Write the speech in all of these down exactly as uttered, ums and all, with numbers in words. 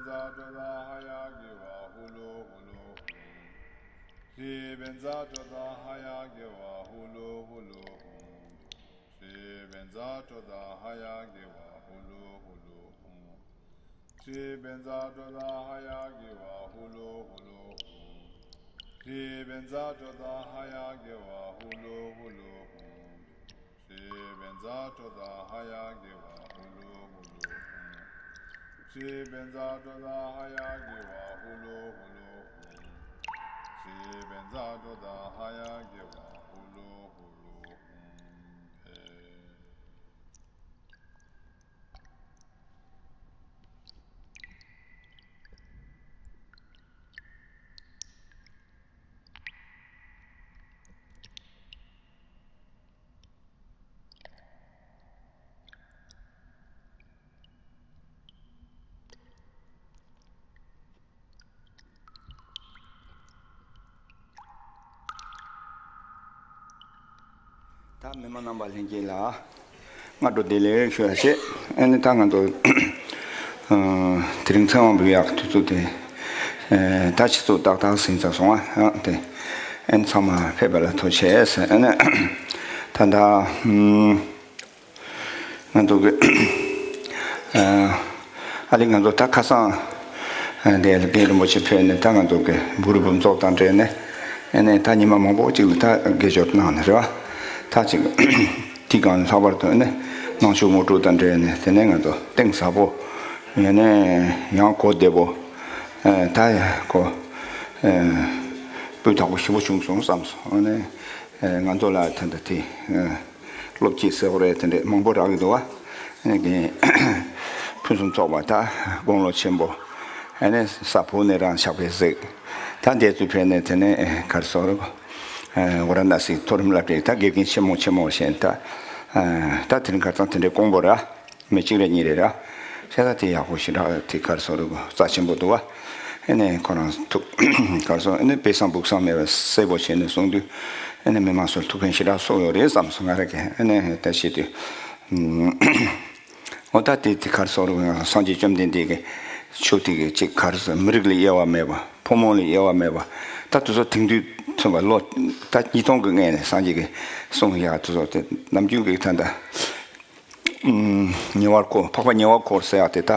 བཛྲ་ཀྲོ་དྷ་ཧ་ཡ་གི་ཝ་ཧུ་ལུ་ཧུ་ལུ་ཧུམ། ཤྲཱི་བཛྲ་ཀྲོ་དྷ་ཧ་ཡ་གི་ཝ་ཧུ་ལུ་ཧུ་ལུ་ཧུམ། ཤྲཱི་བཛྲ་ཀྲོ་དྷ་ཧ་ཡ་གི་ཝ་ཧུ་ལུ་ཧུ་ལུ་ཧུམ། ཤྲཱི་བཛྲ་ཀྲོ་དྷ་ཧ་ཡ་གི་ཝ་ཧུ་ལུ་ཧུ་ལུ་ཧུམ། ཤྲཱི་བཛྲ་ཀྲོ་དྷ་ཧ་ཡ་གི་ཝ་ཧུ་ལུ་ཧུ་ལུ་ཧུམ། ཤྲཱི་བཛྲ་ཀྲོ་དྷ་ཧ་ཡ་གི་ཝ་ཧུ་ལུ་ཧུ་ལུ་ཧུམ། ཤྲཱི་བཛྲ་ཀྲོ་དྷ་ཧ་ཡ་གི་ཝ་ཧུ་ལུ་ཧུ་ལུ་ཧུམ། ཤྲཱི་བཛྲ་ཀྲོ་དྷ་ཧ་ཡ་གི་ཝ་ཧུ་ལུ་ཧུ་ལུ་ཧུམ། ད་མི་མང་རྣམ་པ་ལྷན་རྒྱས་ལ་སྔ་དྲོ་བདེ་ལེགས་ཞུ་ཡ་བྱེད། ཨ་ནི་ད་ང་ཚོ་དེ་རིང་ཚེ་དབང་འབུལ་ཡག་དུས་ཚོད་དེ་ད་ཆུ་ཚོད་ཏག་ཏག་ཟིན་ཚར་སོང་ཨ། དེ་ཨ་ནི་ཚང་མ་ཕེབས་པ་ལ་ཐུགས་རྗེ་ཆེ། ཨ་ནི་ད་ད་ང་ཚོ་གི་ཨ་ལི་ང་ཚོ་ད་ཁ་སང་དེ་ལ་རྒན་རིན་པོ་ཆེ་ཕེབས་ནས་ད་ང་ཚོ་གི་བུ་རུ་འབུམ་ཚོགས་དང་འབྲེལ་ནས་ཨ་ནི་ད་ཉི་མ་མང་པོ་ཅིག་ལ་ད་དགེ་སྦྱོར་གནང་ནས་རེད་བ། ད་ཅིག་དེ་གང་ལྷག་པར་དུ་ཨ་ནི་ནང་ཆོས་ངོ་སྤྲོད་དང་འབྲེལ་ནས་དེ་ནས་ང་ཚོ་གཏིང་ཟབ་པོ་ཡང་ནས་ཡང་གོ་བདེ་པོ་ད་ཡ་གོ་སྤུས་དག་པོ་ཞེ་པོ་བྱུང་སོང་བསམ་སོང་། ཨ་ནི་ང་ཚོ་ལ་ད་ལྟ་དེ་སློབ་སྤྱི་ཟེར་བ་རེད། དེ་འདྲས་མང་པོ་རག་གི་འདུག་བ། ཨ་ནི་ཕུན་སུམ་ཚོགས་པ་ད་དགུང་ལོ་ཆེན་པོ་ཨ་ནི་ས་ཕུག་ནས་རང་ཕྱག་དཔེ་གཟིགས། ད་འདས་ཚུལ་ཕེབས་ནས་དེ་ནས་གར་སོ་རུ་ཝ་ར་ཎ་སི་མཐོ་རིམ་སློབ་གྲྭའི་ད་དགེ་རྒན་ཆེན་མོ་ཆེན་མོ་བྱས་ད་ད་དེ་རིང་ཁ་སང་དེ་འདྲའི་དཀོན་པོ་ར། མི་གཅིག་རེ་གཉིས་རེ་ར། ཤ་ཚ་དེ་ཡག་པོ་ཞེ་དྲག་དེ་གར་སོ་རུ་རྩ་ཆེན་པོ་འདུག་བ། ཨེ་ནས་ཁོ་རང་ཐུག་གར་སོ་ཨེ་ནས་དཔེ་བཟང་སྦུག་བཟང་མེད་པ་གསལ་པོ་བྱས་ནས་གསུངས་དུས་ཨེ་ནས་མི་མང་ཚོར་ཐུགས་ཕན་ཞེ་དྲག་གསོས་ཡོད་རེད་བསམ་སོང་ང་རང་གིས། ཨེ་ནས་ད་བྱེད་དུས་འོ་ད་དེ་དེ་གར་སོ་རུ་སངས་རྒྱས་བཅོམ་ལྡན་འདས་ཀྱི་ཆོས་དེ་གི་ཅིག་གར་སོ་མི་རིགས་ལ་དབྱེ་བ་མེད་པ་ཕོ་མོ་ལ་དབྱེ་བ་མེད་པ་ད་དུ་སོ་དེང་དུས་ཐོན་པ་ལོ་ད་ཉིས་སྟོང་གི་སྔས་ནས་སངས་རྒྱས་ཀྱི་གསུངས་ཡག་དུ་སོ་དེ་ནམ་རྒྱུན་གྱི་ད་ད། ཉེ་བར་འཁོར་འཕགས་པ་ཉེ་བར་འཁོར་ཟེར་ཡག་དེ་ད་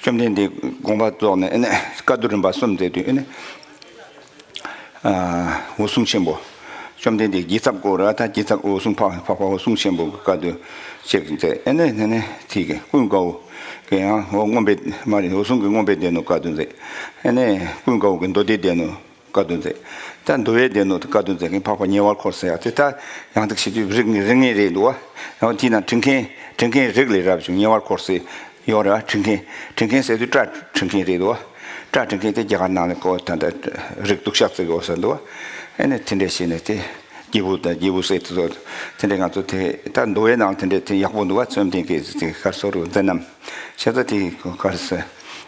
བཅོམ་ལྡན་འདས་དགོངས་པ་རྫོགས་ནས་ཨེ་ནས་བཀའ་བསྡུ་རིམ་པ་གསུམ་མཛད་དུས་ཨེ་ནས་འོད་སྲུང་ཆེན་པོ། བཅོམ་ལྡན་འདས་རྒྱལ་ཚབ་སྐོར་ར་ད་རྒྱལ་ཚབ་འོད་སྲུང་འཕགས་འཕགས་པ་འོད་སྲུང་ཆེན་པོ་གི་བཀའ་བསྡུ་ཅེས་མཛད། ཨེ་ནས་ནས་ནས་དེ་གི་ཀུན་དགའ་བོ་གི་ཡང་འོ་མངོན་པའི་མ་རེད། འོད་སྲུང་གི་མངོན་པའི་སྡེ་སྣོད་བཀའ་བསྡུ་མཛད། ཨེ་ནས་ཀུན་དགའ་བོ་གི་མདོ་སྡེའི་སྡེ་སྣོད། བཀའ་བསྡུ་མཛད། ད་འདུལ་བའི་སྡེ་སྣོད་དུ་བཀའ་བསྡུ་མཛད་མཁན་འཕགས་པ་ཉེ་བར་འཁོར་ཟེར་ཡག་དེ་ད་ཡང་ཐུགས་ཤེས་དུས་རིགས་ངེས་རིགས་ངེས་རེད་འདུག་བ། ཡང་དེའི་ནང་ཁྲི་མཁན་ཁྲི་མཁན་རིགས་ལས་རབ་བྱུང་ཉེ་བར་འཁོར་ཟེར་ཡོད་རེད་བ། ཁྲི་མཁན་ཁྲི་མཁན་ཟེར་དུས་སྤྲ་ཁྲི་མཁན་རེད་འདུག་བ། སྤྲ་ཁྲི་མཁན་དེ་རྒྱ་གར་ནང་ལ་ཁོ་ད་ལྟ་རིགས་གདུལ་བྱ་བརྩི་གི་ཡོད་ཟེར་འདུག་བ། ཨེ་ནས་དེ་འདྲས་བྱས་ནས་དེ་སྐྱེས་བུ་དང་སྐྱེས་བུ་ཟེར་དུས་དེ་འདྲས་ང་ཚོ་དེ་ད་འདུལ་བའི་ནང་དེ་འདྲས་དེ་ཡག་པོ་འདུག་བ། བཅོམ་ལྡན་འདས་ཀྱི་དེ་གར་སོ་རུ་མཛད་རྣམ། ཤ་ཚ་དེ་གར་སོ་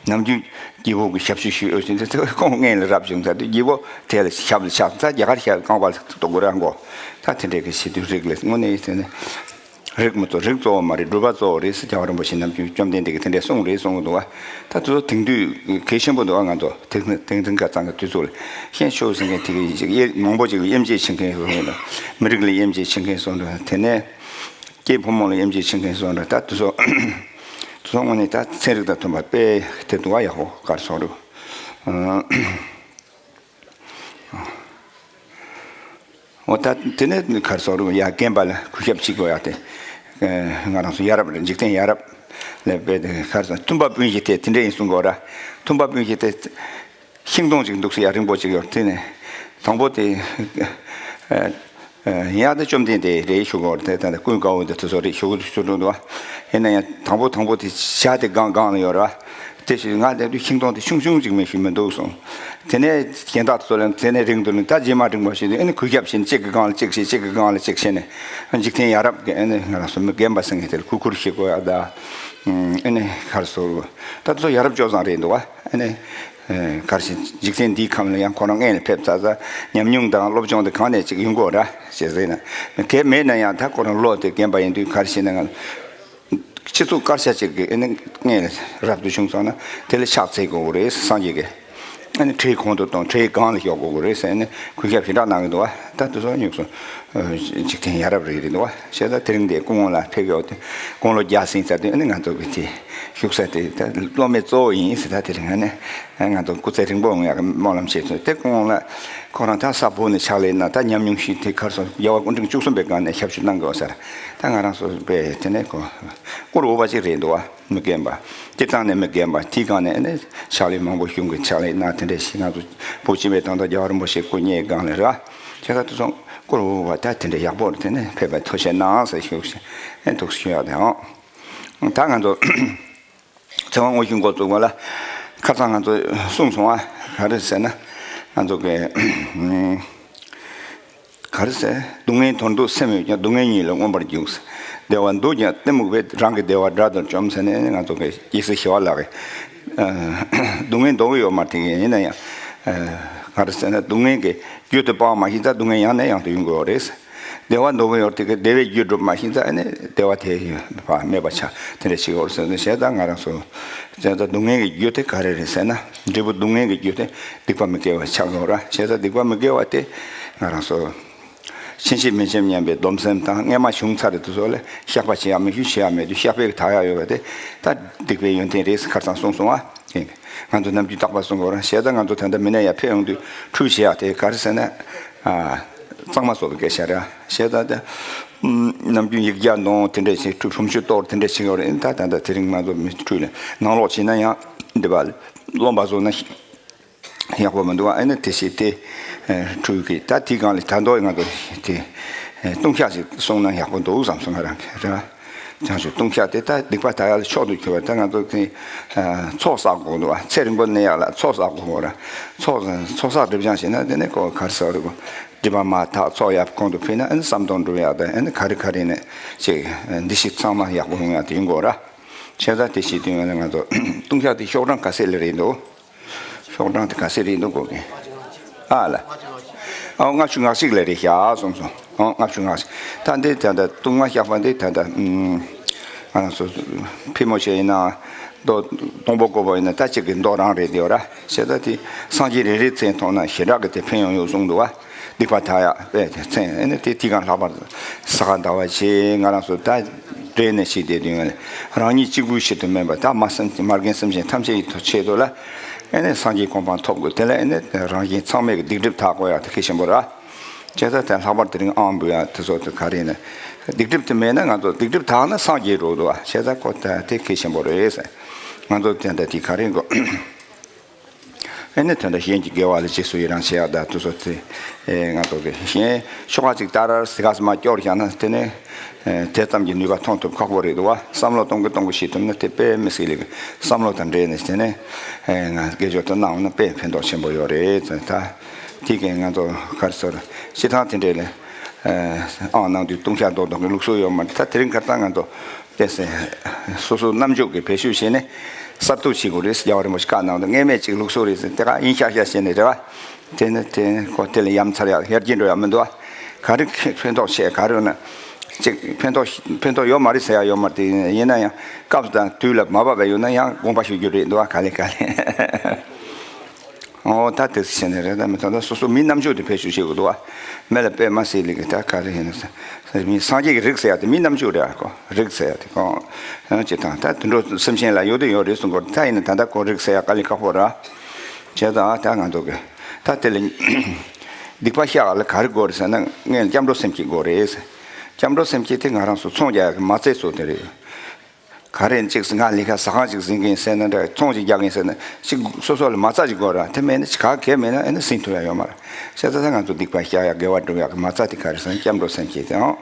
ནམ་རྒྱུན་སྐྱེས་བུ་གི་ཞབས་ཞུ་ཞུས་ཡོད་ཅིང་དེ་ཚོ་ཁོང་སྔས་ལ་རབ་བྱུང་ཚར་དུས་སྐྱེས་བུ་དེ་ལ་ཞབས་ལ་ཆགས་ཚར་རྒྱ་གར་ཞབས་རྐང་པ་ལ་གཏོགས་དགོས་ར་མགོ་ད་དེ་འདྲས་ཀྱི་བྱེད་དུས་རིགས་ལས་དངོས་གནས་དེ་ནི་རིགས་མི་གཙོ་རིགས་གཙོ་བོ་མ་རེད་སྒྲུབ་པ་གཙོ་བོ་རེད་ཟེར་རྒྱལ་བ་རིན་པོ་ཆེ་ནམ་རྒྱུན་བཅོམ་ལྡན་འདས་ཀྱིས་དེ་འདྲས་གསུངས་རེད་གསུང་གི་འདུག་བ། ད་དེ་ཚོ་དེང་དུས་གལ་ཆེན་པོ་འདུག་བ། ང་ཚོ་དེང་དེང་དེང་ག་ཙང་གི་དུས་ཚོད་ལ་ཤེས་ཆོག་ཟེར་མཁན་དེ་གི་ཅིག་དབྱེ་མང་པོ་ཅིག་ལ་དབྱེ་འབྱེད་བྱེད་མཁན་ཡོད་རེད། མི་རིགས་ལ་དབྱེ་འབྱེད་བྱེད་མཁན་སོང་འདུག་དེ་ནས། སྐྱེས་ཕོ་མོ་ལ་དབྱེ་འབྱེད་བྱེད་མཁན་སོང་རེད། ད་དེ་ཚོ་དེ་ཚོ་དངོས་གནས་ད་ཚན་རིག་དང་མཐུན་པ་དཔེ་དེ་འདུག་བ། ཡག་པོ་གར་སོང་རུ། འོ་ད་དེ་ནས་གར་སོང་རུ་ཡ་རྒན་པ་ལ་གུས་ཞབས་གཅིག་གོ་ཡ་དེ། ང་རང་ཚོ་ཡ་རབས་རེད། འཇིག་རྟེན་ཡ་རབས་ལ་དཔེ་དེ་གར་སོང་། མཐུན་པ་སྤུན་བཞི་དེ་དེ་འདྲ་ཡིན་གསུང་གོ་ར། མཐུན་པ་སྤུན་བཞི་དེ། ཤིང་སྡོང་ཅིག་འདུག་ཟེར་ཡ་རིང་པོ་ཅིག་ཡོད། དེ་ནས་དང་པོ་དེ་ཡ་དེ་བཅོམ་ལྡན་འདས་རེད་ཞུ་གི་ཡོད་རེད། དེ་ད་ཀུན་དགའ་བོ་དེ་དེ་ཚོ་རེད་ཞུ་གི་འདུག་ཞུ་གི་འདུག་བ། ཡིན་ན་ཡང་དང་པོ་དང་པོ་དེ་བྱ་དེ་སྒང་སྒང་ལ་ཡོད་རེད་བ། དེ་ཞིག་ང་དེ་དུས་ཤིང་སྡོང་དེ་ཆུང་ཆུང་ཅིག་མིན་ཞིག་མི་འདུག་གསུངས། དེ་ནས་གཞན་དག་ཚོ་ལ་དེ་ནས་རིང་དུ་ནི་ད་རྗེས་མ་རིང་པོ་ཞིག་དེ་ཨ་ནི་གུས་ཞབས་བྱས་ནས་གཅིག་གི་སྒང་ལ་གཅིག་བྱས་གཅིག་གི་སྒང་ལ་གཅིག་བྱས་ནས་འཇིག་རྟེན་ཡ་རབས་ཀྱི་ཨ་ནི་ང་རང་ཚོ་མི་རྒན་པ་ཟེར་མཁན་དེ་ལ་གུས་བཀུར་བྱེད་དགོས་ཡ་ད། ཨ་ནི་གར་སོང་རུ་ད་དེ་ཚོ་ཡ་རབས་སྤྱོད་བཟང་རེད་འདུག་བ། ཨ་ནི། གར་ཞིག་འཇིག་རྟེན་འདིའི་ཁམས་ལ་ཡང་ཁོ་རང་སྔས་ནས་ཕེབས་ཚར་ཚར་ཉམས་མྱོང་དང་སློབ་སྦྱོང་དེ་གང་ནས་ཅིག་ཡོང་གི་ཡོད་ར་ཞེས་ཟེར་ན། གལ་མེད་ན་ཡང་ད་ཁོ་རང་བློ་དེ་རྒན་པ་ཡིན་དུས་གར་ཞིག་ན་ང་ སྤྱི་གཙུག་དཀར་ཆ་གཅིག་གི་ཨ་ནི་ངས་རབ་ཏུ་བྱུང་སོང་ན་དེ་ལ་ཕྱག་འཚལ་དགོས་རེད། སངས་རྒྱས་ཀྱི་ཨ་ནི་ཁྲིའི་གོང་དུ་གཏོང་། ཁྲིའི་སྒང་ལ་ཞོག་དགོས་རེད་ཟེར་ཨ་ནི་གུས་ཞབས་ཞེ་དྲག་གནང་གི་འདུག་བ། ད་དེ་ཚོ་དམིགས་སུ་འཇིག་རྟེན་ཡ་རབས་རེད་རེད་འདུག་བ། བྱས་ཙང་དེ་རིང་འདི་སྐུ་ངོ་ལ་ཕེབས་ཡོད་དེ། དགུང་ལོ་བརྒྱ་ཟིན་ཚར་དུས་ཨ་ནི་ང་ཚོ་གི་དེ་བཞུགས་ས་དེ་ད་སློབ་མའི་གཙོ་བོ་ཡིན་ཟེར། ད་དེ་རིང་ཨ་ནི་ང་ཚོ་སྐུ་ཚེ་རིང་པོ་ཡོང་ཡག་གི་སྨོན་ལམ་བྱེད་ཚུལ་དེ། སྐུ་ངོ་ལ་ཁོ་རང་ད་ས་བོ་ནས་ཕྱག་ལས་གནང་། ད་ཉམས་མྱོང་ཞིག་དེ་གར་སོང་རྒྱལ་བ་སྐུ་ཕྲེང་བཅུ་གསུམ་པའི་སྒང་ནས་ཞབས་ཞུ་གནང་དགོས་ཟེར། ད་ང་རང་ཚོ་པས་དེ་ནས་ཁོ་བཀུར་འོས་པ་ཅིག་རེད་འདུག་བ། མི་རྒན་པ། སྤྱིར་བཏང་ནས་མི་རྒན་པ་དེའི་སྒང་ནས་ནི་ཕྱག་ལས་མང་པོ་གཞུང་གི་ཕྱག་ལས་གནང་། དེ་འདྲས་ཞིག་ང་ཚོ་བོད་སྤྱི་པའི་དོན་དག་རྒྱལ་བ་རིན་པོ་ཆེ་སྐུ་བརྙེས་སྒང་ལས་རེད་བ། བྱས་ཙང་དེ་ཚོ་བཀུར་འོས་པ་ད་དེ་འདྲས་ཡག་པོ་རེད། དེ་ནས་ཕེབས་པའི་ཐུགས་རྗེ་གནང་ཟེར་ཞུ་ཞེས་ཐུགས་སུ་ཞུ་ཡག་དེ་ཨང་། ད་ང་ཚོ་ཚེ་དབང་དངོས་གཞི་འགོ་བཙུགས་པ་ལ་ཁ་སང་ང་ཚོ་གསུངས་སོང་བ། ག་རེ་ཟེར་ན་ང་ཚོ་གི་ག་རེ་ཟེར། སྡུག་བསྔལ་དོན་དུ་སེམས་ཡོད་ཀྱང་། སྡུག་བསྔལ་ཉིད་ལ་མངོན་པར་རྒྱུག། བདེ་བ་འདོད་ཀྱང་གཏི་མུག་པས། རང་གི་བདེ་བ་དགྲ་དུ་བཅོམ་ཟེར་ནས་ང་ཚོ་གི་རྒྱལ་སྲས་ཞི་བ་ལྷ་གིས་སྡུག་བསྔལ་འདོད་ཀྱི་ཡོད་མ་རེད། དེ་ཡིན་ན་ཡང་ག་རེ་ཟེར་ན་སྡུག་བསྔལ་གྱི་རྒྱུ་དེ་སྤང་མ་ཤེས་ཙང་སྡུག་བསྔལ་ཡང་ནས་ཡང་དུ་ཡོང་དགོས་རེད། བདེ་བ་འདོད་ཀྱི་ཡོད་དེ་གི་བདེ་བའི་རྒྱུ་སྒྲུབ་མ་ཤེས་ཙང་ཨ་ནི་བདེ་བ་དེ་ཕར་མེད་པ་ཆགས། དེ་འདྲ་ཞིག་ཡོད་རེད་ཟེར་ནས། བྱས་ཙང་ང་རང་ཚོ་བྱས་ཙང་སྡུག་བསྔལ་གྱི་རྒྱུ་དེ་ག་རེ་རེད་ཟེར་ན། འབྲས་བུ་སྡུག་བསྔལ་གྱི་རྒྱུ་དེ་སྡིག་པ་མི་དགེ་བ་ཆགས་ཡོད་ར། བྱས་ཙང་སྡིག་པ་མི་དགེ་བ་དེ་ང་རང་ཚོ་ཕྱིན་ཆད་མི་འཆམ་སྙམ་པའི་སྡོམ་སེམས་དང་། སྔན་མ་བྱུང་ཚར་རེད་དེ་ཚོ་ལ་བཤགས་པ་བྱེད་ཡག་མེད། ཞུ་བྱེད་ཡག་མེད་དུས་བཤགས་པའི་དག་ཡག་ཡོད་པ་དེ་ད་སྡིག་པའི་ཡོན་ཏན་རེད་ཟེར་ཁ་སང་གསུངས་སོང་བ། ང་ཚོ་ནམ་རྒྱུན་རྟག་པར་གསུང་གི་ཡོད་རེད། བྱས་ཙང་ང་ཚོ་ད་ལྟ་མི་ནས་ཡར་ཕེབས་ཡོང་དུས་ཁྲུས་བྱེད་ཡག་དེ་ག་རེ་ཟེར་ན། ཨ། གཙང་མ་བཟོ་བའི་སྐད་ཆ་རེད། བྱས་ཙང་ད་ནམ་རྒྱུན་ཡིག་བརྒྱ་འདོན། དེ་འདྲས་བྱེད། ཁྲུས་ཕུང་ཆུ་གཏོར། དེ་འདྲས་བྱེད་ཀྱི་ཡོད་རེད། ད་ད་ལྟ་དེ་རིང་ང་ཚོ་མི་ཁྲུས་ལ་ནང་ལོགས་བྱེད་ན་ཡང་འདི་པ་རློན་པ་བཟོ་ན་ཡག་པོ་མི་འདུག་ཨ་ནི་དེ་བྱས་ཏེ་ཁྲུས་ཀྱི་ད་དེའི་སྒང་ལ་ད་དུང་ང་ཚོ་དེ་ལྟུང་བཤགས་ཤིག་གསུངས་ན་ཡག་པོ་འདུག་བསམ་སོང་། ང་རང་གི་རེད་བ། བྱང་ཆུབ་ལྟུང་བཤགས་དེ་ད་སྡིག་པ་དག་ཡག་ལ་མཆོག་ཏུ་གྱུར་པ། ད་ང་ཚོ་གི་ཚོགས་བསགས་དགོས་འདུག་བ། ཚེ་རིང་པོ་གནས་ཡག་ལ་ཚོགས་བསགས་དགོས་འདུག་བ། ཚོགས་ཚོགས་བསགས་སྒྲིབ་སྦྱང་བྱས་ན་དེ་ནས་ཁོ་ག་རེ་ཟེར་དགོས། སྒྲིབ་པ་མར་དག་ཚོགས་ཡག་གོང་དུ་འཕེལ་ན་ཨ་ནི་བསམ་དོན་འགྲུབ་ཡག་དང་། ཨ་ནི་ག་རེ་ག་རེ་ནས་ཅིག་འདི་ཞིག་ཚང་མ་ཡག་པོ་ཡོང་ཡག་དེ་ཡིན་དགོས་ར། བྱས་ཙང་དེ་བྱེད་དུས་ང་ཚོ་ལྟུང་བཤགས་དེ་ཤོག་གྲངས་ག་ཚད་ལ་རེད་འདུག་ཤོག་གྲངས་དེ་ག་ཚད་རེད་འདུག་གོ་གི། ཨ་ལ། ཨ། ལྔ་བཅུ་ང་གཅིག་ལ་རེད་ཤག་གསུངས་སོང་། ཨ། ལྔ་བཅུ་ང་གཅིག་ད་འདི་ད་ལྟ་ལྟུང་བཤགས་པ་འདི་ད་ལྟ་ཨུམ། ང་རང་ཚོ་ཕལ་མོ་ཆེ་ཡིན་ན་མདོ་སྟོང་པོ་བཀོད་པ་ཡིན་ན་ད་གཅིག་གི་མདོ་རང་རེད་དེ་ཡོད་ར། བྱས་ཙང་དེ་སངས་རྒྱས་རེ་རེའི་མཚན་ཐོག་ན་ཞེ་དྲག་གི་དེ་ཕན་ཡོན་ཡོད་གསུངས་འདུག་བ། སྡིག་པ་དག་ཡག་པས་དེ་མཚན། ཨ་ནི་དེ་དེའི་སྒང་ལྷག་པར་ས་ག་ཟླ་བ་ཆེ་ང་རང་ཚོ་ད་འདྲེས་ནས་ཤི་བསྡད་དུས་ང་རང་ཉིད་གཅིག་པུའི་ཆེད་དུ་མིན་པར་ད་མ་སེམས་མ་རྒན་སེམས་ཅན་ཐམས་ཅད་ཀྱི་ཆེད་དུ་ལ། ཨ་ནི་སངས་རྒྱས་གོ་འཕང་ཐོབ་དགོས། དེ་ལ་ཨ་ནི་རང་གཞན་ཚང་མས་ཀྱི་སྡིག་སྒྲིབ་དག་དགོས་ཡག་དེ་གལ་ཆེན་པོ་ར། བྱས་ཙང་དེ་ལྷག་པར་དེ་རིང་ཨང་འབུལ་ཡག་དེ་ཚོ་དེ་ག་རེ་ཡིན་ན། སྡིག་སྒྲིབ་དེ་མེད་ན་ང་ཚོ་སྡིག་སྒྲིབ་དག་ན་སངས་རྒྱས་འགྲོ་འདུག་བ། བྱས་ཙང་ཁོ་ད་དེ་གལ་ཆེན་པོ་རེད་ཟེར། ང་ཚོ་དེ་འདྲ་དེ་ག་རེ་དགོས། ཨ་ནི་དོན་དག་གཞན་གྱི་དགེ་བ་ལ་རྗེས་སུ་ཡི་རང་བྱེད་ཡག་དང་དེ་ཚོ་དེ། ཨེ། ང་ཚོ་གི་གཞན་ཆོ་ག་ཅིག་ལྟར་ཟི་ག་སི་མ་སྐྱོར་བཞག་ན་དེ་ནི། ཨེ། དེ་ཙམ་གྱི་ནུས་པ་ཐོན་ཐུབ་ཁག་པོ་རེད་འདུག་བ། བསམ་བློ་གཏོང་གི་གཏོང་གི་ཤེས་ཐུབ་ན་དེ་དཔེ་མི་སྲིད་ལེགས། བསམ་བློ་དང་འབྲེལ་ནས་དེ་ནི། ཨེ། ང་དགེ་སྦྱོར་དུ་གནང་བ་ན་དཔེ་ཕན་ཐོགས་ཆེན་པོ་ཡོད་རེད་ད། དེ་གས་ང་ཚོ་ག་རེ་ཟེར། སྤྱིར་བཏང་དེ་འདྲས་ལ། ཨེ། ཨང་གནང་དུས་ལྟུང་བཤགས་མདོར་བསྡུས་ཀྱི་ལུགས་སྲོལ་ཡོད་མ་རེད། ད་དེ་རིང་ཁ་སང་ང་ཚོ། བལྟས་ཟེར། སོ་སོ་རྣམ་འཇོག་གི་བེད་སྤྱོད་བྱས་ནས་གསར་གཏོད་བྱེད་དགོས་རེད་ཟེར་རྒྱལ་བ་རིན་པོ་ཆེས་བཀའ་གནང་འདུག་སྔན་མའི་ཅིག་ལུགས་སྲོལ་རེད་ཟེར་དེ་ག་ཡིན་ཤག་ཤག་བྱས་ནས་རེད་བ། དེ་ནི་དེ་ཁོ་དེ་ལ་ཡ་མཚར་ཡག་ཡར་རྒྱས་འགྲོ་ཡག་མི་འདུག་བ། ག་རེ་ཕན་ཐོགས་ཆེ་ག་རེ་ཡོད་ན། ཅིག་ཕན་ཐོགས་ཕན་ཐོགས་ཡོད་མ་རེད་ཟེར་ཡག་ཡོད་མ་རེད། དེ་ཡིན་ན་ཡང་སྐབས་དང་དུས་ལ་མ་བབས་པ་ཡོད་ན་ཡང་དགོངས་པ་ཞུ་རྒྱུ་རེད་འདུག་བ། ག་ལེ་ག་ལེ། ཨོ་ད་དེ་བྱས་ནས་རེད། ད་མི་ཐོག་ད་སོ་སོ་མི་རྣམ་དཔྱོད་དེ་བེད་སྤྱོད་བྱེད་དགོས་འདུག་བ། མི་ལ་དཔེ་མ་སྲིད་ལེགས་ད་ག་རེ་ཡིན་ན་ཟེར། མི་སངས་རྒྱས་ཀྱི་རིགས་ཟེར་ཡ་དེ་མི་རྣམ་དཔྱོད་རེད་ཨ་ཁོ། རིགས་ཟེར་ཡ་དེ་ཁོ། ཡང་ཅི་དང་ད་དུད་འགྲོ་སེམས་ཅན་ལ་ཡོད་དེ་ཡོད་རེད་གསུང་གི་ཡོད་རེད། ད་ཡིན་ན་ད་ལྟ་ཁོ་རིགས་ཟེར་ཡ་དཀའ་ལས་ཁག་པོ་རེད། བྱས་ཙང་ད་ང་ཚོ་གི་ད་དེ་ལ་སྡིག་པ་བཤགས་ལ་ག་རེ་དགོས་རེད་ཟེར་ན་ངས་སྐྱབས་འགྲོ་སེམས་བསྐྱེད་དགོས་རེད་ཟེར། སྐྱབས་འགྲོ་སེམས་བསྐྱེད་དེ་ང་རང་ཚོ་ཚོང་རྒྱག་ཡ་གི་མ་རྩ་ཚོ་དེ་རེད། ག་རེ་གཅིག་ང་ལས་ཀ་ཟ་ཁང་གཅིག་ཟིན་གིན་ཟེར་ན་འདྲ། ཚོང་གཅིག་རྒྱག་གིན་ཟེར་ན་གཅིག་སོ་སོ་ལ་མ་རྩ་ཅིག་དགོས་ར། དེ་མེད་ན་ག་གེ་མེད་ན་ཨ་ནི་ཟིན་ཐུབ་ཡ་ཡོད་མ་རེད། བྱས་ཙང་ད་ང་ཚོ་སྡིག་པ་བཤགས་ཡ་དགེ་བ་སྒྲུབ་ཡ་གི་མ་རྩ་དེ་ག་རེ་ཟེར་ན་སྐྱབས་འགྲོ་སེམས་བསྐྱེད་དེའང་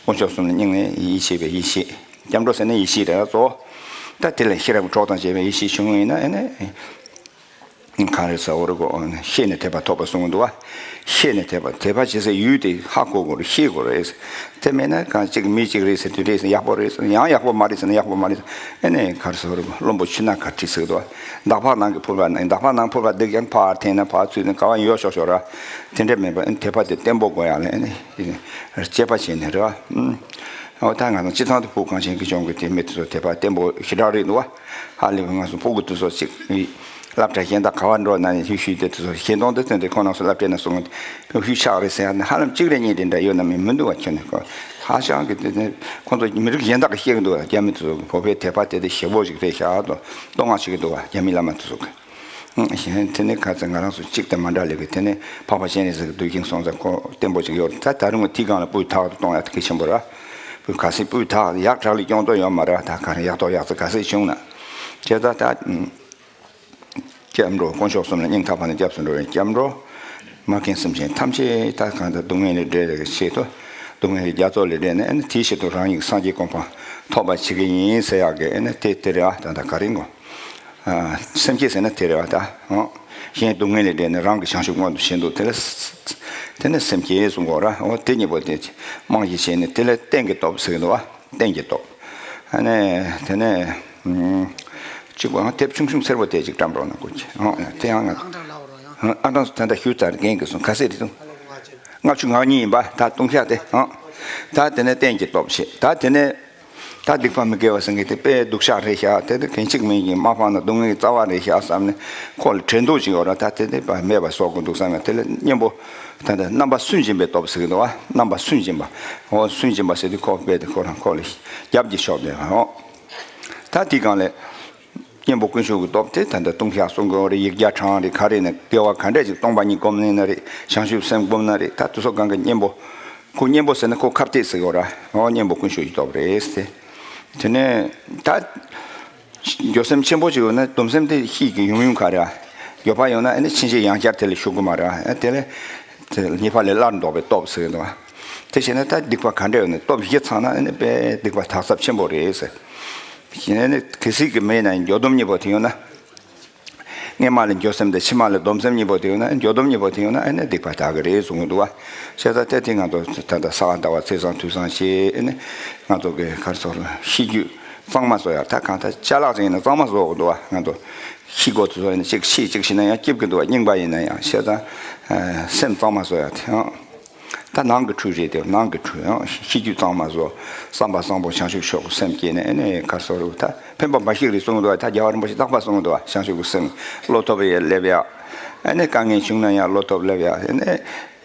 དཀོན་མཆོག་གསུམ་ལ་སྙིང་ནས་ཡིད་ཆེས་པའི་ཡེ་ཤེས། སྐྱབས་འགྲོ་ཟེར་ན་ཡེ་ཤེས་རེད་གཙོ་བོ། ད་དེ་ལས་ཤེས་རབ་གྲོགས་དང་བཅས་པའི་ཡེ་ཤེས་བྱུང་བ་ཡིན་ན་ཨ་ནི། གང་རེད་ཟེར་བ་རེད་གོ། ཤེས་ནས་དད་པ་ཐོབ་པ་གསུངས་འདུག་བ། ཤེས་ནས་དད་པ་དད་པ་བྱེད་སའི་ཡུལ་དེ་ཧ་གོ་དགོས་རེད། ཤེས་དགོས་རེད། དེ་མེད་ན་གང་གཅིག་མི་གཅིག་རེད་ཟེར་དུས་རེད་ཟེར་ཡག་པོ་རེད་ཟེར་ཡང་ཡག་པོ་མ་རེད་ཟེར་ན་ཡག་པོ་མ་རེད་ཟེར། ཨེ་ནས་ག་རེ་ཟེར་བ་རེད་གོ། བླུན་པོ་ཆུ་ནང་ག་ཁྲིད་ཟེར་འདུག་བ། འདག་ཕག་ནང་གི་ཕུར་པ་ནང་འདག་ཕག་ནང་ཕུར་པ་འདེགས་ཀྱང་ཕར་འཐེན་ན་ཕར་ཚུད་ན་ག་བ་ཡོད་ཤོག་ཤོག་ར། དེ་འདྲ་མེད་པ་ཨེ་དད་པ་དེ་བརྟན་པོ་དགོས་ཡག་ལ་ཨེ་ནས་དཔྱད་པ་བྱས་ནས་རེད་བ། ཨོ་ད་ང་ཚོ་སྤྱི་བཏང་དུ་ཕུག་གངས་ཅན་གྱི་ལྗོངས་ཀྱི་དེ་མི་དེ་ཚོ་དད་པ་བརྟན་པོ་ཞེ་དྲག་རེད་འདུག་བ། ཧ་ལས་པའི་ང་ཚོ་ཕྲུ་གུ་དེ་ཚོ་ཅིག་སློབ་གྲྭ་གཞན་དག་ག་བར་འགྲོ་ན་ནི་ཧྲིལ་ཤུལ་དེ་དེ་ཚོ་ཞེ་མཐོང་དེ་ཐོན་ཏེ་ཁོ་རང་ཚོ་སློབ་གྲྭའི་ནང་སོང་ངས་ཧུད་ཤག་རེད་ཟེར་ཡ་ནི་ཧ་ལམ་གཅིག་རེ་གཉིས་དེ་འདྲ་ཡོད་ན་མི་མི་འདུག་བ། ཁྱོད་ནི་ཁོ་ཧ་ཅང་གི་དེ་ནི་ཁོ་ཚོ་མི་རིགས་གཞན་དག་གིས་བཤད་གི་འདུག་བ། རྒྱ་མི་དེ་ཚོ་བོད་པའི་དད་པ་དེ་དེ་ཞེ་པོ་ཞིག་རེད་ཤག་དོ་བསྟོད་བསྔགས་བྱེད་གི་འདུག་བ། རྒྱ་མི་བླ་མ་དེ་ཚོ་གི། ཨང་། གཞན་དེ་ནས་ཁ་ཚ་ང་རང་ཚོ་གཅིག་དང་མ་འདྲ་ལས་ཀི་དེ་ནས་འཕགས་པ་སྤྱན་རས་གཟིགས་ཀྱི་གདུལ་ཞིང་སོང་ཙང་ཁོ་བརྟན་པོ་ཅིག་ཡོད་རེད། ད་ད་རུང་དེའི་སྒང་ལ་སྤུས་དག་ཏུ་གཏོང་ཡ་དེ་གལ་ཆེན་པོ་རེད། སྤུས་གལ་སྲིད་སྤུས་དག་ཡག་དྲག་ལས་སྐྱོང་ཐུབ་ཡོད་མ་རེད། ད་ག་རེ་ཡག་ཐོག་ཡག་རྩེ་གལ་སྲིད་བྱུང་ན། བྱས་ཙང་ད་ཨང་། སྐྱབས་འགྲོ་དཀོན་མཆོག་གསུམ་ལ་སྙིང་ཐག་པ་ནས་སྐྱབས་སུ་འགྲོ་བའི་སྐྱབས་འགྲོ། མ་མཁན་སེམས་ཅན་ཐམས་ཅད་ད་གང་ལྟར་སྡུག་བསྔལ་ལས་བསྒྲལ་བའི་ཆེད་དུ་སྡུག་བསྔལ་གྱི་རྒྱ་མཚོ་ལས་བསྒྲལ་ནས་ཨ་ནི་དེའི་ཆེད་དུ་རང་ཉིད་སངས་རྒྱས་གོ་འཕང་ཐོབ་པ་བྱེད་ཀྱི་ཡིན་ཟེར་ཡག་གི་ཨ་ནི་དེ་དེ་རེད་ཨ། ད་ད་ག་རེ་ངོ་། ཨ། སེམས་བསྐྱེད་ཟེར་ན་དེ་རེད་བ་ད། ཨོ། གཞན་སྡུག་བསྔལ་ལས་བསྒྲལ་ནས་རང་གི་བྱང་ཆུབ་མངོན་དུ་བྱེད་འདུག་དེ་ལ་དེ་ནི་སེམས་བསྐྱེད་གསུང་གོ་ར། ཨོ་དེ་གཉིས་པོ་དེ་རྨང་གཞི་བྱས་ནས་དེ་ལ་རྟེན་གྱི་སྟོབས་ཟེར་གི་འདུག་བ། རྟེན་གྱི་སྟོབས། ཨ་ནི་དེ་ནས་ཨུམ། གཅིག་པོ་ཡང་དེབ་ཆུང་ཆུང་སེར་པོ་དེ་གཅིག་བཀྲམ་རོགས་གནང་དགོས་ཀྱི། ཨོ་དེ་ཡང་ང་ཨང་གྲངས་སུ་ད་ལྟ་ཞུ་ཚར་རྒན་གྱིས་གསུངས་ག་ཚད་རེད་དུ། ལྔ་བཅུ་ང་གཉིས་ཡིན་པ་ད་ལྟུང་བཤགས་དེ། ཨོ། ད་དེ་ནས་རྟེན་གྱི་སྟོབས་བྱེད་ད་དེ་ནས། ད་སྡིག་པ་མི་དགེ་བ་ཟེར་མཁན་དེ་དཔེ་སྡུག་ཤག་རེད་ཤག་དེ་དེ་གང་གཅིག་མིན་གྱི་མ་སྤངས་ན་སྡུག་བསྔལ་གྱི་རྩ་བ་རེད་ཤག་བསམ་ནས་ཁོ་ལ་དྲན་འདུག་ཅིག་ཡོད་ར། ད་དེ་དེ་མེད་པ་བཟོ་དགོས་འདུག་བསམ་ཡང་དེ་ལ་གཉེན་པོ་ད་ལྟ་རྣམ་པ་སུན་འབྱིན་པའི་སྟོབས་ཟེར་གི་འདུག་བ། རྣམ་པ་སུན་འབྱིན་པ། འོ་སུན་འབྱིན་པ་ཟེར་དུས་ཁོ་དཔེ་དེ་ཁོ་རང་ཁོ་ལ་རྒྱབ་ཀྱི་ཕྱོགས་དེ། འོ་ད་དེའི་སྒང་ལས་གཉེན་པོ་ཀུན་ཤུགས་ཀྱི་སྟོབས་དེ་ད་ལྟ་ལྟུང་བཤགས་གསུང་གི་ཡོད་རེད། ཡིག་བརྒྱ་གྲངས་རེད། ག་རེ་ནས་དགེ་བ་ག་འདྲས་ཅིག་སྟོང་པ་ཉིད་སྒོམ་ལེན་ན་རེད། བྱང་ཆུབ་སེམས་སྒོམ་ན་རེད། ད་དེ་ཚོ་སྒང་གི་གཉེན་པོ། ཁོ་གཉེན་པོ་ཟེར་ན་ཁོ་ཁ་གཏད་ཟེར་གི་ཡོད་ར། ཨོ་གཉེན་པོ་ཀུན་ཤུགས་ཀྱི་སྟོབས་རེད་ཟེར། དེ་ནས་ད་འགྱོད་སེམས་ཆེན་པོ་ཅིག་ཡོད་ན་སྡོམ་སེམས་དེ་ཤེས་ཀྱི་ཡོང་ཡོང་ག་རེ། འགྱོད་པ་ཡོང་ན་ཨ་ནི་ཕྱིན་ཆད་ཡང་བསྐྱར་དེ་ལ་ཞུགས་གི་མ་རེད། ཨ་དེ་ལས་དེ་ཉེས་པ་ལས་སླར་ལྡོག་པའི་སྟོབས་ཟེར་གི་འདུག་བ། དེ་བྱས་ན་ད་སྡིག་པ་ག་འདྲ་ཡོད་ན་སྟོབས་བཞི་ཚང་ན་ཨ་ནི་དཔེ་སྡིག་པ་དག་ཚབས་ཆེན་པོ་རེད་ཟེར། གཞན་ནི་གལ་སྲིད་ཀྱི་མེད་ན་འགྱོད་སྡོམ་གཉིས་པོ་དེ་ཡོད་ན། སྔས་མ་ལ་འགྱོད་སེམས་དང་ཕྱི་མ་ལ་སྡོམ་སེམས་གཉིས་པོ་དེ་ཡོད་ན། འགྱོད་སྡོམ་གཉིས་པོ་དེ་ཡོད་ན་ཨ་ནི་སྡིག་པ་དག་གི་རེད་གསུང་གི་འདུག་བ། བྱས་ཙང་དེ་དེ་ང་ཚོ་ད་ལྟ་ས་ག་ཟླ་བ་ཚེས་བཟང་དུས་བཟང་བྱས་ཨ་ནི་ང་ཚོ་གི་ག་རེ་ཟེར་ཤེས་རྒྱུད་གཙང་མ་བཟོ་ཡ། ད་གང་ལྟར་ཅ་ལག་ཅིག་ཡིན་ན་གཙང་མ་བཟོ་དགོས་འདུག་བ། ང་ཚོ་ཤེས་དགོས་དུས་ཚོད་ཡིན་ན་གཅིག་ཤེས་གཅིག་ཤེས་ན་ཡང་སྐྱིད་ཀྱི་འདུག་བ། རྙིང་པ་ཡིན་ན་ཡང་། བྱས་ཙང་སེམས་གཙང་མ་བཟོ་ཡ་དེ་ཡང་། ད་ནང་གི་འཁྲུལ་རེད་དེ། ནང་གི་འཁྲུལ་ཡང་ཤེས་རྒྱུད་གཙང་མ་བཟོ། བསམ་པ་བཟང་པོ་བྱང་ཆུབ་མཆོག་གི་སེམས་བསྐྱེད་ནས་ཨ་ནི་ག་རེ་ཟེར་ད་ཕན་པ་འབའ་ཞིག་རེད་གསུང་གི་འདུག་བ། ད་རྒྱལ་བ་རིན་པོ་ཆེ་རྟག་པར་གསུང་གི་འདུག་བ། བྱང་ཆུབ་ཀྱི་སེམས་བློ་ཐོབ་ཡས་སླེབས་ཡ། ཨ་ནི་དཀའ་ངལ་བྱུང་ན་ཡང་བློ་ཐོབ་སླེབས་ཡ། ཨ་ནི་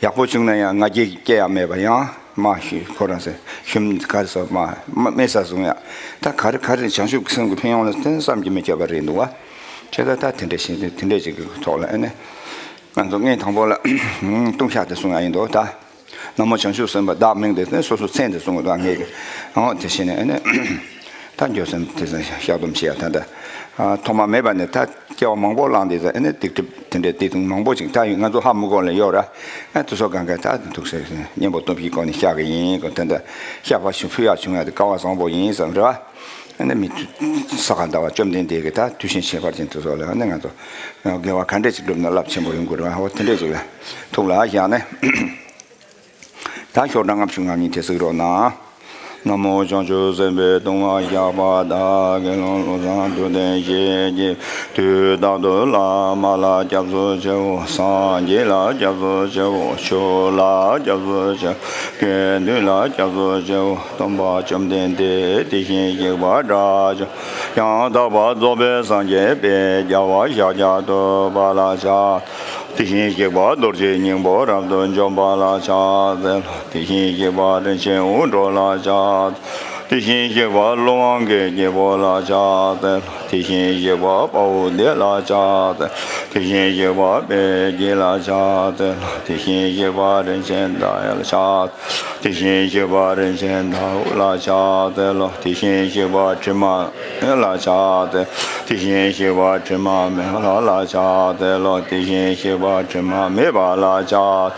ཡག་པོ་བྱུང་ན་ཡང་ང་རྒྱལ་སྐྱེ་ཡ་མེད་པ། ཡང་མ་ཤི་ཁོ་རང་ཟེར་ཤུམ་ག་རེ་ཟེར་མ་མ་དམན་ས་བཟུང་ཡ། ད་ག་རེ་ག་རེ་བྱང་ཆུབ་ཀྱི་སེམས་ཀྱི་ཕན་ཡོན་ལ་བརྟེན་བསམ་གྱིས་མི་ཁྱབ་པ་རེད་འདུག་བ། བྱས་ཙང་ད་དེ་འདྲ་བྱས་ཏེ་དེ་འདྲ་ཅིག་གི་ཐོག་ལ་ཨ་ནི། ང་ཚོ་སྔོན་དང་པོ་ལ་ལྟུང་བཤགས་དེ་གསུང་ཡ་ཡིན་འདུག་ད། ན་མོ་བྱང་ཆུབ་སེམས་དཔའ་བདག་མིང་དེ་ནི་སོ་སོ་མཚན་དེ་གསུང་གི་འདུག་ངས་ཀྱི། ཨོ་དེ་བྱས་ནས་ཨ་ནི་ད་འགྱོད་སེམས་དེ་ཚོ་བཤགས་སྡོམ་བྱེད་ཡ། ད་ད་ཐོག་མ་མེད་པ་ནས་ད་སྐྱེ་བ་མང་པོ་བླངས་དེ་ཚོ་ཨ་ནི་སྡིག་སྒྲིབ་དེ་འདྲའི་སྡིག་ལྟུང་མང་པོ་ཅིག་ད་ཡོད། ང་ཚོ་ཧ་མི་གོ་ལ་ཡོད་ར། ཨ་དེ་ཚོ་གང་ག་ད་ཐུགས་སྲས་གཉེན་པོ་སྟོབས་བཞིའི་སྒོ་ནས་བཤགས་གི་ཡིན་གོ། དེ་འདྲ་བཤགས་པ་ཞིག་ཕུལ་ཡག་བྱུང་ཡ་དེ་སྐལ་བ་བཟང་པོ་ཡིན་བསམ་ར། ཨ་ནི་མི་ས་ག་ཟླ་བ་བཅོམ་ལྡན་འདས་ཀྱིས་ད་དུས་ཆེན་ཁྱད་པར་ཅན་དེ་ཚོ་ལ་ཨ་ནི་ང་ཚོ་དགེ་བ་ག་འདྲས་ཅིག་བསྒྲུབས་ན་རླབས་ཆེན་པོ་ཡོང་གི་རེད། འོ་དེ་འདྲས་ཅིག་ལ་ཐུགས་ལ་བཞག་ནས། ད་ཤོག་གྲངས་ལྔ་བཅུ་ང་གཉིས་དེ་གཟིགས་རོགས་གནང་། ན་མོ་བྱང་ཆུབ་སེམས་དཔའི་ལྟུང་བ་བཤགས་པ་དང་། དགེ་སློང་བློ་བཟང་ཐུབ་བསྟན་ཞེས་བགྱི། དུས་རྟག་ཏུ་བླ་མ་ལ་སྐྱབས་སུ་མཆིའོ། སངས་རྒྱས་ལ་སྐྱབས་སུ་མཆིའོ། ཆོས་ལ་སྐྱབས་སུ་མཆིའོ། དགེ་འདུན་ལ་སྐྱབས་སུ་མཆིའོ། སྟོན་པ་བཅོམ་ལྡན་འདས་དེ་བཞིན་གཤེགས་པ་དགྲ་བཅོམ། ཡང་དག་པར་རྫོགས་པའི་སངས་རྒྱས་དཔལ་རྒྱལ་བ་ཤཱཀྱ་ཐུབ་པ་ལ་ཕྱག། དེ་བཞིན་གཤེགས་པ་རྡོ་རྗེ་སྙིང་པོ་རབ་ཏུ་འཇོམས་པ་ལ་ཕྱག་འཚལ་ལོ། དེ་བཞིན་གཤེགས་པ་རིན་ཆེན་དབང་གྲགས་ལ་ཕྱག། དེ་བཞིན་གཤེགས་པ་ཀླུ་དབང་གི་རྒྱལ་པོ་ལ་ཕྱག་འཚལ་ལོ། དེ་བཞིན་གཤེགས་པ་དཔའ་བོ་སྡེ་ལ་ཕྱག་འཚལ། དེ་བཞིན་གཤེགས་པ་དཔལ་དགྱེས་ལ་ཕྱག་འཚལ་ལོ། དེ་བཞིན་གཤེགས་པ་རིན་ཆེན་ཟླ་བ་ལ་ཕྱག། དེ་བཞིན་གཤེགས་པ་རིན་ཆེན་ཟླ་འོད་ལ་ཕྱག་འཚལ་ལོ། དེ་བཞིན་གཤེགས་པ་དྲི་མ་མེད་ལ་ཕྱག་འཚལ། དེ་བཞིན་གཤེགས་པ་དྲི་མ་མེད་པ་ལ་ཕྱག་འཚལ་ལོ། དེ་བཞིན་གཤེགས་པ་དྲི་མ་མེད་པ་ལ་ཕྱག།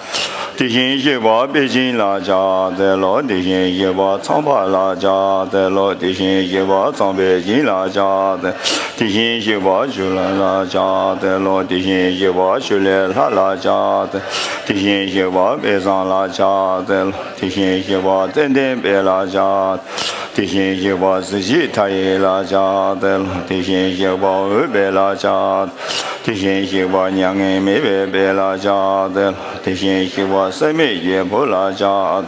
དེ་བཞིན་གཤེགས་པ་དཔལ་ཆེན་ལ་ཕྱག་འཚལ་ལོ། དེ་བཞིན་གཤེགས་པ་ཚངས་པ་ལ་ཕྱག་འཚལ་ལོ། དེ་བཞིན་གཤེགས་པ་ཚངས་པའི་བྱིན་ལ་ཕྱག་འཚལ། དེ་བཞིན་གཤེགས་པ་ཆུ་ལྷ་ལ་ཕྱག་འཚལ་ལོ། དེ་བཞིན་གཤེགས་པ་ཆུ་ལྷའི་ལྷ་ལ་ཕྱག་འཚལ། དེ་བཞིན་གཤེགས་པ་དཔལ་བཟང་ལ་ཕྱག་འཚལ་ལོ། དེ་བཞིན་གཤེགས་པ་ཙན་དན་དཔལ་ལ་ཕྱག་འཚལ། དེ་བཞིན་གཤེགས་པ་གཟི་བརྗིད་མཐའ་ཡས་ལ་ཕྱག་འཚལ་ལོ། དེ་བཞིན་གཤེགས་པ་འོད་དཔལ་ལ་ཕྱག་འཚལ། དེ་བཞིན་གཤེགས་པ་མྱ་ངན་མེད་པའི་དཔལ་ལ་ཕྱག་འཚལ་ལོ། དེ་བཞིན་གཤེགས་པ་སྲེད་མེད་ཀྱི་བུ་ལ་ཕྱག་འཚལ་ལོ།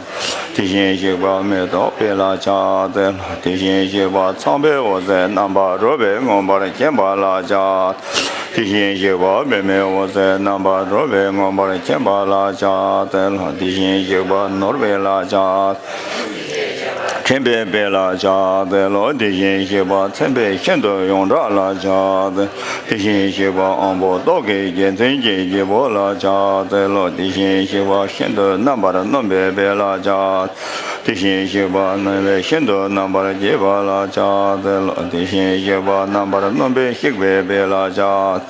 དེ་བཞིན་གཤེགས་པ་མེ་ཏོག་དཔལ་ལ་ཕྱག་འཚལ་ལོ། དེ་བཞིན་གཤེགས་པ་ཚངས་པའི་འོད་ཟེར་རྣམ་པར་རོལ་པས་མངོན་པར་མཁྱེན་པ་ལ་ཕྱག་དེ་བཞིན་གཤེགས་པ་པདྨའི་འོད་ཟེར་རྣམ་པར་རོལ་པས་མངོན་པར་མཁྱེན་པ་ལ་ཕྱག་འཚལ་ལོ། དེ་བཞིན་གཤེགས་པ་ནོར་དཔལ་ལ་ཕྱག་མཁྱེན་པའི་དཔལ་ལ་ཕྱག་འཚལ་ལོ། དེ་བཞིན་གཤེགས་པ་མཚན་དཔལ་ཤིན་ཏུ་ཡོངས་གྲགས་ལ་ཕྱག་འཚལ། དེ་བཞིན་གཤེགས་པ་དབང་པོ་ཏོག་གི་རྒྱལ་མཚན་གྱི་རྒྱལ་པོ་ལ་ཕྱག་འཚལ་ལོ། དེ་བཞིན་གཤེགས་པ་ཤིན་ཏུ་རྣམ་པར་གནོན་པའི་དཔལ་ལ་ཕྱག་དེ་བཞིན་གཤེགས་པ་རྣམ་པར་ཤིན་ཏུ་རྣམ་པར་རྒྱལ་བ་ལ་ཕྱག་འཚལ་ལོ། དེ་བཞིན་གཤེགས་པ་རྣམ་པར་གནོན་པས་གཤེགས་པའི་དཔལ་ལ་ཕྱག་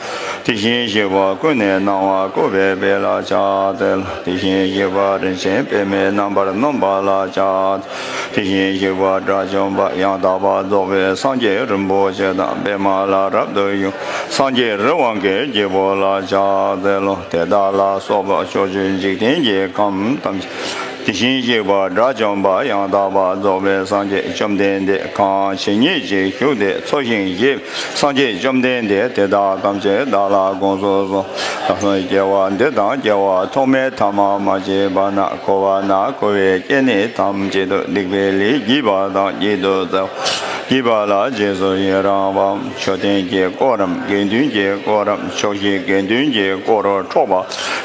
དེ་བཞིན་གཤེགས་པ་ཀུན་ནས་སྣང་བ་བཀོད་པའི་དཔལ་ལ་ཕྱག་འཚལ་ལོ། དེ་བཞིན་གཤེགས་པ་རིན་ཆེན་པདྨས་རྣམ་པར་གནོན་པ་ལ་ཕྱག་དེ་བཞིན་གཤེགས་པ་དགྲ་བཅོམ་པ་ཡང་དག་པར་རྫོགས་པའི་སངས་རྒྱས་རིན་པོ་ཆེ་དང་པདྨ་ལ་རབ་ཏུ་བཞུགས་སངས་རྒྱས་རི་དབང་གི་རྒྱལ་པོ་ལ་ཕྱག་འཚལ་ལོ། དེ་དག་ལ་སོགས་པ་ཕྱོགས་བཅུའི་འཇིག་རྟེན་གྱི་ཁམས་ཐམས་ཅད་དེ་བཞིན་གཤེགས་པ་དགྲ་བཅོམ་པ་ཡང་དག་པར་རྫོགས་པའི་སངས་རྒྱས་བཅོམ་ལྡན་འདས་གང་ཇི་སྙེད་ཅིག་བཞུགས་ཏེ་འཚོ་ཞིང་གཞེས་སངས་རྒྱས་བཅོམ་ལྡན་འདས་དེ་དག་ཐམས་ཅད་བདག་ལ་དགོངས་སུ་གསོལ། བདག་སོགས་སྐྱེ་བ་འདི་དང་སྐྱེ་བ་ཐོག་མའི་ཐ་མ་མ་སྐྱེས་པ་ན་འཁོར་བ་ན་འཁོར་བའི་སྐྱེ་གནས་ཐམས་ཅད་དུ་སྡིག་པའི་ལས་བགྱིས་པ་དང་བགྱིད་དུ་སྩལ་བ་བགྱིས་པ་ལ་རྗེས་སུ་ཡི་རང་བའམ། མཆོད་རྟེན་གྱི་དཀོར་རམ་དགེ་འདུན་གྱི་དཀོར་རམ་ཕྱོགས་བཞིའི་དགེ་འདུན་གྱི་དཀོར་འཕྲོག་པ་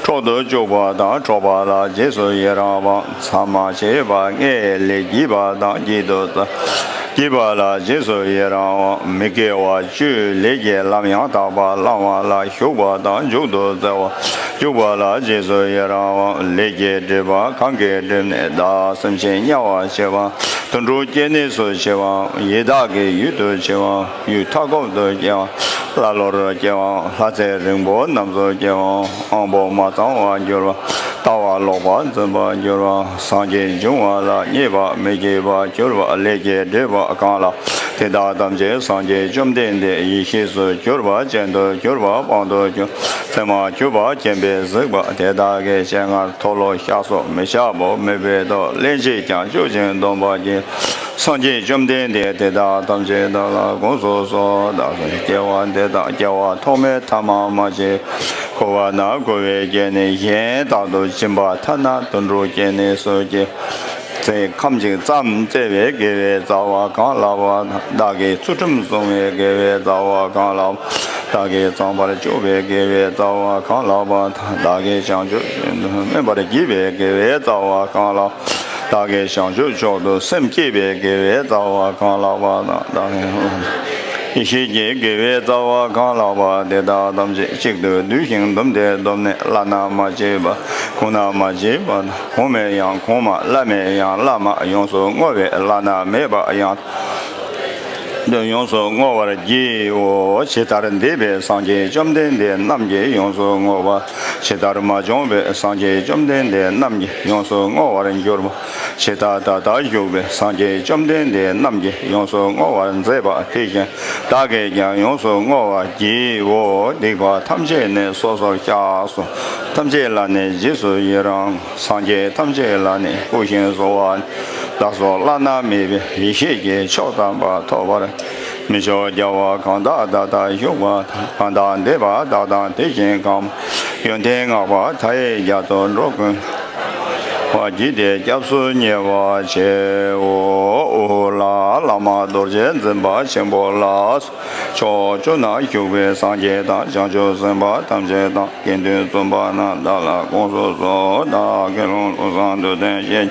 འཕྲོག་ཏུ་བཅུག་པ་དང་འཕྲོག་པ་ལ་རྗེས་སུ་ཡི་རང་བའམ། མཚམས་མ་ཆད་པར་ལྔའི་ལས་བགྱིས་པ་དང་བགྱིད་དུ་སྩལ་བ་བགྱིས་པ་ལ་རྗེས་སུ་ཡི་རང་བའམ། མི་དགེ་བ་བཅུའི་ལས་ཀྱི་ལམ་ཡང་དག་པར་བླང་བ་ལ་ཞུགས་པ་དང་འཇུག་ཏུ་སྩལ་བ་འཇུག་པ་ལ་རྗེས་སུ་ཡི་རང་བའམ། ལས་ཀྱི་སྒྲིབ་པ་གང་གིས་བསྒྲིབས་ནས་བདག་སེམས་ཅན་དམྱལ་བར་སྐྱེ་བ་དུད་འགྲོའི་སྐྱེ་གནས་སུ་སྐྱེ་བའམ། ཡི་དྭགས་ཀྱི་ཡུལ་དུ་སྐྱེ་བའམ། ཡུལ་མཐའ་འཁོབ་ཏུ་སྐྱེ་བའམ། ཀླ་ཀློར་སྐྱེ་བའམ། ལྷ་ཚེ་རིང་པོ་རྣམས་སུ་སྐྱེ་བའམ། དབང་པོ་མ་ཚང་བར་གྱུར་པ། ལྟ་བ་ལོག་པར་འཛིན་པར་གྱུར་པའམ། སངས་རྒྱས་འབྱུང་བ་ལ་མཉེས་པ་མི་བགྱིད་པར་གྱུར་པ་ལས་ཀྱི་སྒྲིབ་པ་གང་ལགས། དེ་དག་ཐམས་ཅད་སངས་རྒྱས་བཅོམ་ལྡན་འདས་ཡེ་ཤེས་སུ་གྱུར་པ་ཅན་དུ་གྱུར་པ་དཔང་དུ་གྱུར་མཚན་མ་གྱུར་པ་མཁྱེན་པས་གཟིགས་པ་དེ་དག་གི་སྤྱན་སྔར་མཐོལ་ལོ་བཤགས་སོ། མི་བཤགས་པ་མེད་པའི་ཐོག་ལན་ཅིག་ཀྱང་ཆོས་ཅན་སྡོམ་པ་བགྱིས། སངས་རྒྱས་བཅོམ་ལྡན་འདས་དེ་དག་ཐམས་ཅད་བདག་ལ་དགོངས་སུ་གསོལ། བདག་སོགས་སྐྱེ་བ་འདི་དང་སྐྱེ་བ་ཐོག་མའི་ཐ་མ་མ་སྐྱེས། འཁོར་བ་ན་འཁོར་བའི་སྐྱེ་གནས་གཞན་དག་ཏུ་སྦྱིན་པ་ཐ་ན་དུད་འགྲོའི་སྐྱེ་གནས་སུ་སྐྱེ། ཚེ་ཁམས་ཅིག་ཙམ་བརྩེ་བའི་དགེ་བའི་རྩ་བ་གང་ལགས་པ་དང་། བདག་གིས་ཚུལ་ཁྲིམས་བསྲུང་བའི་དགེ་བའི་རྩ་བ་གང་ལགས་པ། བདག་གིས་གཙང་བར་སྤྱོད་པའི་དགེ་བའི་རྩ་བ་གང་ལགས་པ་དང་། བདག་གིས་བྱང་ཆུབ་སྨོན་པར་བགྱིས་པའི་དགེ་བའི་རྩ་བ་གང་ལགས། བདག་གིས་བྱང་ཆུབ་མཆོག་ཏུ་སེམས་བསྐྱེད་པའི་དགེ་བའི་རྩ་བ་གང་ལགས་པ་དང་། བདག་གིས་ཡེ་ཤེས་ཀྱི་དགེ་བའི་རྩ་བ་གང་ལགས་པ། དེ་དག་ཐམས་ཅད་གཅིག་ཏུ་བསྡུས་ཤིང་བཟླུམས་ཏེ་བསྡོམས་ནས་བླ་ན་མ་མཆིས་པ། ཁོང་ན་མ་མཆིས་པ་དང་། གོང་མའི་ཡང་གོང་མ། བླ་མའི་ཡང་བླ་མ། ཡོངས་སུ་བསྔོ་བས་བླ་ན་མེད་པ་ཡང་དག་ཏུ་ཡོངས་སུ་བསྔོ་བར་བགྱིའོ། ཇི་ལྟར་འདས་པའི་སངས་རྒྱས་བཅོམ་ལྡན་འདས་རྣམས་ཀྱིས་ཡོངས་སུ་བསྔོ་བ། ཇི་ལྟར་མ་བྱོན་པའི་སངས་རྒྱས་བཅོམ་ལྡན་འདས་རྣམས་ཀྱིས་ཡོངས་སུ་བསྔོ་བར་འགྱུར་བ། ཇི་ལྟར་ད་ལྟ་བཞུགས་པའི་སངས་རྒྱས་བཅོམ་ལྡན་འདས་རྣམས་ཀྱིས་ཡོངས་སུ་བསྔོ་བར་མཛད་པ་དེ་བཞིན་བདག་གིས་ཀྱང་ཡོངས་སུ་བསྔོ་བར་བགྱིའོ། སྡིག་པ་ཐམས་ཅད་ནི་སོ་སོར་བཤགས་སོ། ཐམས་ཅད་ལ་ནི་རྗེས་སུ་ཡི་རང་། སངས་རྒྱས་ཐམས་ཅད་ལ་ནི་བསྐུལ་ཞིང་གསོལ་བ། བདག་སོགས་བླ་ན་མེད་པའི་ཡེ་ཤེས་ཀྱི་མཆོག་དམ་པ་ཐོབ་པར། མི་མཆོག་རྒྱལ་བ་གང་དག་ད་ལྟ་བཞུགས་པ་དང་། གང་དག་འདས་པ་དག་དང་དེ་བཞིན་གང་། ཡོན་ཏན་བསྔགས་པ་མཐའ་ཡས་རྒྱ་མཚོ་འགྲོ་ཀུན། བ་བགྱིས་ཏེ་སྐྱབས་སུ་མཉེས་པར་བྱའོ། ཨོ་ལ་བླ་མ་རྡོ་རྗེ་འཛིན་པ་ཆེན་པོ་ལ། ཕྱོགས་བཅུ་ན་བཞུགས་པའི་སངས་རྒྱས་དང་བྱང་ཆུབ་སེམས་དཔའ་ཐམས་ཅད་དང་། དགེ་འདུན་བཙུན་པ་རྣམས་བདག་ལ་དགོངས་སུ་གསོལ། བདག་གི་ལུས་ལུགས་བཟང་དུ་བསྟན་ཞེས།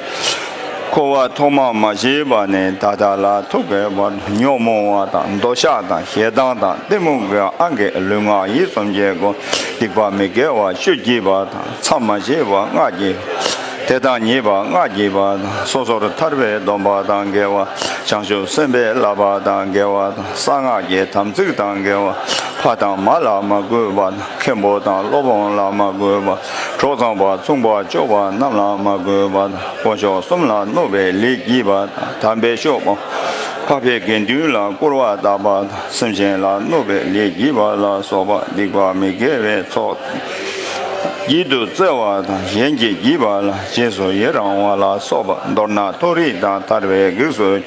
འཁོར་བ་ཐོག་མ་མ་སྐྱེས་པ་ནས་ད་ལྟ་ལ་ཐུག་གི་བར་དུ་ཉོན་མོངས་པ་དང་འདོད་ཆགས་དང་ཞེ་སྡང་དང་གཏི་མུག་གི་ཨང་གིས་ལུས་ངག་ཡིད་གསུམ་གྱི་སྒོ་སྡིག་པ་མི་དགེ་བ་བཅུ་བགྱིས་པ་དང་། མཚམས་མ་མཆིས་པ་ལྔ་བགྱིས་པ། དེ་དང་ཉེས་པ་ལྔ་བགྱིས་པ་དང་། སོ་སོར་ཐར་པའི་སྡོམ་པ་དང་འགལ་བ། བྱང་ཆུབ་སེམས་དཔའི་བསླབ་པ་དང་འགལ་བ་དང་། གསང་སྔགས་ཀྱི་དམ་ཚིག་དང་འགལ་བ། ཕ་དང་མ་ལ་མ་གུས་པ་དང་། མཁན་པོ་དང་སློབ་དཔོན་ལ་མ་གུས་པ། གྲོགས་ཚངས་པ་མཚུངས་པར་སྤྱོད་པ་རྣམས་ལ་མ་གུས་པ་དང་། དཀོན་མཆོག་གསུམ་ལ་གནོད་པའི་ལས་བགྱིས་པ་དང་། དམ་པའི་ཆོས་སྤོང་། འཕགས་པའི་དགེ་འདུན་ལ་སྐུར་བ་བཏབ་པ་དང་། སེམས་ཅན་ལ་གནོད་པའི་ལས་བགྱིས་པ་ལ་སོགས་པ་སྡིག་པ་མི་དགེ་བའི་ཚོགས་བགྱིད་དུ་སྩལ་བ་དང་། གཞན་གྱིས་བགྱིས་པ་ལ་རྗེས་སུ་ཡི་རང་བ་ལ་སོགས་པ། མདོར་ན་མཐོ་རིས་དང་ཐར་པའི་གེགས་སུ།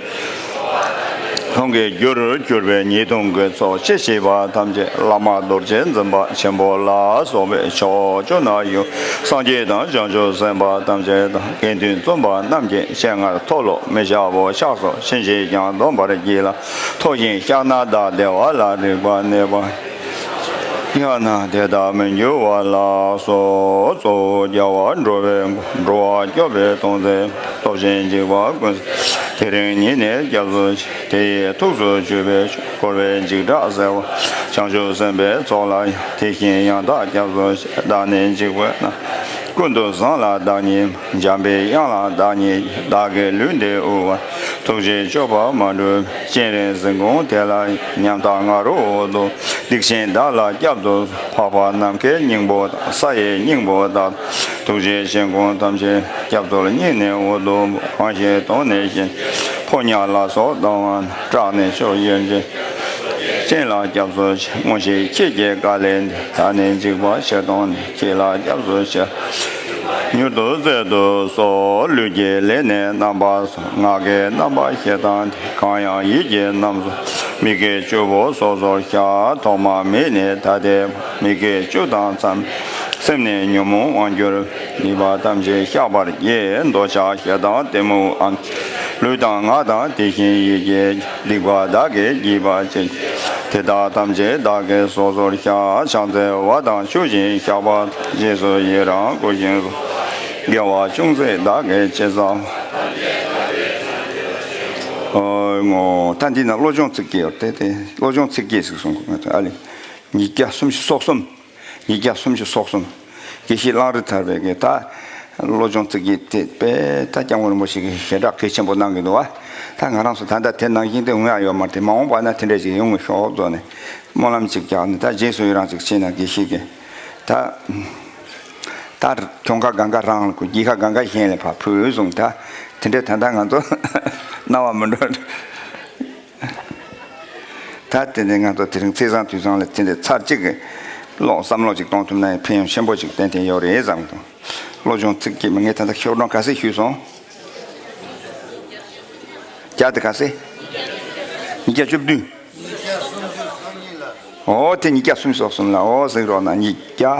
མཐོང་གི་རྒྱུར་གྱུར་པའི་ཉེས་ལྟུང་གི་ཚོགས་ཅི་མཆིས་པ་ཐམས་ཅད་བླ་མ་རྡོ་རྗེ་འཛིན་པ་ཆེན་པོ་ལ་སོགས་པའི་ཕྱོགས་བཅུ་ན་ཡོད་སངས་རྒྱས་དང་བྱང་ཆུབ་སེམས་དཔའ་ཐམས་ཅད་དང་དགེ་འདུན་བཙུན་པ་རྣམས་ཀྱི་སྤྱན་སྔར་མཐོལ་ལོ་མི་བཤགས་པ་ཕྱག་སོར་ཕྱིན་ཅི་མྱང་འདོམས་པར་བགྱིས་ལ། མཐོལ་ཞིང་བཤགས་ན་བདག་བདེ་བ་ལ་རིག་པ་གནས་པ། ཡང་ན་དེ་ལྟར་མི་འགྱུར་བ་ལ་སོགས། གཙོ་བོ་རྒྱལ་བ་འགྲོ་བའི་མགོན། འགྲོ་བ་སྐྱོབ་པའི་དོན་མཛད། སྟོབས་ཆེན་འཇིགས་པ་ཀུན། དེ་རིང་ཉིད་ནས་སྐྱབས་སུ་མཆི། དེ་ཡི་ཐུགས་སུ་ཆུད་པས་འཁོར་བའི་འཇིགས་སྐྲག་སེལ་བ། བྱང་ཆུབ་སེམས་དཔའི་ཚོགས་ལ་ཡང་། དེ་བཞིན་ཡང་དག་སྐྱབས་སུ་མཆི། བདག་ནི་འཇིགས་པའི་ནང་། ཀུན་ཏུ་བཟང་ལ་བདག་ཉིད་མ། འཇམ་པའི་དབྱངས་ལ་བདག་ཉིད་མཆི། བདག་གི་ལུས་འདི་དབུལ་བ། ཐུགས་རྗེས་སྐྱོབ་པ་མ་གྲུབ། སྤྱན་རས་གཟིགས་མགོན་དེ་ལ་ཡང་། ཉམ་ཐག་ང་རོ་འུ་དུམ། སྡིག་ཆེན་བདག་ལ་བསྐྱབ་ཏུ་གསོལ། འཕགས་པ་ནམ་མཁའི་སྙིང་པོ་དང་། ས་ཡི་སྙིང་པོ་དག་དང་། ཐུགས་རྗེ་ཆེ་མགོན་ཐམས་ཅད་སྐྱབས་སྩོལ། སྙིང་ནི་འུ་དུམ་བུ། རང་གཞན་དོན་ནི་གཞན་ཕོ་ཉ་ལ་སོགས་སྡང་བ་ན། སྐྲག་ནས་ཕྱོགས་བཅུར་འབྱིན། སྤྱན་ལ་སྐྱབས་སུ་མཆི། མངོན་ཤེས་ཁྱེད་ཀྱི་བཀའ་ལས་འདས། ད་ནི་འཇིགས་པ་ཆེར་སྟོན་ནས། ཁྱེད་ལ་སྐྱབས་སུ་མཆི། མྱུར་དུ་བཙལ་དུ་གསོལ། ལུས་ཀྱི་ལས་ནི་རྣམ་པ་གསུམ། ངག་གི་རྣམ་པ་བཞི་དང་ལྡན། གང་ཡང་ཡིད་ཀྱི་རྣམ་གསུམ། མི་དགེ་བཅུ་པོ་སོ་སོར་བཤགས། ཐོག་མ་མེད་ནས་ད་ལྟའི་བར། མི་དགེ་བཅུ་དང་མཚམས། སེམས་ནི་ཉོན་མོངས་དབང་གྱུར། སྡིག་པ་ཐམས་ཅད་བཤགས་པར་བགྱི། འདོད་ཆགས་ཞེ་སྡང་གཏི་མུག་དབང་། ལུས་དང་ངག་དང་དེ་བཞིན་ཡིད་ཀྱི། སྡིག་པ་བདག་གིས་བགྱིས་པ་ཅི། དེ་དག་ཐམས་ཅད་བདག་གིས་སོ་སོར་བཤགས། ཕྱག་འཚལ་བ་དང་མཆོད་ཅིང་བཤགས་པ་དང་། རྗེས་སུ་ཡི་རང་བསྐུལ་ཞིང་གསོལ། དགེ་བ་ཅུང་ཟད་བདག་གིས་ཅི་བསགས། ཨོ་ངོ་། ད་འདི་ན་བློ་སྦྱོང་ཚིག་བརྒྱད་ཡོད་དེ། དེ་བློ་སྦྱོང་ཚིག་བརྒྱད་ཟིག་གསུང་གི། ང་ཚོ་ཨ་ལེ། ཉིས་བརྒྱ་སུམ་ཅུ་སོ་གསུམ། ཉིས་བརྒྱ་སུམ་ཅུ་སོ་གསུམ། དགེ་བཤེས་གླང་རི་ཐར་པའི་གི་ད་བློ་སྦྱོང་ཚིག་བརྒྱད་དེ་དཔེ་ད་སྐྱབས་མགོན་རིན་པོ་ཆེ་གིས་ཞེ་དྲག་གལ་ཆེན་པོ་གནང་གི་འདུག་བ། ད་ང་རང་ཚོ་ད་ལྟ་དེ་ནང་བཞིན་དེ་འོང་ཡ་ཡོད་མ་རེད་དེ། མ་འོངས་པ་ན་དེ་འདྲ་ཞིག་ཡོང་གི་ཤོག་བཟོ་ནས་སྨོན་ལམ་ཅིག་རྒྱག་ནས། ད་རྗེས་སུ་ཡི་རང་ཅིག་བྱས་ན། དགེ་བཤེས་ཀྱིས་ད་ད་གྱོང་ཁ་གང་ག་རང་ལ་གོ། རྒྱལ་ཁ་གང་ག་གཞན་ལ་ཕར་ཕུལ་གསུངས། ད་དེ་འདྲ་ད་ལྟ་ང་ཚོ་སྣང་བ་མི་འགྲོ། ད་དེ་ནས་ང་ཚོ་དེ་རིང་ཚེས་བཟང་དུས་བཟང་ལ་དེ་འདྲའི་ཚར་གཅིག་གི་ཀློག་བསམ་བློ་ཅིག་གཏོང་ཐུབ་ན་ཡང་ཕན་ཡོན་ཆེན་པོ་ཅིག་ཏན་ཏན་ཡོད་རེད་བསམ་གི་འདུག་བློ་སྦྱོང་ཚིག་བརྒྱད་མ། ངས་ད་ལྟ་ཤོག་གྲངས་ག་ཚོད་ཞུས་སོང་། བརྒྱ་དེ་ག་ཚོད། ཉིས་བརྒྱ་བཅུ་བདུན། ཨོ་དེ་ཉིས་བརྒྱ་སུམ་ཅུ་སོ་གསུམ་ལ། ཨོ་གཟིགས་རོགས་གནང་། ཉིས་བརྒྱ་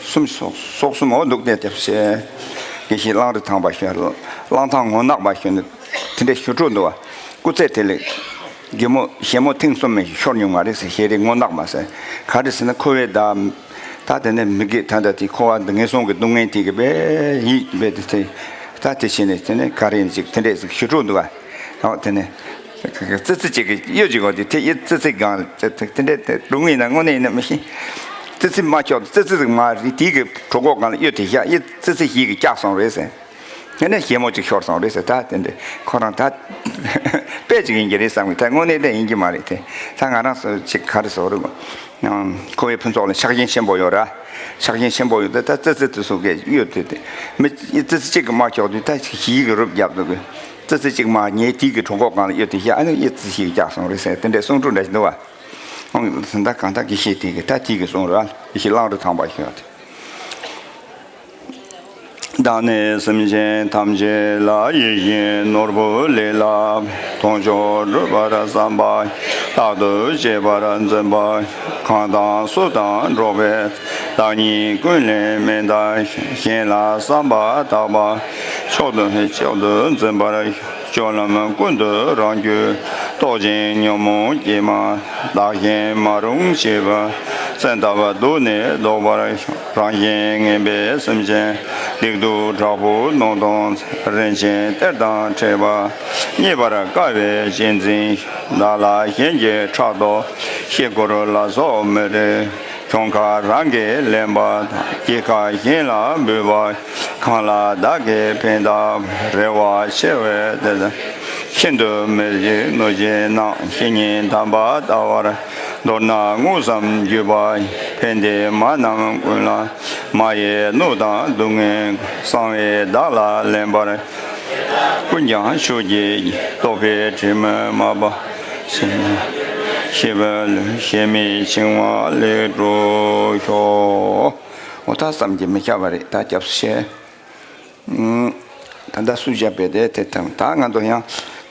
སུམ་ཅུ་སོ་གསུམ། ཨོ་འདུག་སྟེ་དེ་བྱས། དགེ་བཤེས་གླང་རི་ཐང་པ་ཞོལ། གླང་ཐང་ངོ་ནག་པ་ཞོལ་ནས་དེ་འདྲའི་ཞུ་འཕྲོ་འདུག་བ། སྐུ་ཚེ་དེ་ལས་རྒན་མོ་ཞལ་མོ་ཐེངས་གསུམ་མ་ཞིག་ཤོར་མྱོང་མ་རེད་ཟེར། ཞལ་རས་ངོ་ནག་མ་ཟེར། ག་རེ་ཟེར་ན་འཁོར་བའི་ད་ད་དེ་ནས་མི་དགེ་ད་ད་དེ་འཁོར་བ་འདི་ངན་སོང་གི་སྡུག་བསྔལ་དེ་གི་བས་ཡིད་བས་དེ་དེ་ད་དེ་བྱས་ནས་དེ་ནས་ག་རེ་ཡིན་ཅིག་དེ་འདྲས་ཟིག་ཞུ་འཕྲོ་འདུག་བ། ཨོ་དེ་ནས་ཙི་ཙི་གཅིག་གི་གཡུ་གཅིག་གོ། དེ་དེ་གཡུ་ཙི་ཙི་སྒང་ལ་དེ་དེ་འདྲས་དེ་སྡུག་བསྔལ་ན་དངོས་གནས་ཡིན་ན་མི་ཤེས། ཙི་ཙི་མ་ཁྱོག་ཙི་ཙི་ཟིག་མ་རེད། དེ་གི་གྲོད་ཁོག་སྒང་ལ་གཡུ་དེ་བཞག། གཡུ་ཙི་ཙི་ཞིག་གི་བཀྱགས་སོང་རེད་ཟེར། དེ་ནས་ཞལ་མོ་གཅིག་ཤོར་སོང་རེད་ཟེར། ད་དེ་འདྲ་ཁོ་རང་ད་དཔེ་གཅིག་ཡིན་གྱི་རེད་བསམ་གི། ད་དངོས་གནས་དེ་ཡིན་གྱི་མ་རེད་དེ། ད་ང་རང་ཚོ་གཅིག་ག་རེ་ཟེར་རེད་གོ། ཁོ་བོའི་ཕུན་ཚོགས་ལ་ཆགས་ཞེན་ཆེན་པོ་ཡོད་ར། ཆགས་ཞེན་ཆེན་པོ་ཡོད་དེ། ད་ཙི་ཙི་དེ་ཚོ་གས་གཡུ་དེ་དེ་མི་ཙི་ཙི་གཅིག་གི་མ་ཁྱོག་དུས་ད་ཞིག་གི་རུབ་རྒྱབ་འདུག་གི། ཙི་ཙི་གཅིག་མ་ཉལ་དེ་གི་གྲོད་ཁོག་སྒང་ལ་གཡུ་དེ་བཞག། ཨ་ནི་གཡུ་ཙི་ཞིག་བཀྱགས་སོང་རེད་ཟེར། དེ་འདྲའི་གསུང་འཕྲོ་འདྲ་ཞིག་འདུག་བ། ཨང་། ད་གང་ལྟར་དགེ་བཤེས་དེ་གི་ད་དེ་གི་གསུང་ར། དགེ་བཤེས་གླང་རི་ཐང་པ་ཞོལ་དེ། བདག་ནི་སེམས་ཅན་ཐམས་ཅད་ལ། ཡིད་བཞིན་ནོར་བུ་ལས་སླ་བའི། མཐོང་ཆོས་སྒྲུབ་པར་བསམ་པ། རྟག་ཏུ་གཅེས་པར་འཛིན་པ། གང་དང་སུ་དང་འགྲོགས་པའི། བདག་ཉིད་ཀུན་ལས་མི་འདའ་ཞིང་། གཞན་ལ་བསམ་པ་དག་པ། མཆོག་ཏུ་མཆོག་ཏུ་འཛིན་པར་ཤོག། སྤྱོད་ལམ་ཀུན་ཏུ་རང་རྒྱུད་རྟོག་ཅིང་ཉོན་མོངས་སྐྱེས་མ། བདག་གཞན་མ་རུངས་བྱེད་པ། བཙན་ཐབས་སྡུག་ནི་བཟློག་པར་ཤོག། རང་གཞན་ངན་པའི་སེམས་ཅན། སྡིག་སྡུག་དྲག་པོའི་སྣང་སྟོང་། རིན་ཆེན་གཏེར་དང་འཕྲད་པ། རྙེད་པར་དཀའ་བས་གཅེས་འཛིན་ཤོག། བདག་ལ་གཞན་གྱི་ཕྲག་དོག། སྐྱེ་འཁོར་ལ་སོགས་མི་རིགས། གྱོང་ཁ་རང་གིས་ལེན་པ་དང་། སྐྱེད་ཁ་གཞན་ལ་འབུལ་བ། གང་ལ་བདག་གིས་ཕན་བཏགས་པའི། རེ་བ་ཆེ་བས་དེ་དག་ཤིན་ཏུ་མི་བྱེད་གནོད་བྱེད་རྣམས། བཤེས་གཉེན་དམ་པ་ལྟ་བར། མདོར་ན་དངོས་སམ་བརྒྱུད་པ་ཡིས། ཕན་བདེའི་མ་རྣམས་ཀུན་ལ། མ་ཡི་གནོད་དང་སྡུག་བསྔལ་ཀུན། གསང་བས་བདག་ལ་ལེན་པར། ཀུན་ཀྱང་མཆོག་གི་རྟོགས་པའི་དྲི་མ་མ་སྦགས། ཤེས་པ་ལུས་ཞེན་མེད་འཆིང་བ་ལས་གྲོལ་ཤོག། འོ་ད་བསམ་གྱིས་མི་ཁྱབ་པ་རེད། ད་སྐྱབས་སུ་མཆི། ད་ལྟ་སུ་བཞག་པའི་དེ་དེ་དང་། ད་ང་ཚོ་ཡང་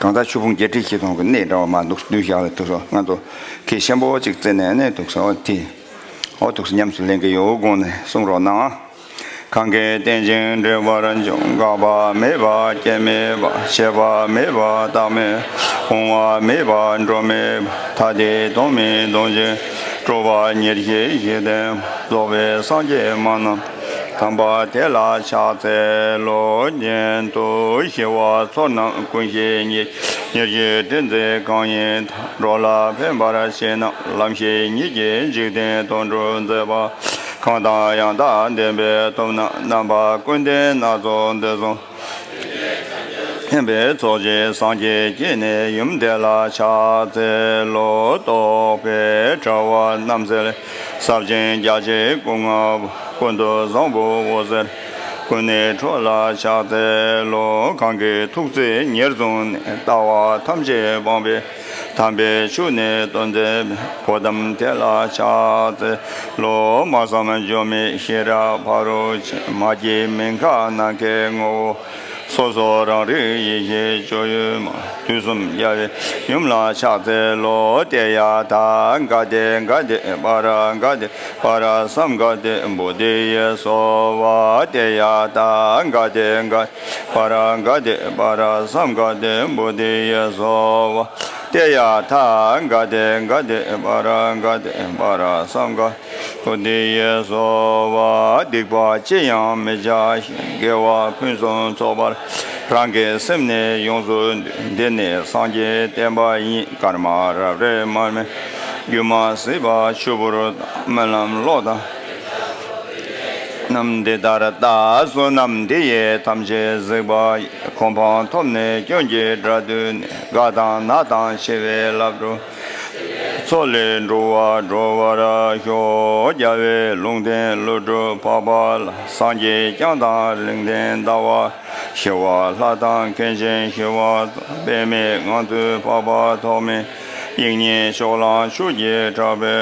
གང་ལྟར་ཆོས་ཕུང་བརྒྱད་ཁྲི་བཞི་སྟོང་གི་གནས་འདྲ་བ་མ་འདུག་བསྡུས་བཞག་ལ་འདུག་སོ། ང་ཚོ་གལ་ཆེན་པོ་གཅིག་བརྩིས་ནས་ནི་འདུག་སོ། དེ་འོ་འདུག་སོ། ཉམས་སུ་ལེན་གྱི་ཡོད་དགོངས་ནས་གསུང་རོགས་གནང་། གང་གིས་རྟེན་ཅིང་འབྲེལ་བར་འབྱུང་། འགག་པ་མེད་པ་སྐྱེ་མེད་པ། ཆད་པ་མེད་པ་རྟག་མེད་པ། འོང་བ་མེད་པ་འགྲོ་མེད་པ། ཐ་དད་སྟོང་མེད་སྟོང་ཆེན། སྤྲོས་པ་ཉེར་ཞི་ཞི་བདེ། རྫོགས་པའི་སངས་རྒྱས་མ་རྣམས། དམ་པ་དེ་ལ་ཕྱག་འཚལ་ལོ། གཉེན་དུ་ཞི་བ་ཚོགས་རྣམས་ཀུན་ཤེས་ཉིད། ཉེར་ཞིའི་དྲིན་ཅན་གང་ཡིན་དང་། འགྲོ་ལ་ཕན་པར་བྱེད་རྣམས། ལམ་ཤེས་ཉིད་ཀྱིས་འཇིག་རྟེན་དོན་སྒྲུབ་མཛད་པ། གང་དང་ཡང་དག་ལྡན་པའི་སྟོབས་རྣམས། རྣམ་པ་ཀུན་ལྡན་སྣ་ཚོགས་འདི་གསུམ། མཁྱེན་པའི་ཚོགས་ཀྱིས་སངས་རྒྱས་བསྐྱེད་ནས་ཡུམ་དེ་ལ་ཕྱག་འཚལ་ལོ། རྟོག་པའི་དྲ་བ་རྣམས་བསལ། ཟབ་ཅིང་རྒྱ་ཆེའི་སྐུ་ལྔ་པོ། ཀུན་ཏུ་བཟང་པོ་འོད་ཟེར། ཀུན་ནས་འཕྲོ་ལ་ཕྱག་འཚལ་ལོ། གང་གི་ཐུགས་བརྩེ་ཉེར་བཟུང་ནས། ལྟ་བ་ཐམས་ཅད་སྤངས་པའི་དམ་པའི་ཆོས་ནི་སྟོན་མཛད་པའི། བོ་དྷི་དེ་ལ་ཕྱག་འཚལ་ལོ། སྨྲ་བསམ་སྦྱོར་མེད་ཤེས་རབ་ཕ་རོལ་ཕྱིན། མ་སྐྱེས་མི་འགག་ནམ་མཁའི་ངོ་བོ། སོ་སོ་རང་རིག་ཡེ་ཤེས་སྤྱོད་ཡུལ་མ། དུས་གསུམ་རྒྱལ་བའི་ཡུམ་ལ་ཕྱག་འཚལ་ལོ། ཏདྱ་ཐཱ། ག་ཏེ་ག་ཏེ་པཱ་ར་ག་ཏེ་པཱ་ར་སཾ་ག་ཏེ་བོ་དྷི་ཡེ་སྭཱ་ཧཱ། ཏདྱ་ཐཱ། ག་ཏེ་ག་ཏེ་པཱ་ར་ག་ཏེ་པཱ་ར་སཾ་ག་ཏེ་བོ་དྷི་ཡེ་སྭཱ་ཧཱ། ཏདྱ་ཐཱ། ག་ཏེ་ག་ཏེ་པཱ་ར་ག་ཏེ་པཱ་ར་སཾ་ག་བོ་དྷི་ཡེ་སྭཱ་ཧཱ། སྡིག་པ་ཅི་ཡང་མི་བྱ་ཞིང་། དགེ་བ་ཕུན་སུམ་ཚོགས་པར་རང་གི་སེམས་ནི་ཡོངས་སུ་འདུལ། འདི་ནི་སངས་རྒྱས་བསྟན་པ་ཡིན། ཀརྨ་རབ་རིབ་མར་མེ་སྒྱུ་མ་ཟད་པ་ཆུ་བུར་དང་། རྨི་ལམ་གློག་དང་རྣམས་འདི་ལྟར་བལྟ། བསོད་ནམས་འདི་ཡིས་ཐམས་ཅད་གཟིགས་པ་ཡི། གོ་འཕང་ཐོབ་ནས་སྐྱོན་གྱི་དགྲ་བཏུལ་ནས། རྒ་དང་ན་དང་འཆི་བའི་རླབས་འཁྲུགས། མཚོ་ལས་འགྲོ་བ་སྒྲོལ་བར་ཤོག། རྒྱལ་བའི་ལུང་བསྟན་ཀླུ་སྒྲུབ་འཕགས་པ་ལ། སངས་རྒྱས་བསྐྱངས་དང་ལུང་བསྟན་ཟླ་བ། ཞི་བ་ལྷ་དང་མཁན་ཆེན་ཞི་བ་འཚོ། དཔེ་མེད་ངང་ཚུལ་འཕགས་པ་ཐོགས་མེད། དབྱིག་གཉེན་ཕྱོགས་གླང་ཆོས་ཀྱི་གྲགས་པའི།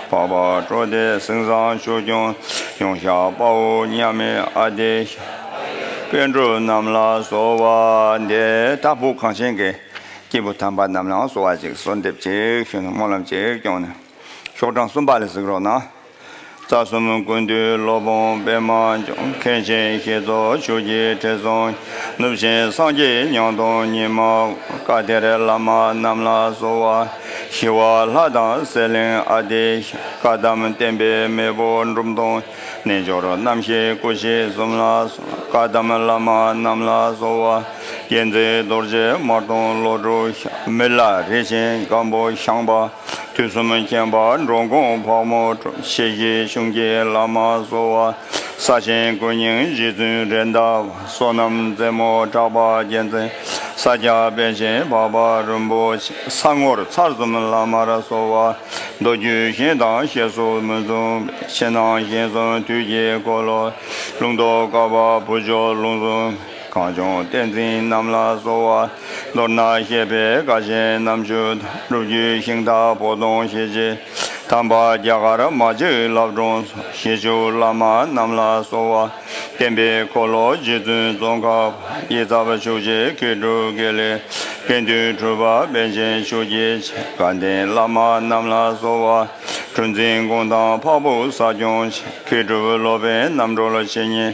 འཕགས་པ་སྤྲོ་ལྡན་ཟིང་ཟང་ཆོས་སྐྱོང་། ཡོན་ཤཱཀ་དཔའ་བོ་མཉམ་མེད་ཨ་ཏི་ཤ། པཎ་གྲུབ་རྣམས་ལ་གསོལ་བ་འདེབས། ད་བོད་གངས་ཅན་གྱི་སྐྱེས་བུ་དམ་པ་རྣམས་ལའང་གསོལ་བ་ཅིག་གསོལ་འདེབས་ཅིག་ཞུས་ནས་སྨོན་ལམ་ཅིག་སྐྱོང་ནས། ཤོག་གྲངས་གསུམ་པ་ལ་གཟིགས་རོགས་གནང་། རྩ་གསུམ་ཀུན་འདུས་སློབ་དཔོན་པདྨ་འབྱུང་། མཁན་ཆེན་ཞི་འཚོ་ཆོས་ཀྱི་ཁྲི་སྲོང་། ནུབ་ཆེན་སངས་རྒྱས་ཉང་སྟོང་ཉི་མ། བཀའ་གཏེར་བླ་མ་རྣམས་ལ་གསོལ་བ། ཞི་བ་ལྷ་དང་གསེར་གླིང་ཨ་ཏི་ཤ། བཀའ་གདམས་བསྟན་པའི་མེས་པོ་འབྲོམ་སྟོན། རྣལ་འབྱོར་རྣམ་ཤེས་སྐུ་མཆེད་གསུམ་ལ་གསོལ། བཀའ་གདམས་བླ་མ་རྣམས་ལ་གསོལ་བ། བསྟན་འཛིན་རྡོ་རྗེ་མར་སྟོན་ལོ་དྲུག་ཤ། མི་ལ་རས་ཆེན་སྒམ་པོ་ཞང་པ། དུས་གསུམ་མཁྱེན་པ་འགྲོ་མགོན་ཕག་མོ་ཁྲོམ། ཤེས་བཞིན་གཞུང་གི་བླ་མ་གསོལ་བ། ས་ཆེན་ཀུན་སྙིང་རྗེ་བཙུན་རེད་མདའ་བ། བསོད་ནམས་རྩེ་མོ་གྲགས་པ་རྒྱལ་མཚན། ས་སྐྱ་པཎ་ཆེན་འཕགས་པ་རིན་པོ་ཆེ། ས་ངོར་ཚར་གསུམ་བླ་མར་གསོལ་བ། མདོ་རྒྱུད་ཞིང་དང་བཤད་སྲོལ་མུན་སྲུང་བའི། ཕྱི་ནང་གཞན་གསུམ་དུས་ཀྱི་འཁོར་ལོ། ལུང་རྟོགས་བཀའ་བབས་བུ་མཆོག་ལུང་གསུམ། གངས་ལྗོངས་བསྟན་འཛིན་རྣམས་ལ་གསོལ་བ། མདོར་ན་བཤད་པའི་དགའ་ཆེན་རྣམ་བཅུ་དང་། སྒྲུབ་བརྒྱུད་ཤིང་རྟ་པོ་ཏོང་ཞེས་བྱའི། དམ་པ་རྒྱ་གར་མ་གཅིག་བླ་སྒྲུང་སོགས། ཞི་བྱེད་བླ་མ་རྣམས་ལ་གསོལ་བ། བསྟན་པའི་འཁོར་ལོ་རྗེ་བཙུན་ཙོང་ཁ་པ། ཡིད་ཚབ་ཆོས་རྗེ་མཁས་གྲུབ་དགེ་ལེགས། དགེ་འདུན་གྲུབ་པ་པཎ་ཆེན་ཆོས་ཀྱི་ཆེན། དགའ་ལྡན་བླ་མ་རྣམས་ལ་གསོལ་བ། གྲུ་འཛིན་ཀུན་བཏང་འཕགས་བོད་ས་སྐྱོང་ཆེན། མཁས་གྲུབ་སློབ་དཔོན་རྣམ་གྲོལ་ཆེ་ཉིད།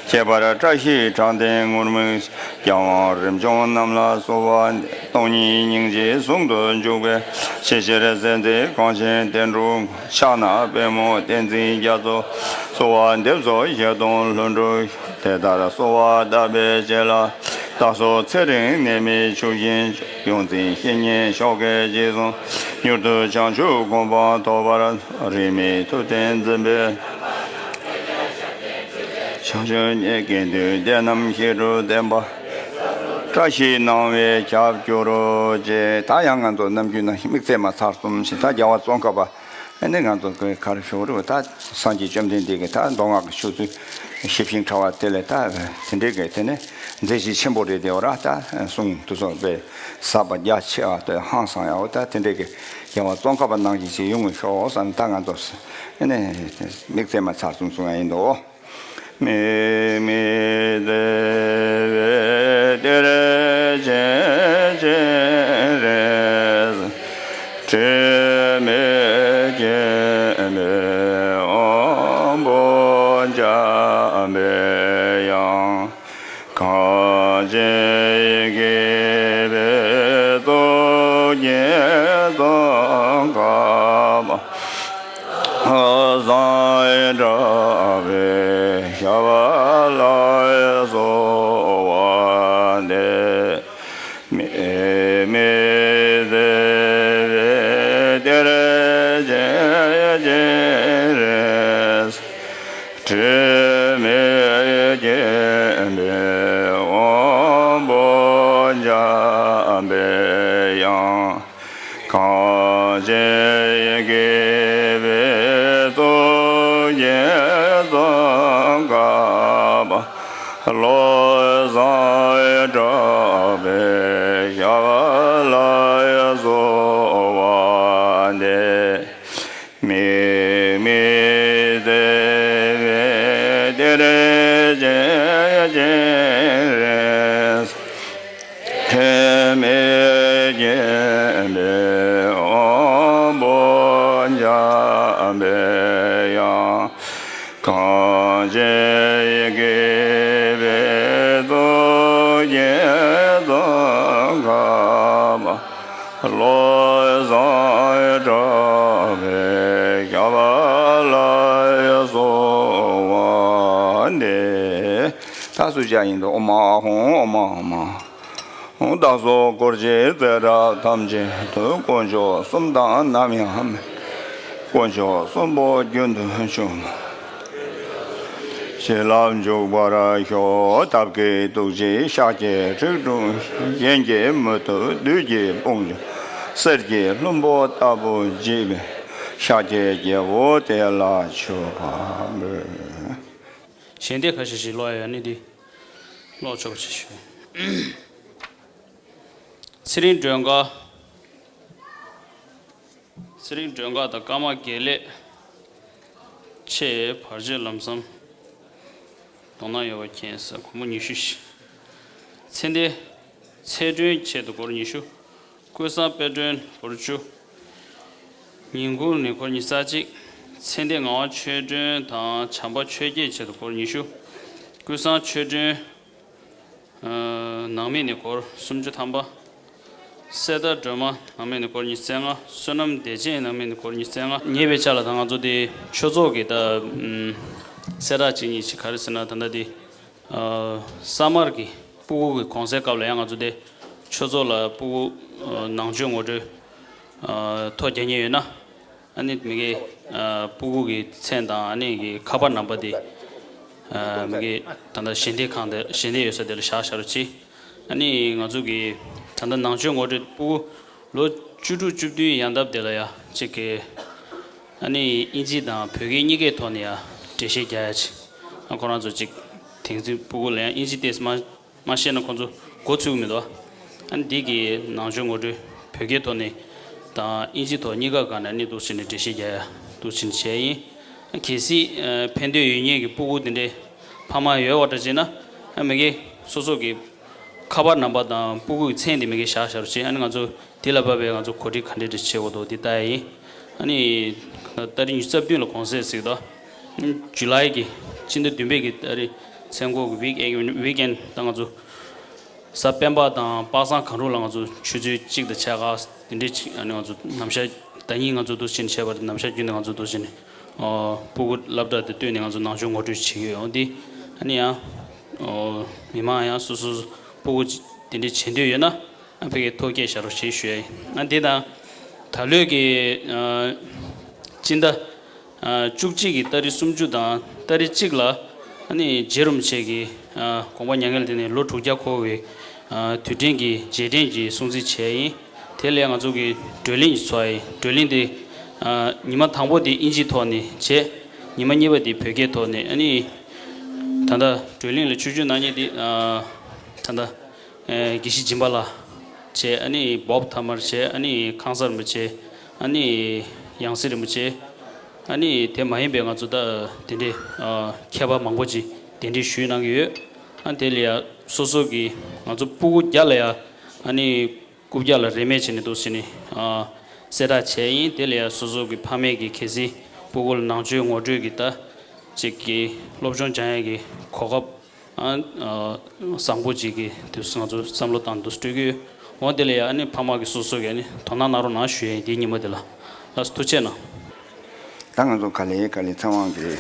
ཁྱད་པར་བཀྲ་ཤིས་གྲགས་ལྡན་ངུར་སྨྲིག། རྒྱལ་དབང་རིམ་བྱོན་རྣམས་ལ་གསོལ་བ་འདེབས། སྟོང་ཉིད་སྙིང་རྗེ་ཟུང་དུ་འཇུག་པའི། ཆེས་ཆེར་གསལ་མཛད་གངས་ཅན་བསྟན་འགྲོའི་མགོན། ཕྱག་ན་པདྨོ་བསྟན་འཛིན་རྒྱ་མཚོ། གསོལ་བ་འདེབས་སོ་ཞལ་དུ་ལྷུན་གྲུབ། དེ་ལྟར་གསོལ་བ་བཏབ་པའི་རྗེས་ལ། བདག་སོགས་ཚེ་རིང་ནད་མེད་ཕྱུག་བཞིན་སྐྱོང་། ཡོངས་འཛིན་བཤེས་གཉེན་མཆོག་གི་རྗེས་སུ། མྱུར་དུ་བྱང་ཆུབ་གོ་འཕང་ཐོབ་པར། རིས་མེད་ཐུབ་བསྟན་འཛིན་པའི། བྱང་ཆུབ་ཉིད་དགེ་འདུན་སྡེ་རྣམས་ཞི་ཁྲོའི་བསྟན་པ། བཀྲ་ཤིས་སྣང་བས་ཁྱབ་གྱུར་ཅིག་ད་ཡང་ང་ཚོ་ནམ་རྒྱུན་ནང་དམིགས་བརྩེ་མ་ཚར་གསུམ་ཞིག་ད་རྒྱལ་བ་ཙོང་ཁ་པ། ཨ་ནི་ང་ཚོ་གི་གར་ཞུགས་རུ་ད་སངས་རྒྱས་བཅོམ་ལྡན་འདས་ཀྱི་ད་མདོ་སྔགས་ཀྱི་ཆོས་ཚུལ་ཞིབ་ཅིང་ཕྲ་བ་དེ་ལས་ད་དེ་འདྲའི་གི་དེ་ནི་མཛད་རྗེས་ཆེན་པོ་རེད་དེ། འོ་ར་ད་གསུང་དུ་སོགས་པའི་ཟབ་པ་རྒྱ་ཆེ་བ་དེ་ཧང་སང་ཡ། འོ་ད་དེ་འདྲའི་གི་རྒྱལ་བ་ཙོང་ཁ་པ་ནང་བཞིན་ཞིག་ཡོང་ངེས་ཤོག་བསམ། ད་ང་ཚོ་ཨ་ནི་དམིགས་བརྩེ་མ་ཚར་གསུམ་གསུང་ཡ་ཡིན་འདུག་དམིགས་མེད་བརྩེ་བའི་གཏེར་ཆེན་ཅན། བའི་ཞབས་ལ་གསོལ་བ་འདེབས། མི་མི་བདེ་བའི་གཏེར་ཆེན་སྤྱན་རས་གཟིགས། དྲི་མེད་བརྒྱན་པའི་དབང་པོ་འཇམ་པའི་དབྱངས། གངས་ཅན་དགྱེས་པའི་གཙུག་གི་ཙོང་ཁ་པ། བློ་བཟང་གྲགས་པའི་ཞབས་ལ་གསོལ་བ་འདེབས། མི་མི་བདེ་བའི་གཏེར་ཆེན་སྤྱན་རས། དྲི་མེད་བརྒྱན་པའི་དབང་པོ་འཇམ་པའི་དབྱངས། གངས་ཅན་དགྱེས་པའི་གཙུག་གི་ཙོང་ཁ་པ། བློ་བཟང་གྲགས་པའི་ཞབས་ལ་གསོལ་བ་འདེབས། ད་སུ་ཅག་ཡིན་དུ་ཨོ་མ་ཨ་ཧོང་ཨོ་མ་ཨོ་མ། བདག་སོགས་འཁོར་བཅས་ཚེ་རབས་ཐམས་ཅད་དུ། དཀོན་མཆོག་གསུམ་དང་ནམ་ཡང་མི། དཀོན་མཆོག་གསུམ་པོ་རྒྱུན་དུ་བྱུང་། བྱིན་རླབས་འཇུག་པར་ཤོག །བདག་གི་ཐུགས་རྗེས་ཤཱཀྱའི་ཁྲི་དྲུང་བཞེངས། གཞན་གྱིས་མི་ཐུབ་བདུད་ཀྱི་དཔུང་འཇོམས། གསེར་གྱི་ལྷུན་པོ་ལྟ་བུར་བརྗིད་པའི། ཤཱཀྱའི་རྒྱལ་པོ་དེ་ལ་མཆོད་པར་འབུལ། ཞལ་འདེབས་ཁ་ཤས་ཤིག་ཀློག་ཡ། ནི་འདི་ཀློག་ཆོག་པ་ཞིག་ཞུ། ཚེ་རིང་སྒྲོལ་དཀར། ཚེ་རིང་སྒྲོལ་དཀར་དང་ཀརྨ་དགེ་ལེགས། ཆེས་བར་ཆད་ལམ་སེལ། མདོར་ན་ཡོད་པ་མཁྱེན་ཟེར། སྒོར་མོ་ཉི་ཤུ་ཞིག །ཚེ་འདས་ཚེ་སྒྲོན་ཆེད་དུ་སྒོར་ཉི་ཤུ། ཀུན་བཟང་དཔལ་སྒྲོན་སྒོར་བཅུ། ཉིན་གུང་ནས་སྒོར་ཉི་ཤུ་རྩ་གཅིག །ཚེ་འདས་ངག་དབང་ཆོས་སྒྲོན་དང་བྱམས་པ་ཆོས་རྒྱལ་ཆེད་དུ་སྒོར་ཉི་ཤུ། ཀུན་བཟང་ཆོས་སྒྲོན། ནང་མི་ནས་སྒོར་སུམ་ཅུ་ཐམ་པ། གསེར་རྟ་སྒྲོལ་མ་ནང་མི་ནས་སྒོར་ཉི་ཤུ་རྩ་ལྔ། བསོད་ནམས་བདེ་ཆེན་ནང་མི་ནས་སྒོར་ཉི་ཤུ་རྩ་ལྔ། ཉེ་བའི་ཆར་ལ་ད་ང་ཚོ་དེ་ཆོས་ཚོགས་ཀྱི་ད་གསལ་བསྒྲགས་གཅིག་གཉིས་ཅིག་ག་རེ་ཟེར་ན། ད་ལྟ་དེ་ས་དམར་གྱི་སྤུ་གུ་གི་གུང་སེང་སྐབས་ལ་ཡང་ང་ཚོ་དེ་ཆོས་ཚོགས་ལ་སྤུ་གུ་ནང་ཆོས་ངོ་སྤྲོད་ཐོ་རྒྱག་མཁན་ཡོད་ན། ཨ་ནི་མི་གི་ཨ་སྤུ་གུ་གི་མཚན་དང་ཨ་ནི་གི་ཁ་པར་ནམ་བར་དེ་ཨ་མི་གི་ད་ལྟ་ཞལ་འདེབས་ཁང་དེ་ཞལ་འདེབས་ཡོད་ས་དེ་ལ་བཞག་བཞག་རོགས་གྱིས། ཨ་ནི་ང་ཚོ་གི་ད་ལྟ་ནང་ཆོས་ངོ་སྤྲོད་སྤུ་གུ་ལོ་བཅུ་དྲུག་བཅུ་བདུན་ཡན་འདབ་དེ་ལ་ཡ་གཅིག་གི་ཨ་ནི་དབྱིན་ཇི་དང་བོད་སྐད་གཉིས་ཀའི་ཐོག་ནས་ཡ་འགྲེལ་བཤད་རྒྱག་ཡ་ཅིག །ཨ་ཁོ་རང་ཚོ་གཅིག་དེང་ཚིག་སྤུ་གུ་ལ་ཡང་དབྱིན་ཇི་ཏོག་ཙམ་མ་མ་ཤེས་ན་ཁོང་ཚོ་མགོ་ཚོས་ཀྱི་མི་འདུག །ཨ་ནི་འདི་གི་ནང་ཆོས་ངོ་སྤྲོད་བོད་སྐད་ཐོག་ནས་དང་དབྱིན་ཇི་ཐོག་གཉིས་ཀ་སྒང་ནས་ཨ་ནི་འདུག་བྱས་ནས་འགྲེལ་བཤད་རྒྱག་ཡ་འདུག་བྱས་ནས་བྱས་ཡིན། ཨ་གལ་སྲིད་ཨ་ཕན་ཐོགས་ཡོད་མཁན་གྱི་སྤུ་གུ་དེ་འདྲའི་ཕ་མ་ཡོད་པ་འདྲ་བྱས་ན། ཨ་མི་གི་སོ་སོ་གི་ཁ་པར་ནམ་བར་དང་སྤུ་གུ་གི་མཚན་དེ་མི་གི་བཞག་བཞག་རོགས་བྱེད། ཨ་ནི་ང་ཚོ་དེ་ལ་བབས་པའི་ང་ཚོ་གོ་སྒྲིག་ག་འདྲས་འདྲ་བྱེད་དགོས་འདུག་དེ་ལྟ་ཡ་ཡིན། ཨ་ནི་ཏ་རིག་ཉི་ཤུ་རྩ་བདུན་ལ་གུང་སེང་ཟེར་གི་འདུག་ཇུ་ལའི་གི་སྤྱི་ཟླ་བདུན་པའི་གི་ཏ་རིག་མཚན་འཁོར་གི་ཝིག་ཨེན་ཝིག་ཨེན་ད་ང་ཚོ་གཟའ་སྤེན་པ་དང་པ་སངས་གང་རུང་ལ་ང་ཚོ་ཆུ་ཚོད་གཅིག་དང་ཕྱེད་ཀ་དེ་འདྲའི་ཅིག་ཨ་ནི་ང་ཚོ་ནམ་ཞག་ཟླ་ཉིན་ང་ཚོ་འདུག་བྱས་ནས་བྱས་པ་རེད། ནམ་ཞག་རྒྱུན་དུ་ང་ཚོ་འདུག་བྱས་ནས་ཨོ་སྤུ་གུ་སློབ་གྲྭ་དེ་བཏོན་ནས་ང་ཚོ་ནང་ཆོས་ངོ་སྤྲོད་བྱེད་ཀྱི་ཡོད། འོ་འདི་ཨ་ནི་ཡང་ཨོ་མི་མང་ཡང་སོ་སོ་སྤུ་གུ་དེ་འདྲའི་བྱེད་འདོད་ཡོད་ན། ཨ་ཕ་གིའི་ཐོ་བཀོད་བཞག་རོགས་ཞེས་ཞུ་ཡ་ཡིན། ཨ་འདི་དང་ད་ལོའི་གི་ཨ་སྤྱི་ཟླ་ཨ་བཅུ་གཅིག་གི་ཏ་རིག་སུམ་ཅུ་དང་ཏ་རིག་གཅིག་ལ་ཨ་ནི་རྗེ་རིན་པོ་ཆེ་གི་ཨ་དགོངས་པ་མྱ་ངན་ལས་འདས་ནས་ལོ་དྲུག་བརྒྱ་འཁོར་བའི་ཨ་དུས་དྲན་གྱི་རྗེས་དྲན་གྱི་སྲུང་བརྩི་བྱས་ཡིན། དེ་ལས་ང་ཚོ་གི་བགྲོ་གླེང་ཞིག་ཚོགས་ཡིན། བགྲོ་གླེང་དེ་ཨ་ཉི་མ་དང་པོ་དེ་དབྱིན་ཇིའི་ཐོག་ནས་བྱས། ཉི་མ་གཉིས་པ་དེ་བོད་སྐད་ཐོག་ནས། ཨ་ནི་ད་ལྟ་བགྲོ་གླེང་ལ་ཆིབས་བསྒྱུར་གནང་མཁན་དེ་ཨ་ད་ལྟ། ཨེ་དགེ་བཤེས་སྦྱིན་པ་ལགས་བྱས། ཨ་ནི་བོབ་ཐ་མར་བྱས། ཨ་ནི་ཁང་གསར་རིན་པོ་ཆེ། ཨ་ནི་ཡང་སྲིད་རིན་པོ་ཆེ། ཨ་ནི་དེ་མ་ཡིན་པའི་ང་ཚོ་ད་དེ་འདྲའི་ཨ་མཁས་པ་མང་པོ་ཅིག་གདན་འདྲེན་ཞུས་གནང་གི་ཡོད། ཨ་དེ་ལ་ཡ་སོ་སོ་གི་ང་ཚོ་སྤུ་གུ་བརྒྱ་ལ་ཡ་ཨ་ནི་རྐུབ་བཀྱག་ལ་རེ་མེད་བྱས་ནས་འདུག་བྱས་ནས་ཨ་གསལ་བསྒྲགས་བྱས་ཡིན། དེ་ལ་ཡ་སོ་སོ་གི་ཕ་མས་ཀྱི་གལ་སྲིད་སྤུ་གུ་ལ་ནང་ཆོས་ངོ་སྤྲོད་ཀྱི་ད་ཅིག་གི་སློབ་སྦྱོང་སྦྱང་ཡས་ཀྱི་གོ་སྐབས། ཨ་ཨ་བཟང་པོ་ཅིག་གི་དུས་སུ་ང་ཚོ་བསམ་བློ་བཏང་འདུག་སྤྲོད་ཀྱི་ཡོད། འོ་དེ་ལ་ཡ་ཨ་ནི་ཕ་མ་གི་སོ་སོ་གི་ཨ་ནི་དོ་སྣང་གནང་རོགས་གནང་ཞུ་ཡ་ཡིན། དེའི་ཉིན་མོ་དེ་ལ། ལགས་སོ། ཐུགས་རྗེ་གནང་། ད་ང་ཚོ་ག་ལེ་ག་ལེ་ཚེ་དབང་གི་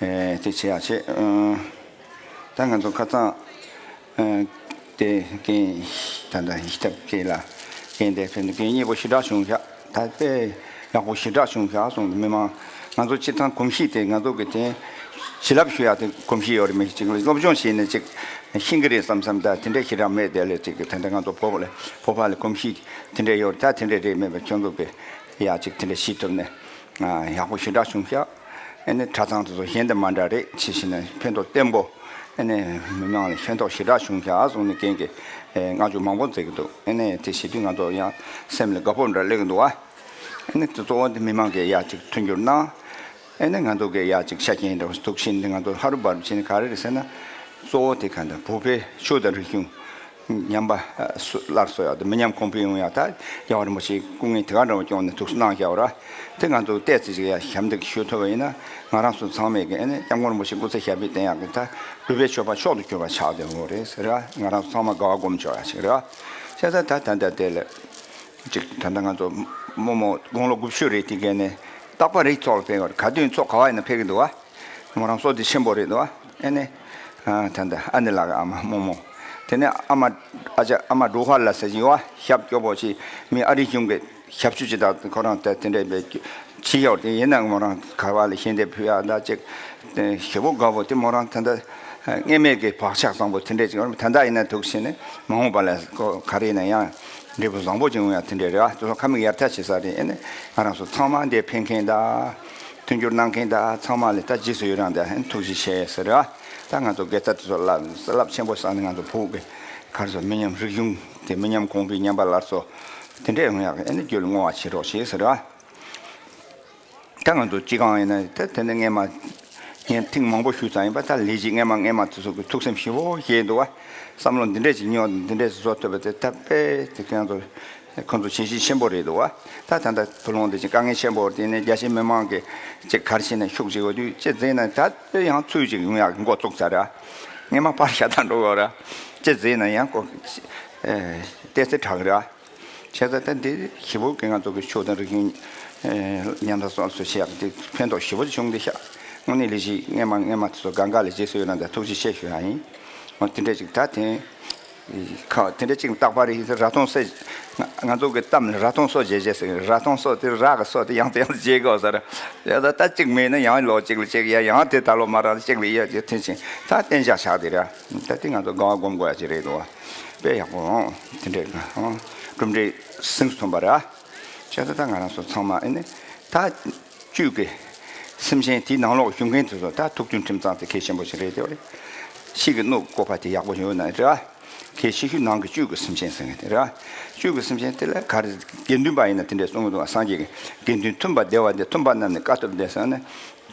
ཨེ་དེ་བྱེད་ཡག་བྱེད། ཨ་ད་ང་ཚོ་ཁ་སང་ཨ་དེ་རྒན་ད་ལྟ་ཡིག་ཐབས་རྒན་ལ་རྒན་དེ་ཕན་ཚུན་རྒན་གཉིས་པོ་ཞེ་དྲག་བྱུང་ཤག་ད་དཔེ་ཡག་པོ་ཞེ་དྲག་བྱུང་ཤག་གསུངས། མི་མང་ང་ཚོ་སྤྱིར་བཏང་གོམས་གཤིས་དེ་ང་ཚོ་གི་དེ་བྱིན་རླབས་ཞུ་ཡག་དེ་གོམས་གཤིས་ཡོད་རེད། མི་གཅིག་ལ་སློབ་སྦྱོང་བྱས་ནས་ཅིག་ཤེས་ཀྱི་རེད་བསམ་བསམ། ད་དེ་འདྲ་ཞེ་དྲག་མེད། དེ་ལས་ཅིག་གི་ད་ལྟ་ང་ཚོ་བོད་ལ་བོད་པ་ལ་གོམས་གཤིས་དེ་འདྲ་ཡོད་རེད། ད་དེ་འདྲ་རེད་མེད་པ་ཁྱོད་ཚོ་གི་ཡག་ཅིག་དེ་འདྲ་ཤེས་ཐུབ་ནས། ཨ་ཡག་པོ་ཞེ་དྲག་བྱུང་ཤག་ཨ་ནི་གྲྭ་ཚང་དེ་ཚོ་གཞན་དང་མ་འདྲ་རེད། ཆེ་ཤིན་ན་ཕན་ཐོགས་བརྟན་པོ། ཨ་ནི་མི་མང་ལ་ཕན་ཐོགས་ཞེ་དྲག་བྱུང་ཤག་གསུངས་ནས་རྒན་གྱིས་ཨེ་བསྔགས་བརྗོད་མང་པོ་མཛད་ཀྱི་འདུག་ཨ་ནི་དེ་བྱེད་དུས་ང་ཚོ་ཡང་སེམས་ལ་དགའ་པོ་འདྲ་སླེབས་ཀྱི་འདུག་བ། ཨ་ནི་དེ་གཙོ་བོ་དེ་མི་མང་གིས་ཡག་ཅིག་མཐུན་འགྱུར་གནང་། ཨ་ནི་ང་ཚོ་གིས་ཡག་ཅིག་ཆ་རྐྱེན་འདྲ་བོ་འདུག་བཞིན་དེ་ང་ཚོ་ཧ་རུ་བར་བྱས་ནས་ག་རེ་རེད་ཟེར་ན། གཙོ་བོ་དེ་ག་འདྲ་བོད་པའི་ཆོས་དང་རིག་གཞུང་ཉམས་པ་སླར་གསོ་ཡག་དང་མི་ཉམས་གོང་འཕེལ་ཡོང་ཡག་ད་རྒྱལ་བ་རིན་པོ་ཆེའི་སྐུ་ངལ་དེ་ག་འདྲ་བ་སྐྱོང་ནས་ཐུགས་གནང་བཞག་པ་ར། དེ་ང་ཚོ་ཏོག་ཙམ་ཅིག་ཡ་ཞབས་འདེགས་ཞུ་ཐུབ་པ་ཡིན་ན་ང་རང་ཚོ་ཚང་མས་ཀྱི་ཨ་ནི་སྐྱབས་མགོན་རིན་པོ་ཆེ་སྐུ་ཚེ་ཞབས་པད་བརྟན་ཡག་གི་ད་སྒྲུབ་པའི་མཆོད་པ་མཆོག་ཏུ་གྱུར་པ་ཆགས་བསྡད་ཡོད་རེད་ཟེར་ར། ང་རང་ཚོ་ཚང་མ་དགའ་བ་སྒོམ་ཆོག་ཡག་ཅིག་རེད་བ། བྱས་ཙང་ད་ད་ལྟ་དེ་ལ་ཅིག་ད་ལྟ་ང་ཚོ་རྨོ་མོ་དགུང་ལོ་དགུ་བཅུ་རེད། དེ་གས་ནས་རྟག་པ་རིགས་ཚོགས་ལ་ཕེབས་ཡོད་རེད། ག་དུས་ཚོགས་ག་བ་ཡིན་ན་ཕེབས་ཀྱི་འདུག་བ། མོ་རང་བསོད་བདེ་ཆེན་པོ་རེད་འདུག་བ། ཨ་ནི། ཨ་ད་ལྟ་ཨ་ནེ་ལགས་ཀྱི་ཨ་མ་རྨོ་མོ། དེ་ནས་ཨ་མ་ཨ་ཅག་ཨ་མ་འབྲོག་ཧ་ལ་ཟེར་གྱི་ཡོད་བ། ཞབས་སྐྱོ་པོ་ཞིག་མི་ཨ་རིའི་གཞུང་གི་ཞབས་ཞུ་ཅིག་དང་ཁོ་རང་དེ་དེ་འདྲས་བྱས་ཡོད་རེད། ཡིན་ནའང་མོ་རང་ག་བ་ལ་ཞལ་འདེབས་ཕུལ་ཡག་ད་ཅིག་དེ་ཞེ་པོ་དགའ་པོ་དེ་མོ་རང་ད་ལྟ་སྔས་མེད་ཀྱི་བག་ཆགས་བཟང་པོ་དེ་འདྲས་ཅིག་ཡོད་རེད། ད་ལྟ་ཡིན་ན་འདུག་བྱས་ནས་མ་འོངས་པ་ལ་ཁོ་ག་རེ་ཡིན་ན་ཡང་འབྲས་བུ་བཟང་པོ་ཅིག་ཡོང་ཡག་དེ་འདྲས་རེད་བ། དེ་ཚོ་ཁ་མིག་ཡར་ཐག་བྱེད་ས་རེད། ཨ་ནི་ང་རང་ཚོ་ཚང་མ་འདིར་ཕེབས་མཁན་དང་མཐུན་འགྱུར་གནང་མཁན་དང་ཚང་མ་ལ་ད་རྗེས་སུ་ཡི་རང་དང་ཐུགས་རྗེ་ཆེ་ཟེར་རེད་བ། ད་ང་ཚོ་དགེ་རྩ་དེ་ཚོ་རླབས་རླབས་ཆེན་པོ་བསགས་ནས་ང་ཚོ་བོད་ཀྱི་ག་རེ་ཟེར་མི་ཉམས་རིག་གཞུང་དེ་མི་ཉམས་གོང་འཕེལ་ཉམས་པ་སླར་གསོ་དེ་འདྲས་ཡོང་ཡག་གི་ཨ་ནི་རྒྱུ་ལ་བསྔོ་བ་བྱེད་རོགས་བྱེད་ཟེར་རེད་བ། ད་ང་ཚོ་སྤྱི་ཁང་ཡིན་ན་ད་དེ་ནས་སྔས་མ་ངས་ཐེངས་མང་པོ་ཞུས་ཙང་ཡིན་པ། ད་ལས་བྱེད་སྔས་མ་སྔས་མ་དེ་ཚོ་གི་ཐུགས་སེམས་ཞེ་པོ་བཞེས་འདུག་བ། བསམ་བློ་འདི་འདྲས་ཅིག་ཉོ་འདི་འདྲས་བཟོ་ཐུབ་པ་དེ་ད་དཔེ་དེ་ཁོང་ཚོ་ཁོང་ཚོ་བྱས་རྗེས་ཆེན་པོ་རེད་འདུག་བ། ད་ད་ལྟ་བུ་ལོང་འདི་ཅིག་དཀའ་ངལ་ཆེན་པོ་རེད། དེ་ནས་རྒྱ་ཆེ་མི་མང་གི་ཅིག་ག་རེ་བྱས་ན་ཤུགས་ཅིག་ཡོད་དུས་ཅི་བྱས་ན་ད་དེ་ཡང་ཚུལ་ཅིག་ཡོང་ཡག་གི་འགོ་བཙུགས་ཚར་ར། སྔས་མ་པར་ཤ་སྟག་འགྲོ་གི་ཡོད་ར། ཅི་བྱས་ན་ཡང་ཀོ་ཏེ་ཚེ་དྲག་གི་ར། བྱས་ཙང་ད་འདི་ཞེ་པོ་གི་ང་ཚོ་གི་ཆོས་དང་རིག་གཞུང་ཉམས་ཐག་སོགས་སུ་བྱེད་ཡག་འདི་ཕན་ཐོགས་ཞེ་པོ་བྱུང་འདི་ཤག་དངོས་གནས་ལས་གཞི་སྔས་མ་སྔས་མ་དེ་ཚོ་གང་ག་ལ་རྗེས་སུ་ཡི་རང་དང་ཐུགས་རྗེ་ཆེ་ཞུ་ཡག་ཡིན། འོ་དེ་འདྲས་ཅིག་ད་དེ་ཁ་དེ་འདྲས་ཅིག་རྟག་པར་ཡིན་ཟེར་ར་ཐོང་སེ། ང་ང་ཚོ་གི་གཏམ་ལ་ར་ཐོང་སོ་བྱེད་བྱེད་ཟེར། ར་ཐོང་སོ་དེ་ར་གི་སོ་དེ་ཡང་དེ་ཡང་བྱེད་དགོས་ཟེར། ཡ་ད་ད་གཅིག་མེད་ན་ཡང་ལོ་གཅིག་ལ་གཅིག་ཡ་ཡང་དེ་ད་ལོ་མ་ར་གཅིག་ལ་ཡ་དེ་ཐེན་ཅིང་ད་གཏན་འཇགས་ཆགས་དེ་ར། ད་དེ་ང་ཚོ་དགའ་བ་སྒོམ་དགོས་ཡ་ཅིག་རེད་འདུག་བ། དཔེ་ཡག་པོ་འོང་དེ་འདྲས་འོང་གྲུབ་འབྲས་སེམས་སུ་ཐོན་པ་ར། བྱས་ཙང་ད་ང་རང་ཚོ་ཚང་མ་ཨེ་ནི་ད་བཅུད་ཀྱི་སེམས་ཅན་དེའི་ནང་ལོགས་བཞུགས་མཁན་དེ་ཚོ་ད་ཐུགས་མཐུན་ཁྲིམས་གཙང་དེ་གལ་ཆེན་པོ་ཞིག་རེད་དེ་བ་རེད། ཕྱི་གི་གནོད་བཀོད་པ་དེ་ཡག་པོ་ཡོད་ན་ར། གལ་ཆེ་ཤོས་ནང་གི་བཅུད་ཀྱི་སེམས་ཅན་ཟེར་མཁན་དེ་ར། བཅུད་ཀྱི་སེམས་ཅན་དེ་ལ་ག་རེ་དགེ་འདུན་པ་ཡིན་ན་དེ་འདྲས་གསུང་གི་འདུག་སངས་རྒྱས་ཀྱིས་དགེ་འདུན་མཐུན་པ་བདེ་བ་འདོད། མཐུན་པ་རྣམས་ནི་དཀའ་ཐུབ་འདོད་ཟེར་ནས།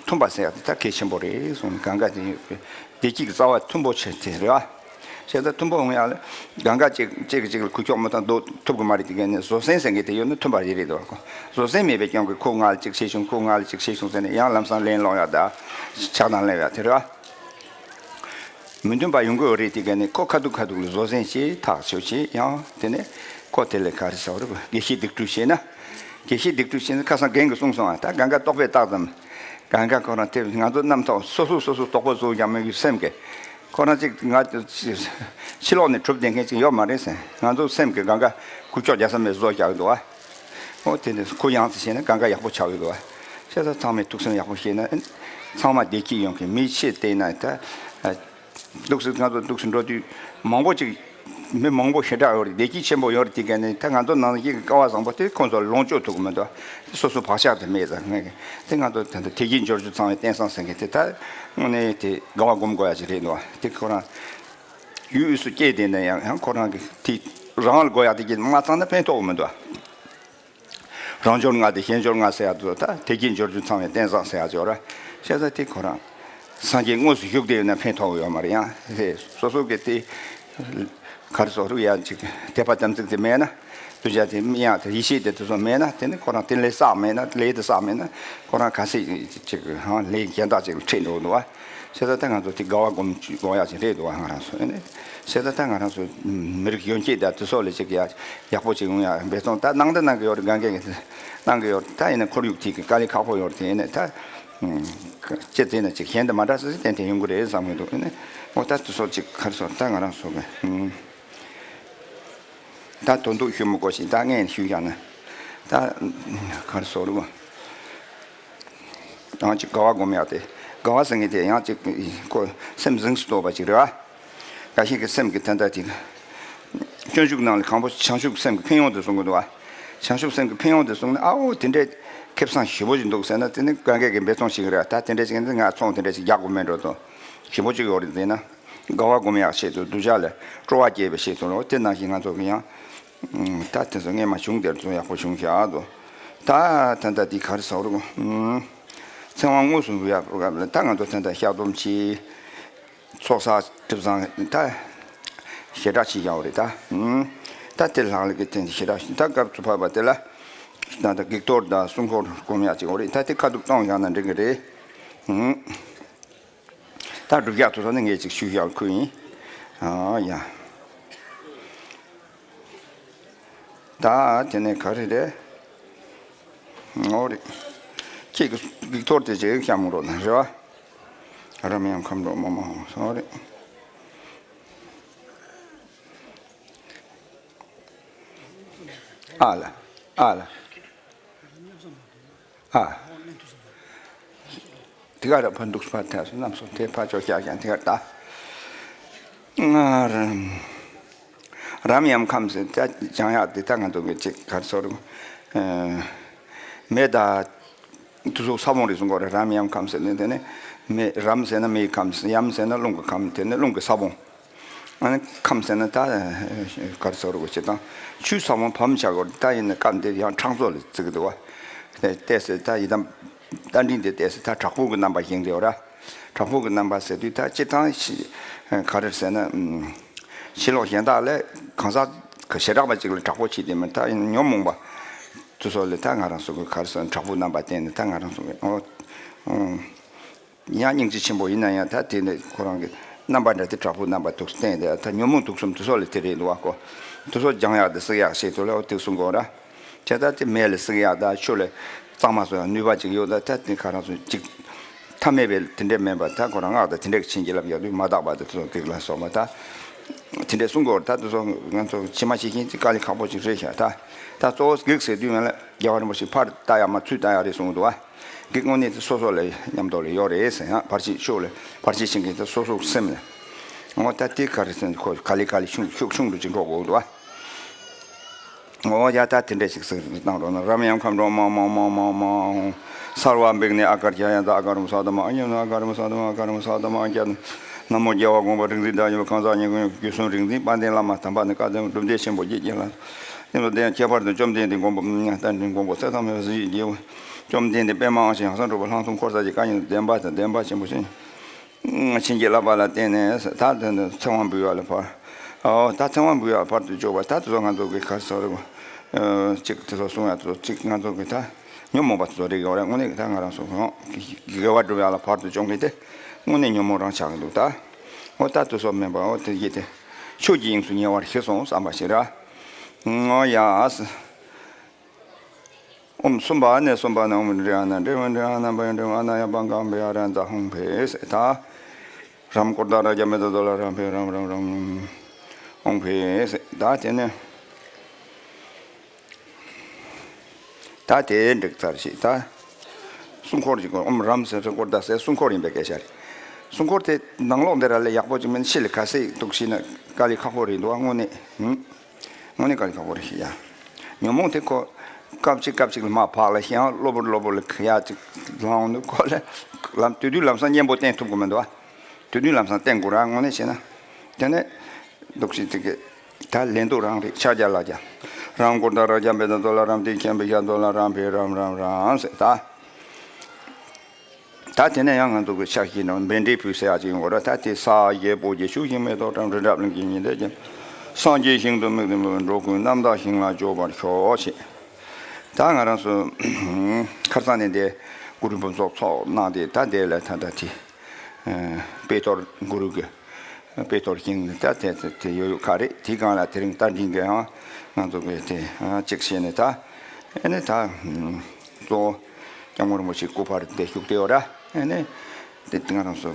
མཐུན་པ་ཟེར་ཡག་དེ་ད་གལ་ཆེན་པོ་རེད་གསུངས་ནས་གང་ག་དེ་ཡོད་པའི་བདེ་སྐྱིད་ཀྱི་རྩ་བ་མཐུན་པོ་བྱེད་དེ་རེད་བ། བྱས་ཙང་མཐུན་པོ་ཡོང་ཡག་ལ་གང་ག་གཅིག་གཅིག་གིས་གཅིག་ལ་ཁུ་ཁྱོག་མི་བཏང་སྡོད་ཐུབ་ཀྱི་མ་རེད། དེ་གས་ནས་བཟོད་བསྲན་ཟེར་མཁན་དེ་ཡོད་ན་མཐུན་པ་རེད་རེད་འདུག་གོ། བཟོད་བསྲན་མེད་པའི་རྐྱེན་གྱིས་ཁོ་ང་ལ་གཅིག་བྱས་བྱུང་ཁོ་ང་ལ་གཅིག་བྱས་བྱུང་ཟེར་ནས་ཡང་ལམ་སང་ལན་སློག་ཡག་ད་ཆགས་སྡང་སླེབས་ཡག་དེ་རེད་བ། མི་མཐུན་པ་ཡོང་གི་ཡོད་རེད། དེ་གས་ནས་ཁོ་ཁ་ཐུག་ཁ་ཐུག་ལ་བཟོད་བསྲན་བྱས་ཐག་ཆོད་བྱས་ཡང་དེ་ནས་ཁོ་དེ་ལ་ག་རེ་ཟེར་བ་རེད། དགེ་བཤེས་སྡིག་སྒྲིབ་བྱས་ན། དགེ་བཤེས་སྡིག་སྒྲིབ་བྱས་ན་ཁ་སང་རྒན་གྱིས་གསུངས་སོང་ཨ། ད་གང་ག་རྟོག་པས་བཏགས་ཙམ། གང་ག་ཁོ་རང་དེ་ང་ཚོ་རྣམ་ཐོག་སོ་སོ་སོ་སོ་རྟོག་པ་བཟོ་ཡག་མི་གི་སེམས་ཀྱི། ཁོ་རང་ཅིག་ང་ཕྱི་ལོགས་ནས་གྲུབ་བསྡད་མཁན་ཅིག་ཡོད་མ་རེད་ཟེར། ང་ཚོ་སེམས་ཀྱི་གང་ག་ཁུ་ཁྱོག་རྒྱག་ས་མེད་བཟོ་རྒྱག་གི་འདུག་ཨ། ཨོ་དེ་ནས་ཁོ་ཡང་ཙི་བྱས་ན་གང་ག་ཡག་པོ་ཆགས་ཡོད་དོ། བྱས་ཙང་ཚང་མས་ཐུགས་སེམས་ཡག་པོ་བྱས་ན་ཚང་མ་བདེ་སྐྱིད་ཡོང་གི། མིའི་ཆེད་བལྟས་ན་ད་འདུག་སེ་ང་ཚོ་འདུག་སེ་འགྲོ་དུས་མང་པོ་ཅིག་མི་མང་པོ་ཞེ་དྲག་ཡོད་རེད། བདེ་སྐྱིད་ཆེན་པོ་ཡོད་རེད། དེ་ག་ནས་ད་ང་ཚོ་ནང་བཞིན་གྱི་སྐལ་བ་བཟང་པོ་དེ་ཁོང་ཚོ་ལོངས་སྤྱོད་ཐུབ་ཀྱི་མི་འདུག་སོ་སོ་བག་ཆགས་དེ་མེད་ཙང་ངས་དེ་ང་ཚོ་ད་ལྟ་དད་ཀྱིས་འབྱོར་རྒྱུ་ཚང་བའི་རྟེན་བཟང་ཟེར་མཁན་དེ་ད་དངོས་གནས་དེ་དགའ་བ་སྒོམ་དགོས་ཡ་ཅིག་རེད་འདུག་དེ་ཁོ་རང་། ཡུལ་དབུས་སུ་སྐྱེས་བསྡད་ན་ཡང་ཡང་ཁོ་རང་གི་དེ་རང་ལ་དགོས་ཡག་དེ་གྱད་མ་ཚང་ན་ཕན་ཐོགས་མི་འདུག་རང་འབྱོར་ལྔ་དང་གཞན་འབྱོར་ལྔ་ཟེར་ཡག་དེ་ཚོ་ད་དད་ཀྱིས་འབྱོར་རྒྱུ་ཚང་བའི་རྟེན་བཟང་ཟེར་ཡག་ཅིག་ཡོད་ར། བྱས་ཙང་དེ་ཁོ་རང་སངས་རྒྱས་དངོས་སུ་བཞུགས་བསྡད་ཡོད་ན་ཕན་ཐོགས་ཡོད་མ་རེད། ཡང་དེ་སོ་སོ་གི་དེ་ག་རེ་ཟེར་རུ་ཡ་ཅིག་དད་པ་དམ་ཚིག་དེ་མེད་ན། གདུལ་བྱ་དེ་མི་ཡང་དེ་ཡིད་ཆེས་དེ་དེ་ཚོ་མེད་ན། དེ་ནི་ཁོ་རང་དེ་ལས་བསགས་མེད་ན། ལས་དེ་བསགས་མེད་ན་ཁོ་རང་ག་སྲིད་ཅིག་ཧང་ལས་གཞན་དག་ཅིག་ལ་ཁྲིད་འགྲོ་གི་འདུག་བ། བྱས་ཙང་ད་ང་ཚོ་དེ་དགའ་བ་སྒོམ་སྒོམ་ཡག་ཅིག་རེད་འདུག་བ། ང་རང་ཚོ་ཨེ་ནི་བྱས་ཙང་ད་ང་རང་ཚོ་མི་རིགས་གཞོན་སྐྱེས་དང་དེ་ཚོ་ལ་ཅིག་ཡག་ཡག་པོ་ཅིག་ཡོང་ཡག་འབད་བརྩོན་ད་གནང་ད་གནང་གི་ཡོད་རེད། གང་གས་གནང་གི་ཡོད་རེད། ད་ཡིན་ན་ཁོར་ཡུག་དེ་གི་དཀའ་ལས་ཁག་པོ་ཡོད་རེད། དེ་ཡིན་ན་ད། ཨུམ། ཅི་བྱས་ན་ཅིག་གཞན་དང་མ་འདྲ་ས་ཞིག་ཏན་ཏན་ཡོང་གི་རེད་བསམ་གྱི་འདུག་ཨ་ནི་འོ་ད་དེ་ཚོ་ཅིག་ག་རེ་ཟེར། ད་ང་རང་ཚོ་གི་ཨུམ། ད་དོན་དུ་ཞུ་མི་དགོས་ཤིང་ད་ངས་ཞུས་ཀྱང་ན་ད་ག་རེ་ཟེར་རུང་། ཡང་ཅིག་དགའ་བ་སྒོམ་ཡག་དེ། དགའ་བ་ཟེར་མཁན་དེ་ཡང་ཅིག་ཁོ་སེམས་གཟེངས་སུ་གཏོང་བ་ཅིག་རེད་བ། འགའ་ཞིག་གི་སེམས་ཀྱི་དོན་དག་དེ། སྤྱོད་འཇུག་ནང་ལ་གང་པོ་བྱང་ཆུབ་སེམས་ཀྱི་ཕན་ཡོན་དེ་གསུང་གི་འདུག་བ། བྱང་ཆུབ་སེམས་ཀྱི་ཕན་ཡོན་དེ་གསུངས་ན་ཨ་འོ་དེ་འདྲའི་ཁེ་བཟང་ཞེ་པོ་ཅིག་འདུག་ཟེར་ན་དེ་ནི་གང་གས་ཀྱི་འབད་བརྩོན་ཞིག་རེད། ད་དེ་འདྲ་ཞིག་ཡིན་ན་ང་ཚོང་དེ་འདྲ་ཞིག་རྒྱག་དགོས་མེད་འགྲོ་དོ། ཞེ་པོ་ཅིག་ཡོད་རེད་ཟེར་ན། དགའ་བ་སྒོམ་ཡག་ཆེད་དུ་གདུལ་བྱ་ལ་སྤྲོ་བ་སྐྱེད་པའི་ཆེད་དུ་ལོ་དེ་ནང་བཞིན་ང་ཚོ་གི་ཡང་། ད་དེ་ཚོ་སྔས་མ་བྱུང་དེར་ཚོ་ཡག་པོ་བྱུང་ཤག་ཏོ། ད་ད་ལྟ་འདི་ག་རེ་ཟེར་རུང་། ཚེ་དབང་དངོས་སུ་འབུལ་ཡག་པོ་ག་ལ་ད་ང་ཚོ་ད་ལྟ་བཤགས་སྡོམ་གྱིས། ཚོགས་བསགས་གྲུབ་ཚང་ད། ཞེ་དྲག་ཅིག་ཡག་པོ་རེད་ད། ད་དེ་ལྷག་ལ་གི་དེ་ཞེ་དྲག་ད་སྐབས་སུ་བབས་པ་དེ་ལ། ད་ལྟ་གི་གཏོར་དང་སྲུང་འཁོར་སྒོམ་ཡག་ཅིག་འོ་རེད། ད་དེ་ཁ་ཐུག་གཏོང་ཡག་ན་འགྲིག་གི་རེད། ད་སྒྲུབ་ཡག་ཐུག་ས་ནི་ངས་ཅིག་ཞུ་ཡག་ཁུལ་ཡིན། ཨ་ཡ། ད་དེ་ནས་ག་རེ་རེད། འོ་རེད། ཁྱེད་ཀྱི་གི་གཏོར་དེ་ཅིག་བཤམས་རོགས་གནང་རེད་བ། རམ་ཡང་ཁམས་འགྲོ་མ་མ་འོ་རེད། ཨ་ལ། ཨ་ལ། ཨ། དེ་ག་ར་ཕ་འདུག་ཕ་ཐལ་སོ་རྣམས་སོ་དེ་ཕ་ཅོ་བཞག་ཀྱང་དེ་ག་ད། ང་རང་། རམ་ཡམ་ཁམས་ཟེར་ད་སྦྱང་ཡག་དེ་ད་ང་ཚོ་གི་ཅིག་ག་རེ་ཟེར། མེ་ད། དུ་སོ་ས་བོན་རེད་གསུང་གོ་རེད། རམ་ཡམ་ཁམས་ཟེར་ནས་དེ་ནས་མེ་རམ་ཟེར་ན་མེའི་ཁམས། ཡམ་ཟེར་ན་རླུང་གི་ཁམས། དེ་ནས་རླུང་གི་ས་བོན། ཨ་ནི་ཁམས་ཟེར་ན་ད་ག་རེ་ཟེར་དགོས་ཅེ་དང་། ཆུའི་ས་བོན་བམ་བྱ་དགོས་ད་ཡིན་ན་སྐབས་འདིར་ཡང་ཁྲག་མཚོ་ལ་བརྩི་གི་འདུག་བ། ཏེ་ཏེ་སེ་ད་ཡི་དམ་རྟ་མགྲིན་དེ་ཏེ་སེ་ད་དྲག་པོ་གི་རྣམ་པ་བཞེངས་ཏེ་ཡོད་ར། དྲག་པོ་གི་རྣམ་པ་ཟེར་དུས་ད་སྤྱིར་བཏང་ཤི་ག་རེ་ཟེར་ན། ཕྱི་ལོགས་གཞན་དག་ལས་གང་ཟག་གི་བྱེ་བྲག་པ་གཅིག་ལ་དྲག་པོ་བྱེད་དེ་མིན་ད་ཡིན་ཉོན་མོངས་པ་དེ་ཚོ་ལས་ད་ང་རང་ཚོ་གི་ག་རེ་ཟེར་ན་དྲག་པོའི་རྣམ་པ་བསྟན་ནས་ད་ང་རང་ཚོ་གི་ཨོ། ཡང་སྙིང་རྗེ་ཆེན་པོ་ཡིན་ན་ཡང་ད་དེ་ནས་ཁོ་རང་གི་རྣམ་པ་འདྲ་དེ་དྲག་པོའི་རྣམ་པ་འདུག་བསྟན་ཏེ་ད་ཉོན་མོངས་དུག་གསུམ་དེ་ཚོ་ལས་དེ་རེད་འདུག་བ་ཁོ། དེ་ཚོ་སྦྱང་ཡག་དེ་བསྲེག་ཡག་ཞེས་དུ་ལ་འོ་དེ་གསུང་གོ་ར། བྱས་ད་དེ་མེ་ལ་བསྲེག་ཡག་ད་ཆུ་ལ་གཙང་མ་བཟོ་ཡག་ནུས་པ་ཅིག་ཡོད་ད་ད་དེ་ཁ་རང་ཚོ་ཅིག་ཐ་མལ་པའི་དེ་འདྲས་མེད་པ་ད་ཁོ་རང་སྔགས་དང་དེ་འདྲས་ཀྱི་བྱིན་གྱིས་བརླབས་ཡག་དུས་མ་དག་པ་དེ་ཚོ་གེགས་ལ་སོགས་པ་ད། དེ་འདྲས་གསུང་གོ་ར་ད་དེ་ཚོ་ང་ཚོ་ཇི་མ་ཇི་བཞིན་ཅིག་དཀའ་ལས་ཁག་པོ་ཅིག་རེད་ཤག་ད། ད་གཙོ་བོ་གེགས་ཟེར་དུས་ང་ལ་རྒྱལ་བ་རིན་པོ་ཆེ་ཕར་ལྟ་ཡག་མ་ཚུར་ལྟ་ཡག་རེད་གསུང་གི་འདུག་བ། གི་དངོས་གནས་དེ་སོ་སོ་ལ་མཉམ་དུ་ལ་ཡོད་རེད་ཟེར་ཡང་བར་ཆད་ཤོག་ལ་བར་ཆད་ཤིང་གི་དེ་སོ་སོ་སེམས་ལ། འོ་ད་དེ་ག་རེ་ཟེར་ཁོ་ག་ལེ་ག་ལེ་ཤུང་ཤུགས་ཆུང་དུ་ཅིག་འགྲོ་དགོས་འདུག་ཨ། འོ་ཡ་ད་དེ་འདྲ་ཞིག་ཟེར་གནང་རོགས་གནང་། རམ་ཡང་ཁམས་འགྲོ་མ་མ་མ་མ་མ། སརྦ་བིགྷྣེ་ཨ་ཀརྠ་ཡ་ཛ་ཨ་ཀ་རུ་མ་ས་དྷ་མ་ཨ་ཉ་ན་ཨ་ཀ་རུ་མ་ས་དྷ་མ་ཨ་ཀ་རུ་མ་ས་དྷ་མ་ཨ་ཀྱ། ན་མོ་རྒྱལ་བ་དགོངས་པ་རིག་འཛིན་བདག་ཉིད་པ་གང་ཟག་ཉིད་ཀུན་ཡོད་རྒྱུ་གསུམ་རིག་འཛིན་དཔལ་ལྡན་བླ་མ་དམ་པ་ནི་བཀའ་གདམས་སྒྲུབ་སྡེ་ཆེན་པོ་བརྒྱད་ཀྱི་ལ། ཉིན་ལ་དེ་ཡང་ཁྱད་པར་དུ་བཅོམ་ལྡན་འདས་མགོན་པོ་རྟ་མགྲིན་མགོན་པོ་ཚེ་དང་མི་འབྲལ་གཟི་བརྗིད་ཀྱི་བཅོམ་ལྡན་འདས་པདྨ་དབང་ཆེན་ཡང་གསང་གྲུབ་པ་ལྷག་མཐོང་འཁོར་ཚོགས་ཀྱི་བཀའ་ཉིད་བདེན་པ་དང་བདེན་པ་ཆེན་པོ་ཞིང་བྱིན་གྱིས་བརླབས་པ་ལ་བརྟེན་ནས་ད་དེ་ཚེ་དབང་འབུལ་བ་ལ་བར། ཨོ་ད་ཚེ་དབང་འབུལ་བ་བར་དུ་གཅོད་པ་ད་དེ་ཚོ་ང་ཚོ་གི་ག་རེ་ཟེར་རེད། གཅིག་དེ་ཚོ་གསུང་ཡ་དེ་ཚོ་གཅིག་ང་ཚོ་གི་ད་ཉོན་མོངས་པ་དེ་ཚོ་རིག་ཡོད་རེད། དངོས་གནས་ད་ང་རང་ཚོ་དགེ་བ་སྒྲུབ་ཡ་ལ་བར་དུ་གཅོད་མཁན་དེ་དངོས་གནས་ཉོན་མོངས་རང་ཆགས་ཀྱི་འདུག་ད་ཨོ་ད་དེ་ཚོ་མིན་པ་ཨོ་དེ་ཡིད་དེ་ཆོས་ཀྱི་དབྱིངས་སུ་ཉེ་བར་ཞི་སོང་བསམ་པ་ཞིག་ར། ཨོ་ཡ། ཨོཾ་གསུམ་པ་ཨ་ནི་གསུམ་པ་ནི་ཨོཾ་རི་ཨ་ན་འབྲས་བུ་འབྲས་ཨ་ན་པ་ཡ་འབྲས་བུ་ཨ་ན་ཡ་པང་ཀ་འབྲས་ཨ་ར་ཛ་ཧཱུྃ་ཕཊ་ཟེར་ད། རམ་ཀོ་ད་ར་ཇ་མེ་ད་དོ་ལ་རམ་ཕཊ་རམ་རམ་རམ། ཧཱུྃ་ཕཊ་ཟེར་ད་དེ་ནས། ད་དེ་འགྲིག་ཚར་ཞིག་ད། སྲུང་འཁོར་གྱི་སྐོར་ཨོཾ་རམ་ཟེར་སྲུང་འཁོར་ད་ཟེར་སྲུང་འཁོར་ཡིན་པའི་སྐད་ཆ་རེད། སྲུང་འཁོར་དེ་ནང་ལོགས་འདི་ར་ལས་ཡག་པོ་ཅིག་མིན་ཕྱི་ལ་ག་ཚད་འདུག་ཤེས་ན་དཀའ་ལས་ཁག་པོ་རེད་འདུག་ཨ་དངོས་གནས། དངོས་གནས་དཀའ་ལས་ཁག་པོ་རེད་ཤི་ཡ། ཉོན་མོངས་དེ་ཁོ། སྐབས་གཅིག་སྐབས་གཅིག་ལ་མར་བག་ལ་ཞེན་གློ་བུར་གློ་བུར་ལ་ཁ་ཡ་གཅིག་ལངས་འདུག་ཁོ་ལ། ལམ་དུས་དུས་ལམ་སང་གཉེན་པོ་བསྟེན་ཐུབ་ཀྱི་མི་འདུག་ཨ། དུས་དུས་ལམ་སང་བསྟེན་དགོས་ར་དངོས་གནས་བྱས་ན། དེ་ནས། འདུག་ཤི་ཚིག་གི། ད་ལན་དུ་རང་རེད་ཕྱག་རྒྱ་ལ་རྒྱ། རང་མགོ་ད་ར་རྒྱ་འབད་ད་དོ་ལ་རམ་དེ་ཁྱེན་པའི་ཤ་དོ་ལ་རམ་ཕེ་རམ་རམ་རམ་ཟེར་ད། ད་དེ་ནས་ཡང་ང་ཚོ་གི་ཕྱག་བཞི་ནང་འབད་འདྲའི་ཕུལ་ཟེར་ཡག་ཅིག་ཡོང་གི་རེད། ད་དེ་ས་རྒྱལ་པོ་རྒྱལ་ཤུགས་ཤིང་མེ་ཏོག་ཀྲམ་རི་རབ་གླིང་གི་ཉི་ཟླ་ཅན། སངས་རྒྱས་ཞིང་དུ་དམིགས་ཏེ་འགྲོ་ཀུན་རྣམ་དག་ཞིང་ལ་སྤྱོད་པར་ཤོག་ཅེས། ད་ང་རང་ཚོ་ཁར་སང་ནས་འདི་གུ་རུ་ཕུན་ཚོགས་ཚོགས་གནང་སྟེ་ད་དེ་ལ་ད་ད་དེ་དཔེ་གཏོར་གུ་རུ་གི་དཔེ་གཏོར་ཞིང་ནི་ད་དེ་དེ་ཡོད་ཡོད་ཁ་རེད། དེའི་སྒང་ལ་དེ་རིང་རྟ་མགྲིན་གྱི་ཡང་ང་ཚོ་གི་དེ་གཅིག་བྱས་ནས་ད་ཨེ་ནས་ད་གཙོ་བོ། སྐྱབས་མགོན་རིན་པོ་ཆེ་སྐུ་པར་དེ་བཞུགས་བསྡད་ཡོད་ར། ཨེ་ནི་དེ་ང་རང་ཚོ་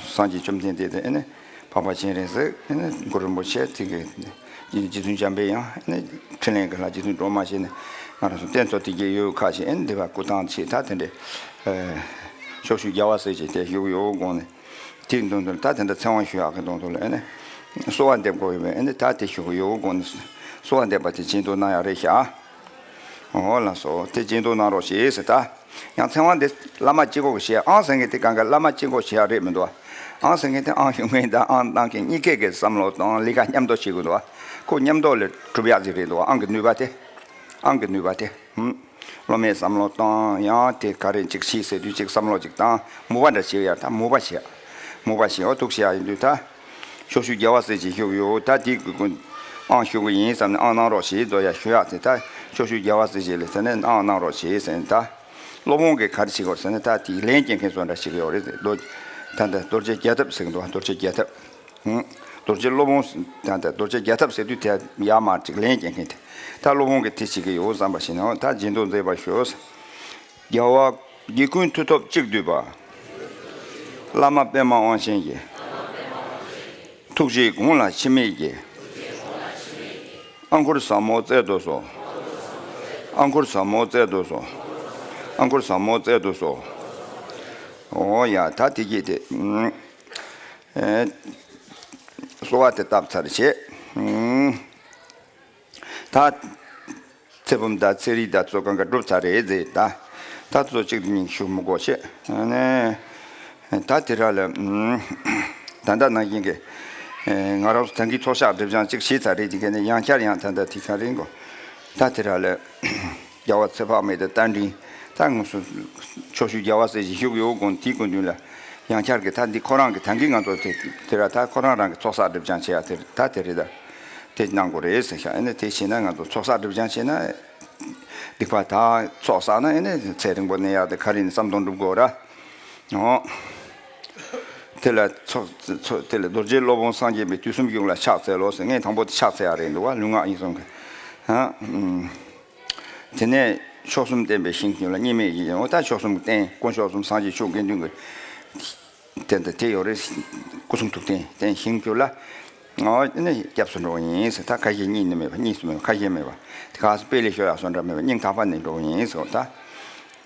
སངས་རྒྱས་བཅོམ་ལྡན་འདས་དེ་ཨེ་ནི་འཕགས་པ་སྤྱན་རས་གཟིགས། ཨེ་ནི་གུ་རུ་རིན་པོ་ཆེ་དེ་གི་རྗེ་བཙུན་འཇམ་པའི་དབྱངས། ཨེ་ནི་འཕྲིན་ལས་ཀྱི་ལྷ་རྗེ་བཙུན་སྒྲོལ་མ་བྱས་ནས་ང་རང་ཚོ་རྟེན་གཙོ་དེ་གི་ཡོད་ཁ་ཞིག་ཨེ་ནི་འདི་བ་སྐུ་ཐང་ཆེ་ད་དེ་འདྲའི་ཕྱོགས་བཅུའི་རྒྱལ་བ་སྲས་བཅས་དེ་བཞུགས་ཡོད་དགོངས་ནས། དེ་དོན་དུ་ད་དེ་འདྲ་ཚེ་དབང་ཞུ་ཡག་གི་དོན་དུ་ལ་ཨེ་ནི་གསོལ་བ་འདེབས་དགོས་ཡོད་པས། ཨེ་ནི་ད་དེ་ཞུ་གི་ཡོད་དགོངས་ནས་གསོལ་བ་འདེབས་པ་དེ་སྦྱིན་བདག་གནང་ཡག་རེད་ཤག་འོ་ལགས་སོ། དེ་སྦྱིན་བདག་གནང་རོགས་ཞེས་ཟེར། ད་ཡང་ཚེ་དབང་འདི་བླ་མ་གཅིག་པོ་གི་བྱེད་ཨང་ཟེར་མཁན་དེ་གང་ག་བླ་མ་གཅིག་པོ་བྱེད་ཡག་རེད་མི་འདུག་ཨང་ཟེར་མཁན་དེ་ཨང་ཞུ་མཁན་དང་ཨང་གནང་མཁན་གཉིས་ཀས་ཀྱི་བསམ་བློ་དང་ལས་ཀ་མཉམ་དུ་བྱེད་དགོས་འདུག་ཁོ་མཉམ་དུ་ལས་གྲུབ་ཡག་ཅིག་རེད་འདུག་ཨང་གི་ནུས་པ་དེ། ཨང་གི་ནུས་པ་དེ། ཧུམ། སློབ་མའི་བསམ་བློ་བཏང་ཡང་དེ་ག་རེ་གཅིག་བྱེད་ཟེར་དུས་གཅིག་བསམ་བློ་གཅིག་བཏང་མོས་པ་འདྲ་བྱེད་ཡག་ད་མོས་པ་བྱེད། མོས་པ་བྱེད་འོ་ཐུགས་བྱེད་ཡག་ཡིན་དུས་ད། ཕྱོགས་བཅུའི་རྒྱལ་བ་སྲས་བཅས་བཞུགས་ཡོད། ད་དེ་གི་ཀུན་ཨང་ཞུ་གི་ཡིན་བསམ་ནས་ཨང་གནང་རོགས་ཞེས་དོ་ཡ་ཞུ་ཡག་དེ་ད་ཕྱོགས་བཅུའི་རྒྱལ་བ་སྲས་བཅས་ལས་ཟེར་ནས་ཨང་གནང་རོགས་ཞེས་ཟེར་ནས་ད། སློབ་དཔོན་གྱིས་ག་རེ་བྱེད་དགོས་ཟེར་ནས་ད་དེ་ལན་སྐྱེལ་མཁན་བཟོ་འདྲ་བྱེད་ཀྱི་ཡོད་རེད་ཟེར། རྡོ་ད་ད་རྡོ་རྗེ་རྒྱལ་ཐབས་ཟེར་གི་འདུག་རྡོ་རྗེ་རྒྱལ་ཐབས། ཧུམ། རྡོ་རྗེ་སློབ་དཔོན་ད་ད་རྡོ་རྗེ་རྒྱལ་ཐབས་ཟེར་དུས་དེ་ཡར་མར་ཅིག་ལན་སྐྱེལ་མཁན་དེ་ད་སློབ་དཔོན་གྱིས་དེ་བྱེད་ཀྱི་ཡོད་བསམ་པ་ཞིག་ནང་ད་སྦྱིན་བདག་མཛད་པར་ཞུ། རྒྱལ་བ་རྗེ་ཀུན་མཐུ་སྟོབས་གཅིག་བསྡུས་པ། བླ་མ་པདྨ་དབང་ཆེན་གྱི། ཐུགས་རྗེའི་དགུང་ལ་འཆི་མེད་ཀྱི། ཨ་འཁོར་ཟབ་མོ་སྩལ་དུ་གསོལ། ཨ་འཁོར་ཟབ་མོ་སྩལ་དུ་གསོལ། ཨ་འཁོར་ཟབ་མོ་སྩལ་དུ་གསོལ། འོ་ཡ་ད་དེ་གྱིས་དེ། ཨེ། གསོལ་བ་དེ་བཏབ་ཚར་བྱས། ད། ཚེ་བུམ་དང་ཚེ་རིལ་དང་ཚོ་གང་ག་གྲུབ་ཚར་རེད་ཟེར་ད། ད་ཚོ་གཅིག་ཏུ་གཉིས་ཞུ་མི་དགོས་བྱས། ཨ་ནི། ད་དེ་ར་ལ། ད་ལྟ་ནང་བཞིན་གྱི། ང་རང་ཚོ་ད་གིན་ཚོགས་ཤག་སྒྲིབ་སྦྱང་གཅིག་བྱས་ཚར་རེད་དེ་ག་ནས་ཡང་བསྐྱར་ཡང་ད་ལྟ་དེ་ག་རེ་འགོ། ད་དེ་ར་ལ། རྒྱལ་བ་ཚེ་དཔག་མེད་དང་རྟ་མགྲིན། ད་ང་ཚོ་ཕྱོགས་བཅུའི་རྒྱལ་བ་སྲས་བཅས་བཞུགས་ཡོད་དགོངས་དེའི་སྐུ་མདུན་ལ་ཡང་བསྐྱར་གྱི་ད་འདི་ཁོ་རང་གི་ད་གིན་ང་ཚོ་དེ་དེ་ར་ད་ཁོ་རང་རང་གི་ཚོགས་བསགས་སྒྲིབ་སྦྱང་བྱེད་ཡ་དེ་ད་དེ་རེད་ད། དེ་གནང་དགོས་རེད་ཟེར་ཤག་ཨ་ནི་དེ་བྱས་ན་ང་ཚོ་ཚོགས་བསགས་སྒྲིབ་སྦྱང་བྱས་ན། སྡིག་པ་དག་ཚོགས་བསགས་ན་ཨ་ནི་ཚེ་རིང་པོ་གནས་ཡ་དེ་ག་རེ་ཡིན་བསམ་དོན་འགྲུབ་དགོས་ར། འོ། དེ་ལ་ཚོགས་ཚོགས་དེ་ལ་རྡོ་རྗེ་སློབ་དཔོན་སངས་རྒྱས་པའི་དུས་གསུམ་བཞུགས་ལ་ཕྱག་འཚལ་ལོ་ཟེར་ངས་དང་པོ་དེ་ཕྱག་འཚལ་ཡ་རེད་འདུག་བ་ལུས་ངག་ཡིད་གསུམ་གྱི། ཧ། ཨུམ། དེ་ནས་མཆོག་གསུམ་བསྟན་པའི་ཞིང་ཁྱོད་ལ་གཉིས་མེད་ཡིན་ཡང་ད་མཆོག་གསུམ་བསྟན་དཀོན་མཆོག་གསུམ་སངས་རྒྱས་མཆོག་དགེ་འདུན་གྱི། དེ་འདི་དེ་ཡོད་རེད། སྐུ་གསུང་ཐུགས་རྟེན་རྟེན་ཞིང་ཁྱོད་ལ། ཨོ་ནི་སྐྱབས་སུ་འགྲོ་བ་ཡིན་ཟེར་ད་ཁ་ཞེ་གཉིས་ནི་མེད་པ་གཉིས་སུ་མེད་པ་ཁ་ཞེ་མེད་པ། དེ་ག་སུ་དཔེ་ལས་ཤོ་ཡག་སོ་འདྲ་མེད་པ་སྙིང་ཐག་པ་ནས་འགྲོ་བ་ཡིན་ཟེར་ད།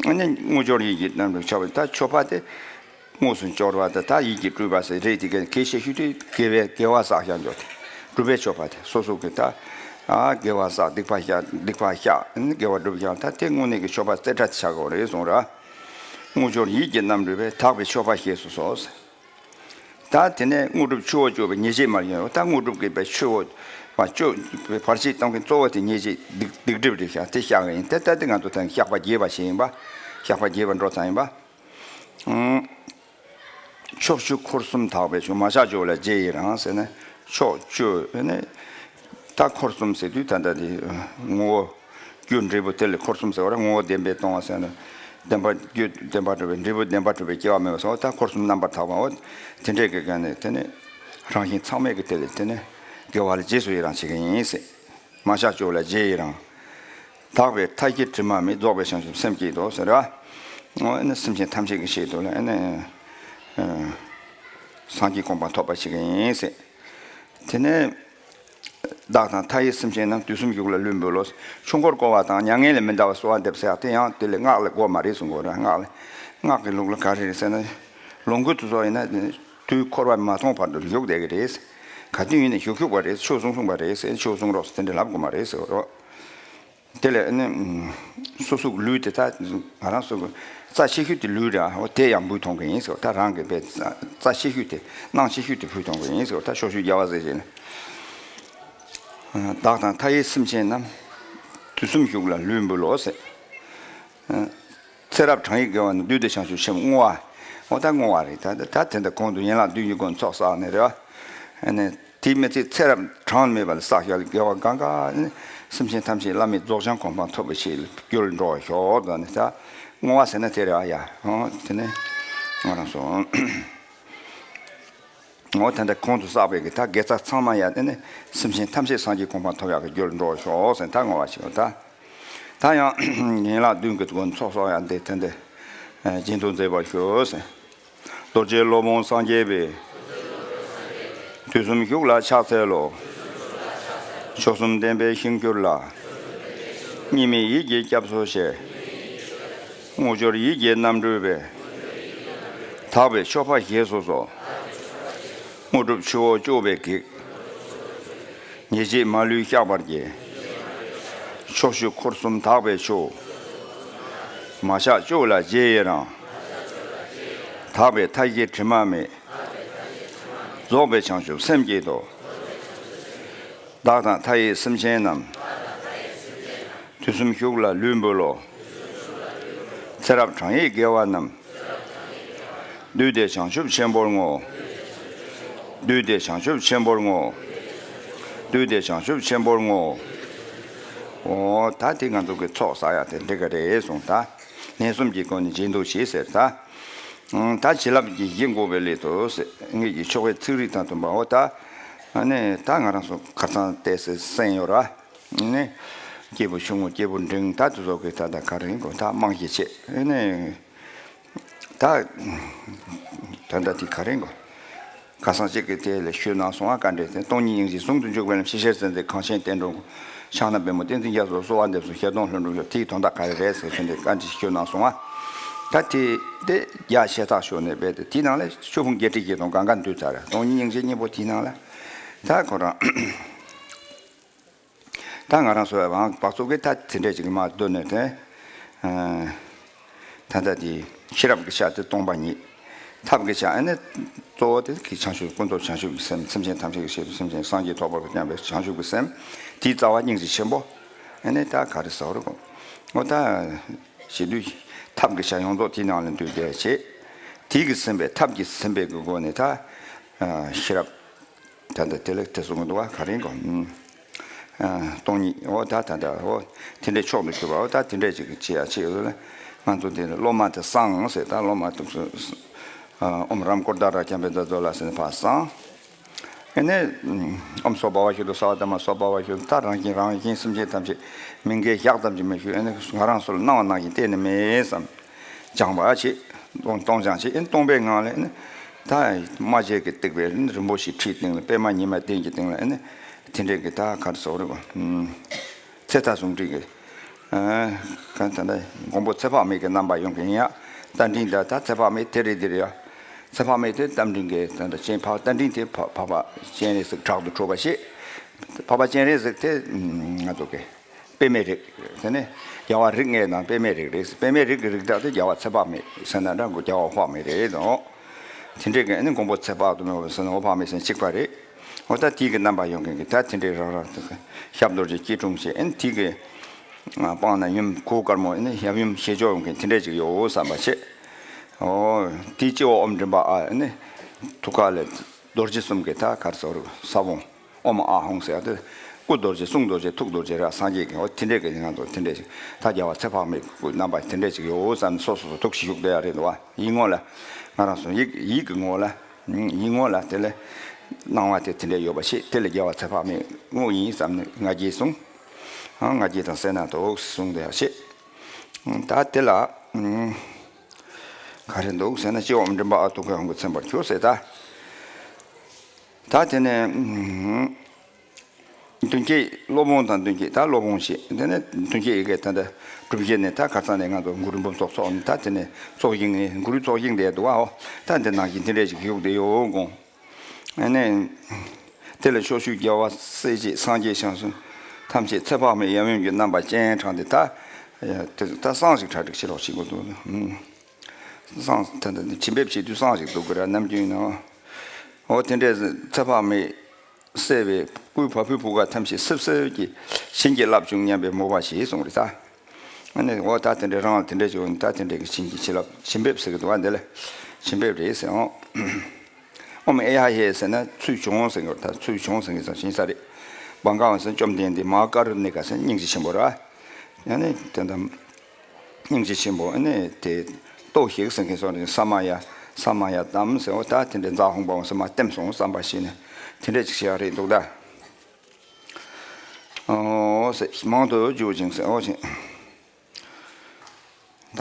ཨ་ནི་དངོས་འབྱོར་ཡིད་ཀྱི་རྣམ་རིག་མཆོད་པ་ད་མཆོད་པ་དེ། དངོས་སུ་འབྱོར་བ་དང་ད་ཡིད་ཀྱིས་སྤྲུལ་པ་ཟེར་རེད་དེ་གལ་ཆེ་ཤོས་དེ་དགེ་བའི་དགེ་བ་བསགས་ཤག་འཇོག་དེ། སྒྲུབ་པའི་མཆོད་པ་དེ་སོ་སོ་གི་ད། ཨ་དགེ་བ་བསགས་སྡིག་པ་བཤགས་སྡིག་པ་བཤགས་དགེ་བ་སྒྲུབ་ཀྱང་ད་དེ་དངོས་གནས་ཀྱི་མཆོད་པ་རྩེ་གྲ་དེ་ཆགས་དགོས་རེད་གསུངས་ར། དངོས་འབྱོར་ཡིད་ཀྱི་རྣམ་རིག་པས་དག་པའི་མཆོད་པ་བཞེས་སུ་གསོལ། ད་དེ་ནས་དངོས་གྲུབ་ཆུ་བོ་སྐྱོབ་པའི་ཉེས་བྱས་མར་ཡོང་ད་དངོས་གྲུབ་ཀྱི་པའི་ཆུ་བོ་བ་སྐྱོབ་པའི་བར་ཆད་གཏོང་མཁན་གཙོ་བོ་དེ་ཉེས་བྱས་སྡིག་སྡིག་སྒྲིབ་རེད་ཤག་དེ་བཤགས་ཀྱི་ཡིན་ད་ད་དེ་ང་ཚོ་ད་བཤགས་པ་རྒྱས་པ་ཞིག་ཡིན་པ། བཤགས་པ་རྒྱས་པ་འགྲོ་ཚར་ཡིན་པ། ཕྱོགས་བཅུ་འཁོར་གསུམ་དག་པའི་ཆོས་མ་ཆགས་སྤྱོད་ལ་རྗེས་ཡི་རང་ཟེར་ནས་ཕྱོགས་བཅུ་ནས་ད་འཁོར་གསུམ་ཟེར་དུས་ད་ལྟ་དེ་ངོ་བོ་རྒྱུ་འབྲས་བུ་དེ་ལས་འཁོར་གསུམ་ཟེར་བ་རེད། ངོ་བོ་བདེན་པས་སྟོང་བ་ཟེར་ན་བདེན་པ་རྒྱུ་བདེན་པ་གྲུབ་པའི་འབྲས་བུ་བདེན་པ་གྲུབ་པའི་སྐྱེ་བ་མེད་པ་ཟེར་བ་ད་འཁོར་གསུམ་རྣམ་པར་དག་པའོ། དེ་འདྲས་ཀྱི་སྒང་ནས་དེ་ནས་རང་བཞིན་ཚང་མས་ཀྱི་དེ་ལས་དེ་ནས་དགེ་བ་ལ་རྗེས་སུ་ཡི་རང་བྱེད་ཀྱི་ཡིན་ཟེར། མ་ཆགས་སྤྱོད་ལ་རྗེས་ཡི་རང་། དག་པའི་མཐའ་བཞི་དྲི་མ་མེད་རྫོགས་པའི་བྱང་ཆུབ་སེམས་བསྐྱེད་དོ་ཟེར་བ། ཨོ་ཨེ་ནི་སེམས་ཅན་ཐམས་ཅད་ཀྱི་ཆེད་དུ་ལ་ཨེ་ནི། སངས་རྒྱས་གོ་འཕང་ཐོབ་པ་བྱེད་ཀྱི་ཡིན་ཟེར། དེ་ནས། བདག་དང་མཐའ་ཡས་སེམས་ཅན་རྣམས། དུས་གསུམ་བཞུགས་ལ་ལུས་འབུལ་ལོ། ཆོས་འཁོར་བསྐོར་བ་དང་མྱ་ངན་ལས་མི་འདའ་བར་གསོལ་བ་འདེབས་ཟེར་ཡག་དེ་ཡང་དེ་ལས་སྔགས་ལ་དགོས་མ་རེད་གསུང་གི་ཡོད་ར་སྔགས་ལ། སྔགས་ཀྱི་ལུགས་ལ་ག་རེ་རེད་ཟེར་ན། ལོངས་སྐུ་དེ་ཚོ་ཡིན་ན། དུས་འཁོར་བ་མ་སྟོངས་བར་དུ་བཞུགས་བསྡད་ཀྱི་རེད། ག་དུས་ཡིན་ན་བཞུགས་བཞུགས་པ་རེད་ཆོས་གསུང་གསུང་པ་རེད་ཟེར་ཆོས་གསུང་རོགས་ཟེར་དེ་འདྲ་ལབ་དགོས་མ་རེད་ཟེར་བ་རོགས། དེ་ལས་ནི། སོ་སོའི་ལུས་དེ་ད་ང་རང་ཚོ་གི་རྩ་ཆེ་ཤོས་དེ་ལུས་རེད་ཨ། འོ་དེ་ཡང་འབུལ་གཏོང་གི་ཡིན་ཟེར་བ་ད་རང་གི་པའི་རྩ་ཆེ་ཤོས་དེ་སྣང་ཆེ་ཤོས་དེ་འབུལ་གཏོང་གི་ཡིན་ཟེར་བ་ད་ཕྱོགས་བཅུའི་རྒྱལ་བ་སྲས་བཅས་ལ། བདག་དང་མཐའ་ཡས་སེམས་ཅན་རྣམས། དུས་གསུམ་བཞུགས་ལ་ལུས་འབུལ་ལོ་ཟེར། ཚེ་རབས་གྲངས་ཡས་དགེ་བ་ནི། བདུད་སྡེ་བྱང་ཆུབ་ཆེན་པོ་བསྔོ་བ། འོ་ད་བསྔོ་བ་རེད་ད་ད་དེ་འདྲ་གོང་དུ་ཡན་ལག་བདུན་གྱི་སྒོ་ནས་ཚོགས་བསགས་ནས་རེད་བ། ཨ་ནི། དེ་མི་ཚད་ཚེ་རབས་གྲངས་མེད་པ་ལ་བསགས་བཞག་ལ་དགེ་བ་གང་ག་ནི་སེམས་ཅན་ཐམས་ཅད་བླ་མེད་རྫོགས་བྱང་གོ་འཕང་ཐོབ་པའི་ཆེད་ལ་རྒྱུར་འགྲོ་བར་ཤོག་ད་ནི་ད་བསྔོ་བ་ཟེར་ན་དེ་རེད་ཨ་ཡ། ཨོ་དེ་ནི་ང་རང་ཚོ་ཨོ་ད་ལྟ་གོང་དུ་བསགས་པའི་གི་ད་དགེ་རྩ་ཚང་མ་ཡ་དེ་ནི་སེམས་ཅན་ཐམས་ཅད་སངས་རྒྱས་གོ་འཕང་ཐོབ་ཡག་གི་རྒྱུར་འགྲོ་བར་ཤོག་ཟེར་ད་བསྔོ་བ་ཞིག་ད། ད་ཡང་ཡན་ལག་བདུན་གྱི་སྒོ་ནས་ཚོགས་གསོག་ཡང་དེ་དེ་འདི་སྦྱིན་དུ་མཛད་པར་ཞུ། རྡོ་རྗེ་སློབ་དཔོན་སངས་རྒྱས་པའི། དུས་གསུམ་བཞུགས་ལ་ཕྱག་འཚལ་ལོ། མཆོག་གསུམ་ལྡན་པའི་ཞིང་གྱུར་ལ། གཉིས་མེད་ཡིད་ཀྱི་སྐྱབས་སུ་མཆི། དངོས་འབྱོར་ཡིད་ཀྱི་རྣམ་སྤྲུལ་པའི། དག་པའི་མཆོད་པ་བཞེས་སུ་གསོལ། དངོས་གྲུབ་ཆུ་བོ་སྐྱོགས་པའི་གེགས། ཉེས་བྱས་མ་ལུས་བཤགས་པར་བགྱི། ཕྱོགས་བཅུའི་འཁོར་གསུམ་དག་པའི་མཆོག། མ་ཆགས་སྐྱོབ་ལ་རྗེས་ཡི་རང་། དག་པའི་མཐའ་བཞི་དྲི་མ་མེད། རྫོགས་པའི་བྱང་ཆུབ་སེམས་བསྐྱེད་དོ། བདག་དང་མཐའ་ཡས་སེམས་ཅན་རྣམས། དུས་གསུམ་བཞུགས་ལ་ལུས་འབུལ་ལོ། ཚེ་རབས་གྲངས་ཡས་དགེ་བ་རྣམས། བསྡུས་ཏེ་བྱང་ཆུབ་ཆེན་པོར་བསྔོ། བསྡུས་ཏེ་བྱང་ཆུབ་ཆེན་པོར་བསྔོ། བསྡུས་ཏེ་བྱང་ཆུབ་ཆེན་པོར་བསྔོ། འོ་ད་དེ་ང་ཚོ་གི་ཚོགས་བསགས་ཡ་དེ་འགྲིག་གི་རེད་གསུངས། ད་ལན་གསུམ་གྱི་སྒོ་ནས་སྦྱིན་དུ་བྱེད་ཟེར། ད་ད་བྱིན་རླབས་ཀྱི་གཞི་འགོག་པའི་སླད་དུ་ཟེར། ངེད་ཀྱི་ཆོ་གའི་ཚིག་རིས་དང་མཐུན་པའོ། ད་ཨ་ནི་ད་ང་རང་ཚོ་ཁ་སང་བལྟས་ཟེར་གསན་ཡོད་ར། ནི། སྐྱེས་བུ་ཆུང་ངུ་སྐྱེས་བུ་འབྲིང་ད་དེ་ཚོ་གི་ད་ད་ག་རེ་ཡིན་གོ། ད་རྨང་གཞི་བྱས་ནི། ད་ད་ད་དེ་ག་རེ་ཡིན་གོ། ཁ་སང་གཅིག་གི་དེ་ལ་ཞུས་གནང་སོང་ཨ། བཀའ་འདྲི་དེ། སྟོང་ཉིད་སྙིང་རྗེ་ཟུང་དུ་འཇུག་པའི་ལམ། ཕྱི་ཕྱིར་བརྩོན་འགྲུས་གངས་ཅན་བསྟན་འགྲོའི་མགོན། ཕྱག་ན་པདྨོ་བསྟན་འཛིན་རྒྱ་མཚོ། གསོལ་བ་འདེབས་སོ་ཞལ་གདོང་ལྷུན་གྲུབ་ཤོག། དེའི་དོན་དག་ག་རེ་རེད་ཟེར་བྱས་ཏེ་བཀའ་འདྲི་ཞུས་གནང་སོང་ཨ། ད་དེ་དེ་རྒྱ་ཆེ་ཐག་ཞུས་ནས་བས་ཏེ་དེའི་ནང་ལ་ཆོས་ཕུང་བརྒྱད་ཁྲི་བཞི་སྟོང་གང་ག་འདུས་ཚར། སྟོང་ཉིད་སྙིང་རྗེ་སྙིང་པོ་དེའི་ནང་ལ་ད་ཁོ་རང་། ད་ང་རང་ཚོ་བ་བག་ཚོ་གི་ད་དེ་འདྲས་ཅིག་མ་སྡོད་ནས་དེ། ད་ལྟ་དེ་ཤེས་རབ་ཀྱི་ཆ་དེ་སྟོང་པ་ཉིད། ཐབས་ཀྱི་ཆ་ཨ་ནི་གཙོ་བོ་དེ་གི་བྱང་ཆུབ་ཀུན་རྫོབ་བྱང་ཆུབ་ཀྱི་སེམས། སེམས་ཅན་ཐམས་ཅད་ཀྱི་ཆེད་དུ་སེམས་ཅན་སངས་རྒྱས་ཐོབ་པར་སྙམ་པའི་བྱང་ཆུབ་ཀྱི་སེམས། དེའི་རྩ་བ་སྙིང་རྗེ་ཆེན་པོ། ཨ་ནི་ད་ག་རེ་ཟེར་རོ། འོ་ད་ཞེ་དུས་ཐབས་ཀྱི་ཆ་ཡོངས་རྫོགས་དེའི་ནང་ལ་འདུས་བསྡད་བྱེད། དེ་གི་སེམས་པས་ཐབས་ཀྱིས་ཟིན་པའི་གི་སྒོ་ནས་ད་ཤེས་རབ། ད་ལྟ་དེ་ལ་དེ་གསུང་གི་འདུག་བ། ག་རེ་གོ། ཨ། སྟོང་ཉིད། འོ་ད་ད་ད་འོ་དེ་འདྲའི་མཆོག་ཏུ་གྱུར་པ། འོ་ད་དེ་འདྲའི་ཅིག་བྱེད་ཡ་བྱེད་ཡོད་ལ། ང་ཚོ་དེ་ལ་སློབ་མ་དེ་གསང་ཟེར། ད་སློབ་མ་དེ་ཚོ་ཨ་ཨོཾ་རཾ་བཀུར་སྟི་ར་ཛྙཱ་པེ་ཛ་ཛོ་ལ་ཟེར་ནས་ཕར་གསང་། ཨ་ནི་ཨོཾ་སྭ་བྷཱ་ཝ་ཤུདྡྷ་སརྦ་དྷརྨ་སྭ་བྷཱ་ཝ་ཤུདྡྷ། ད་རང་བཞིན་རང་བཞིན་སེམས་ཅན་ཐམས་ཅད་མི་འགལ་ཞག་ཙམ་གྱིས་མི་ཞུ། ཨ་ནི་ང་རང་ཚོ་ལ་སྣང་བ་ནང་བཞིན་གཏན་ནས་མེད་བསམ། སྦྱང་བ་བྱེད། སྟོང་སྟོང་སྦྱང་བྱེད། ཨེ་སྟོང་པའི་ངང་ལས་ནི། ད་རྨ་བྱའི་གི་སྟེགས་པའི་ནི་རིན་པོ་ཆེའི་ཁྲིའི་སྟེང་ལ། པདྨ་ཉི་མའི་གདན་གྱི་སྟེང་ལ་ནི། དེ་འདྲའི་གི་ད་ག་རེ་ཟེར་རེད་པ། ཚེ་མཐའ་ཟུང་འབྲེལ་གྱི། ཨ། གང་ལྟར་ན་མགོན་པོ་ཚེ་དཔག་མེད་ཀྱི་རྣམ་པ་ཡོང་གི་ཡིན་ཡ། རྟ་མགྲིན་ད་ད་ཚེ་དཔག་མེད་དེ་རེད་འདི་རེད་ཡ། ཚེ་དཔག་མེད་དེ་རྟ་མགྲིན་གྱི་ད་ད་སྤྱན་འཕགས་རྟ་མགྲིན་དེ་འཕགས་པ་སྤྱན་རས་གཟིགས་དྲག་ཏུ་གྲུབ་པ་ཞེས། འཕགས་པ་སྤྱན་རས་གཟིགས་དེ་ང་ཚོ་གི། པདྨའི་རིགས། དེ་ནི་རྒྱལ་བ་རིགས་ལྔའི་ནང་པདྨའི་རིགས་རེད། པདྨའི་རིགས་ཀྱི་རིགས་བདག་དེ་རྒྱལ་བ་ཚེ་དཔག་མེད་ཟེར་ན་འདྲ། མགོ་རྒྱལ་བ་དཔག་མེད་རེད་དོ། དེ་འདྲའི་གི་ནི་མགོན་པོ་ཚེ་དཔག་ཏུ་མེད་པ་ཟེར་ན་འོ་དཔག་མེད་ཟེར་ན་གཅིག་པ་རེད། འོ་ད་དེའི་གི་རྣམ་པ་ཡོང་མཁན་གི་ད་དེ་འདྲའི་རང་རང་དེ་གི་ཞབས་རྡོ་རྗེ་སྐྱིལ་ཀྲུང་བྱས། ཨ་ནི་དེའི་གི་སྤང་ན་ཡུམ་གུར་དཀར་མོ། ཨ་ནི་ཡབ་ཡུམ་ཞལ་སྐྱོགས་ཡོང་མཁན་དེ་འདྲའི་ཅིག་ཡོད་བསམ་པ་བྱས། འོ་དེའི་སྤྱི་བོ་ཨོཾ་མགྲིན་པ་ཨ། ཨ་ནི་ཐུགས་ཀ་ལ་རྡོ་རྗེ་གསུམ་གི་ད་ག་རེ་ཟེར་རེད། ས་བོན། ཨོཾ་ཨཱཿཧཱུྃ་ཟེར་ཡ་དེ། སྐུ་རྡོ་རྗེ་གསུང་རྡོ་རྗེ་ཐུགས་རྡོ་རྗེ་ར་སངས་རྒྱས་ཀྱི། འོ་དེ་འདྲའི་གི་ང་ཚོ་དེ་འདྲའི་ཞིག་ད་རྒྱལ་བ་ཚེ་དཔག་མེད་སྐུ་རྣམ་པ་དེ་འདྲའི་ཞིག་ཡོད་བསམ་ནས་སོ་སོ་སོ་ཐུགས་ཞིག་བཞུགས་བསྡད་ཡ་རེད་འདུག་བ། ཡིད་ངོ་ལ། ང་རང་ཚོ་ཡིད་ཡིད་ཀྱི་ངོ་ལ། ཡིད་ངོ་ལ་དེ་ལ་སྣང་བ་དེ་དེ་འདྲའི་ཡོད་པ་ཞིག་དེ་ལ་རྒྱལ་བ་ཚེ་དཔག་མེད་དངོས་ཡིན་བསམ་ནས་ང་རྒྱལ་གསུངས། ང་རྒྱལ་དང་སེར་སྣ་འདུག་གསུངས་བསྡད་ཡ་ཞིག་ད་དེ་ལ་ག་རེ་འདུག་ཟེར་ན། སྤྱི་བོ་ཨོཾ་མགྲིན་པ་ཨཱཿ། ཐུགས་ཀའི་དབང་བསྐུར་མཚན་པར་གྱུར་ཟེར་ད། ད་དེ་ནས་མདུན་བསྐྱེད། སློབ་དཔོན་དང་མདུན་བསྐྱེད། ད་སློབ་དཔོན་བྱས། དེ་ནས་མདུན་བསྐྱེད་ཡི་གེ་ད་ལྟ་གྲུབ་བཞེས་ནས། ད་ཁ་སང་ནས་ང་ཚོ་གུ་རུ་འབུམ་ཚོགས་ཚོགས་ནས། ད་དེ་ནས་ཚོགས་ཞིང་ནས་གུ་རུའི་ཚོགས་ཞིང་དེ་འདུག་ཨ། འོ་ད་འདི་ནང་བཞིན་དེ་འདྲས་ཞིག་བཞུགས་བསྡད་ཡོད་དགོངས། ཨ་ནས་དེ་ལ་ཕྱོགས་བཅུའི་རྒྱལ་བ་སྲས་བཅས་སངས་རྒྱས་བྱང་སེམས་ཐམས་ཅད་ཚེ་དཔག་མེད་ཡབ་ཡུམ་གྱི་རྣམ་པ་སྤྱན་དྲངས་ཏེ། ད་དེ་ད་བསང་ཞིག་གྲ་སྒྲིག་བྱེད་རོགས་བྱེད་དགོས་འདུག། བསང་ད་ད་བྱིན་འབེབས་བྱེད་དུས་བསང་ཞིག་འདུག་གི་ར། ནམ་རྒྱུན་ནང་འོ་དེ་འདྲས་ཚེ་དཔག་མེད་གསལ་བའི་སྐུའི་བ་སྤུའི་བུ་ག་ཐམས་ཅད་སིབ་སིབ་ཀྱིས་བྱིན་གྱིས་བརླབས་བྱུང་སྙམ་པའི་མོས་པ་ཞེས་གསུངས་རེད་ད། ཨ་ནི་འོ་ད་དེ་འདྲའི་རང་ལ་དེ་འདྲའི་བྱུང་ད་དེ་འདྲའི་གི་བྱིན་གྱིས་བྱིན་རླབས། བྱིན་འབེབས་ཟེར་གི་འདུག་བ། འདི་ལ་བྱིན་འབེབས་རེད་ཟེར་འོང་། ཨོཾ་ཨེ་ཧ་ཧེ་ཟེར་ན་ཚུར་བྱུང་ཟེར་གི་ད། ཚུར་བྱུང་ཟེར་གི་ས་ཞིང་ས་རེད། བྷ་ག་ཝཱན་ཟེར་བཅོམ་ལྡན་འདས། མ་ཧཱ་ཀཱ་རུ་ཎི་ཀ་ཟེར་སྙིང་རྗེ་ཆེན་པོ་ར། ཨ་ནི་དེ་འདྲ། སྙིང་རྗེ་ཆེན་པོ། ཨ་ནི་དེ་ལྟོ་ཞིག་ཟེར་མཁན་སོགས་ནི་ས་མ་ཡ། ས་མ་ཡ་དམ་ཟེར་འོ་ད་དེ་འདྲའི་ཛ་ཧོང་པའོ་ཟེར་མ་བསྟིམ་སོང་བསམ་པ་ཞིག་ནས་དེ་འདྲ་ཅིག་བྱེད་ཡག་རེད་འདུག་ད། ཨོ་ཟེར་མང་དུ་བརྗོད་ཅིང་ཟེར་འོ་ཞེས།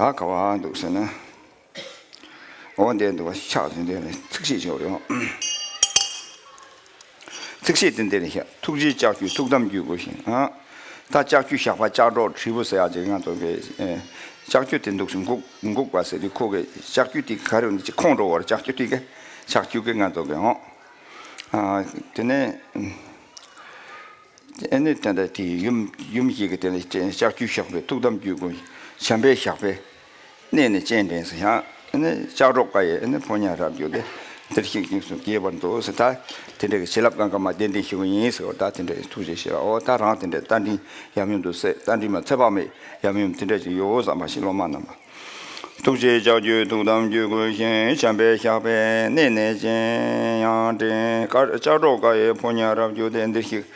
ད་ག་བ་འདུག་ཟེར་ན། འོ་འདི་འདུག་བ། ཕྱག་དེ་འདི་ནས་ཚིགས་བཅད་ཅིག་ཡོད་རེད། ཚིགས་བཅད་དེ་འདི་རེད་ཤག་ཐུགས་རྗེའི་ལྕགས་ཀྱུས་ཐུགས་དམ་རྒྱུད་བསྐུལ་ཞིང་། ཨ། ད་ལྕགས་ཀྱུ་ཞགས་པ་ལྕགས་སྒྲོག་དྲིལ་བུ་ཟེར་ཡག་ཅིག་ང་ཚོ་གི། ཨེ། ལྕགས་ཀྱུ་དེ་འདུག་སེ་འགུག་འགུག་པ་ཟེར་དུས་ཁོ་གི་ལྕགས་ཀྱུ་དེ་ག་རེ་ཡོད་ན་ཅིག་ཁོང་འགྲོ་བར་ལྕགས་ཀྱུ་དེ་གི། ལྕགས་ཀྱུ་གི་ང་ཚོ་གི་འོང་། ཨ། དེ་ནས། ཨེ་ནི་དེ་འདྲ་དེ་ཡུམ་ཡུམ་ཞིག་གི་དེ་ནི་ལྕགས་ཀྱུ་ཞགས་པས་ཐུགས་དམ་རྒྱུད་བསྐུལ། བྱམས་པའི་ཞགས་པས་གནས་ནས་སྤྱན་འདྲེན་ཟེར་ཡང་། ཨེ་ནི་ལྕགས་སྒྲོག་ཀ་ཡིས་ཨེ་ནི་ཕོ་ཉ་རབ་རྒྱུད་དེ། འདིར་གཤེགས་སྐྱེངས་སུ་དགྱེས་པར་མཛོད་ཟེར། ད་དེ་འདྲ་གི་བྱིན་རླབས་གང་ག་མ་ལྡན་ལྡན་ཞུ་གི་ཡིན་ཟེར་བ། ད་དེ་འདྲ་གི་ཐུགས་རྗེ་ཆེ་ལ། འོ་ད་རང་དེ་འདྲ་རྟ་མགྲིན་ཡབ་ཡུམ་དུ་སེ། རྟ་མགྲིན་མ་ཚེ་དཔག་མེད་ཡབ་ཡུམ་དེ་འདྲ་ཅིག་ཡོད་བསམ་པ་ཞིག་སློབ་མ་རྣམས་པ། ཐུགས་རྗེའི་ལྕགས་ཀྱུས་ཐུགས་དམ་རྒྱུད་བསྐུལ་ཞིང་། བྱམས་པའི་ཞགས་པས་གནས་ནས་སྤྱན་ཡང་དྲན། ལྕགས་སྒྲོག་ཀ་ཡིས་ཕོ་ཉ་རབ་རྒྱུད་དེ། འདིར་གཤེགས་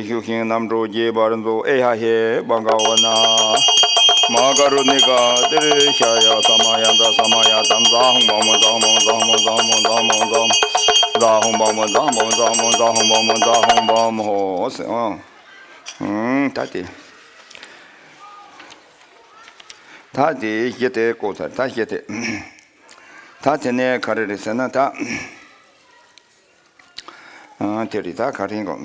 བཞུགས་ཤིང་རྣམ་གྲོལ་དགྱེས་པར་མཛོད། ཨེ་ཧ་ཧེ་བྷ་ག་བ་ན་མ་ཀ་རུ་ནི་ཀ་ཏི་རི་ཤ་ཡ་ས་མ་ཡ་ཛ་ས་མ་ཡ་ཛམ་ཛ་ཧོང་བ་མོ་ཛ་མོ་ཛ་མོ་ཛ་མོ་ཛ་མོ་ཛ་མོ་ཛ་ཧོང་བ་མོ་ཛ་མོ་ཛ་མོ་ཛ་ཧོང་བ་མོ་ཛ་ཧོང་བ་མོ་ཧོ་ཟེར། ཨང་། ད་དེ། ད་དེ་གཞི་དེ་བཀོད་ཚར། ད་གཞི་དེ། ད་དེ་ནས་ག་རེ་རེད་ཟེར་ན་ད། ཨང་། དེ་རེད། ད་ག་རེ་གོ།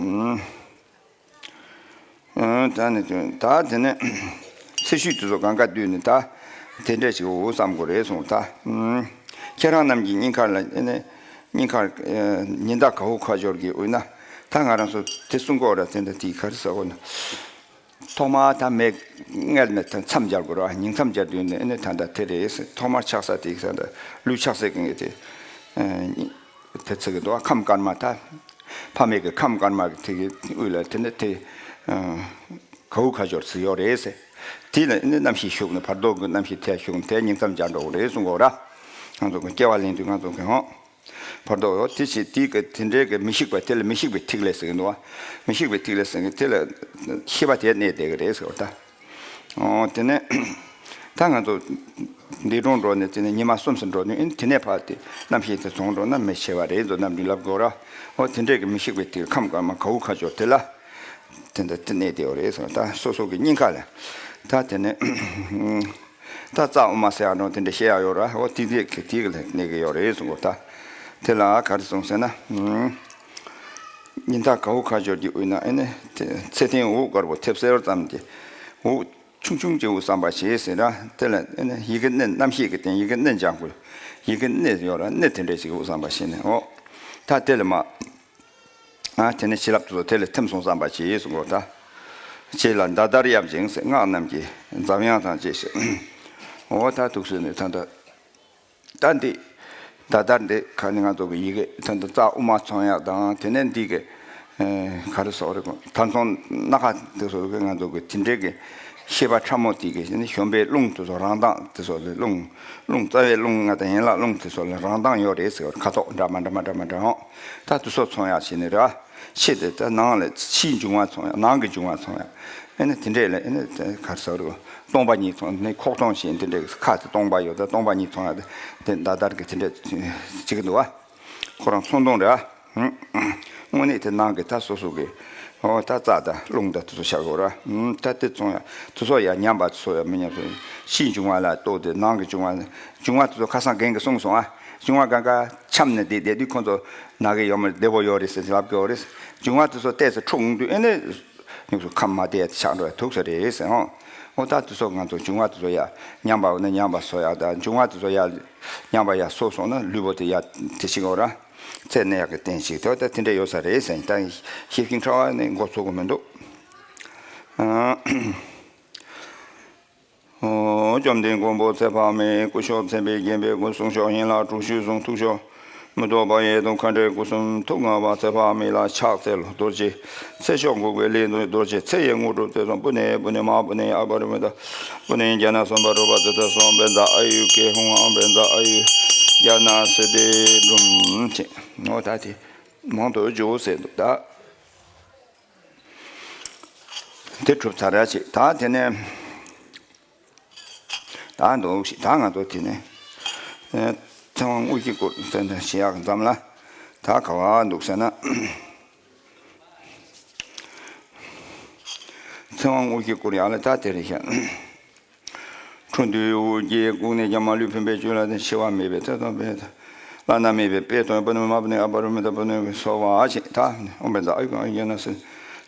ཨང་། ད་ནི་དེ་ད་དེ་ནས་ཚེ་ཤུལ་དེ་ཚོ་གང་ག་བསྡུས་ནས་ད་དེ་འདྲ་ཞིག་འོ་བསམ་དགོས་རེད་གསུངས། ད། ཨང་། ཁྱེད་རང་རྣམས་ཀྱི་སྙིང་ཁ་ལ་ཨེ་ནས་སྙིང་ཁར་ཉི་ཟླ་ག་འུ་ཁ་སྦྱོར་གྱི་དབུས་ན། ད་ང་རང་ཚོ་དེ་གསུང་གོ་ར། དེ་འདྲ་དེ་ག་རེ་ཟེར་དགོས་ན། ཐོག་མར་ད་མེ་མངལ་ནས་ད་མཚམས་སྦྱར་དགོས་ར། སྙིང་མཚམས་སྦྱར་དུས་ནས་ཨེ་ནས་ད་ད་དེ་རེད། ཐོག་མར་ཆགས་ས་དེ་ད་ལུས་ཆགས་སའི་གི་དེ། དེ་ཚིག་གི་འདུག་ཁམས་དཀར་མ། ད་ཕ་མེས་ཀྱི་ཁམས་དཀར་མ་གི་དེ་གི་དབུས་ལ་དེ་ནས་དེ་ག་འུ་ཁ་སྦྱོར་ཚིག་ཡོད་རེད་ཟེར། དེ་ལ་ཨེ་ནས་རྣམ་ཤེས་ཞུགས་ནས་བར་དོ་གི་རྣམ་ཤེས་དེ་ཞུགས་ནས་དེ་སྙིང་མཚམས་སྦྱར་འགྲོ་གི་རེད་གསུང་གོ་ར། ང་ཚོ་གི་སྐྱེ་བ་ལེན་དུས་ང་ཚོ་གི་འོང་། བར་དོ་ཡོད་དེ་བྱེད་དེ་གི་དེ་འདྲའི་གི་མི་ཤིགས་པ་དེ་ལ་མི་ཤིགས་པའི་ཐིག་ལེ་ཟེར་གི་འདུག་བ། མི་ཤིགས་པའི་ཐིག་ལེ་ཟེར་གི་དེ་ལ་ཤེས་པ་དེ་གནས་བསྡད་གི་རེད་ཟེར་བ་ད། ཨོ་དེ་ནས་ད་ང་ཚོ་འདས་གྲོངས་འགྲོ་ནས་དེ་ནས་ཉི་མ་གསུམ་ཙམ་འགྲོ་ནས་དེ་ནས་ཕར་དེ་རྣམ་ཤེས་དེ་བྱུང་འགྲོ་ན་མི་ཤེས་པ་རེད་འདུག་རྣམ་སྨིན་ལབ་དགོས་ར། ཨོ་དེ་འདྲའི་གི་མི་ཤིགས་པའི་ཐིག་ཁམས་དཀར་མ་ག་འུ་ཁ་སྦྱོར་དེ་ལ་དེ་འདྲ་དེ་གནས་བསྡད་ཡོད་རེད་ཟེར་བ། ད་སོ་སོ་གི་སྙིང་ཁ་ལ་ད་དེ་ནས། ད་རྩ་དབུ་མ་ཟེར་ཡག་འགྲོ་དེ་འདྲ་བཤད་ཡག་ཡོད་ར། འོ་དེ་དེ་དེ་གི་ལ་གནས་གི་ཡོད་རེད་གསུང་གོ་ད། དེ་ལ་ག་རེ་གསུངས་ཟེར་ན། ཉི་ཟླ་ག་འུ་ཁ་སྦྱོར་གྱི་དབུས་ན་ཨེ་ནི་ཚེ་ཐེངས་འུ་དཀར་པོ་ཐེབས་སེར་ཙམ་གྱི་འུ་ཆུང་ཆུང་ཅིག་འུ་བསམ་པ་བྱེད་ཟེར་ར། དེ་ལ་ཨེ་ནི་ཡི་གེ་སྣེ། རྣམ་ཤེས་ཀྱི་སྟེང་ཡི་གེ་སྣེ་འཇམ་པོ། ཡི་གེ་སྣེ་ཡོད་ར། སྣེ་དེ་འདྲ་ཞིག་འུ་བསམ་པ་བྱེད་ནས། འོ་ད་དེ་ལ་མ། ཨ་དེ་ནས་བྱིན་རླབས་དེ་ཚོ་དེ་ལ་ཐིམ་སོང་བསམ་པ་བྱེད་གསུང་གོ་ད། རྗེས་ལ་མདའ་དར་གཡབ་ཅིང་ཟེར། སྔགས་རྣམས་ཀྱི་འཛབ་དབྱངས་དང་བཅས་ཤིང་། འོ་ད་ཐུགས་སྲོལ་ནི་ད་ལྟ་ད་འདི་མདའ་དར་འདི་ག་ནི་ང་ཚོ་གི་ཡི་གེ་ད་ལྟ་རྩ་དབུ་མ་ཚང་ཡག་དང་། དེ་ནས་འདི་གི་ག་རེ་ཟེར་རེད་གོ། ད་མཚོན་སྣ་ཁ་དེ་ཚོ་གི་ང་ཚོ་གི་དེ་འདྲའི་གི་ཤེས་པ་ཕྲ་མོ་དེ་གི་གཞོན་པའི་རླུང་དེ་ཚོ་རང་མདངས་དེ་ཚོ་ལ་རླུང་རླུང་རྩ་བའི་རླུང་ལྔ་དང་ཡན་ལག་རླུང་དེ་ཚོ་ལ་རང་མདངས་ཡོད་རེད་ཟེར་བ། ཁ་དོག་འདྲ་མི་འདྲ་མི་འདྲ་མི་འདྲ་འོང་། ད་དེ་ཚོ་ཚང་ཡག་བྱས་ནས་ར། ཕྱི་དེ་ད་ནང་ལ་ཕྱིའི་འབྱུང་བ་ཚང་ཡག། ནང་གི་འབྱུང་བ་ཚང་ཡག། ཨེ་ནི་དེ་འདྲས་ལ་ཨེ་ནི་ག་རེ་ཟེར་རེད་གོ། སྟོང་པ་ཉིད་ཚང་ནི་ཁོག་སྟོང་བཞིན་དེ་འདྲས་ཁ་དེ་སྟོང་པ་ཡོད། ད་སྟོང་པ་ཉིད་ཚང་ཡག་དེ་མདའ་དར་གི་དེ་འདྲས་བྱེད་ཀྱི་འདུག་བ། ཁོ་རང་ཚོན་མདོག་རེད་ཨ། དངོས་གནས་དེ་ནང་གི་ད་སོ་སོ་གི། འོ་ད་རྩ་དང་རླུང་དང་དེ་ཚོ་བཞག་དགོས་ར། ད་དེ་ཚོ་ཡང་དེ་ཚོ་ཡང་ཉམས་པ་དེ་ཚོ་ཡང་མི་ཉམས་སོ། ཕྱིའི་འབྱུང་བ་ལ་ལྟོས་ཏེ་ནང་གི་འབྱུང་བ། འབྱུང་བ་དེ་ཚོ་ཁ་སང་རྒན་གྱིས་གསུངས་སོང་ཨ། འབྱུང་བ་གང་ག་འཁྱམས་ནས་བསྡད་བསྡད་དུས་ཁོང་ཚོ་ན་གི་ཡོད་མ་རེད། བདེ་པོ་ཡོད་རེད་ཟེར་ལབ་གི་ཡོད་རེད། འབྱུང་བ་དེ་ཚོ་ཏོག་ཙམ་འཁྲུག་འོང་དུས་ཨེ་ནི། ཉུག་སུ་ཁམས་མ་བདེ་ཆགས་འགྲོ་ཡ་ཐུག་ས་རེད་ཟེར་ཨང་། འོ་ད་དེ་ཚོ་ང་ཚོ་འབྱུང་བ་དེ་ཚོ་ཡ་ཉམས་པ་འོ་ན་ཉམས་པ་གསོ་ཡ་དང་། འབྱུང་བ་དེ་ཚོ་ཡ་ཉམས་པ་ཡ་གསོ་སོང་ན་ལུས་པོ་དེ་ཡ་དེ་ཞིག་འོ་ར། ཚེ་གནས་ཡག་གི་རྟེན་ཞིག་དེ་ད་དེ་འདྲ་ཡོད་ས་རེད་ཟེར། ད་ཤེས་ཀྱིན་ཁྲ་བ་ནི་མགོ་ཚོད་གི་མི་འདུག་ཨ། ཨོ། བཅོམ་ལྡན་མགོན་པོ་ཚེ་དཔག་མེད། སྐུ་མཆོག་མཚན་དཔེས་བརྒྱན་པའི་སྐུ། གསུང་མཆོག་ཡན་ལག་དྲུག་ཅུས་བཟུང་། ཐུགས་མཆོག་མི་ལྡོག་པ་ཡེ་དང་མཁའ་འགྲོའི་སྐུ་གསུམ། ཐུགས་མངའ་བ་ཚེ་དཔག་མེད་ལ་ཕྱག་འཚལ་ལོ། རྡོ་རྗེ་ཚེ་མཆོག་འགུགས་པའི་ལས་མཛད་རྡོ་རྗེ། ཚེ་ཡི་དངོས་གྲུབ་སྩལ་གསུམ། པུ་ནེ་པུ་ནེ་མ་པུ་ནེ་ཨ་པ་རི་མི་ཏ། པུ་ནེ་ཛྙཱ་ན་སུ་པ་རུ་པ་ཛི་ཏ་སོ། བཛྲ་ཨ་ཡུ་ཀེ་ཧཱུྃ་ཨང་། བཛྲ་ཨ་ཡུ་ཛྙཱ་ན་སིདྡྷི་ཧྲཱིཿ་ཅེས། འོ་ད་དེ་མང་དུ་བརྗོད་ཟེར་འདུག་ད། དེ་གྲུབ་ཚར་ར་ཅིག་ད་དེ་ནས་ད་འདུག་ཞིག་ད་ང་ཚོ་དེ་ནས་ཨེ་ཚེ་དབང་དངོས་གཞི་སྐོར་ཟེར་ནས་བཤད་ཡག་མཚམས་ལ་ད་ག་བ་འདུག་ཟེར་ན། ཚེ་དབང་དངོས་གཞི་སྐོར་ཡག་ལ་ད་དེ་རེད་ཤག་འཕྲོ་འདུས་དབུ་རྒྱན་བཀུག་ནས་ཀྱང་མ་ལུས་ཕན་པའི་སྤྱོད་ལ་ནི་འཆི་བ་མེད་པའི་ཚེ་དང་པོའི་བླ་ན་མེད་པའི་དཔལ་དང་པོ་ནི་མ་པོ་ནི་ཨ་པ་རུ་མི་ད་པོ་ནི་གསོལ་བ་ཞེས་ད་ཨོ་བན་ཛ་ཨ་ཡུ་གང་ཡོད་ན་སི་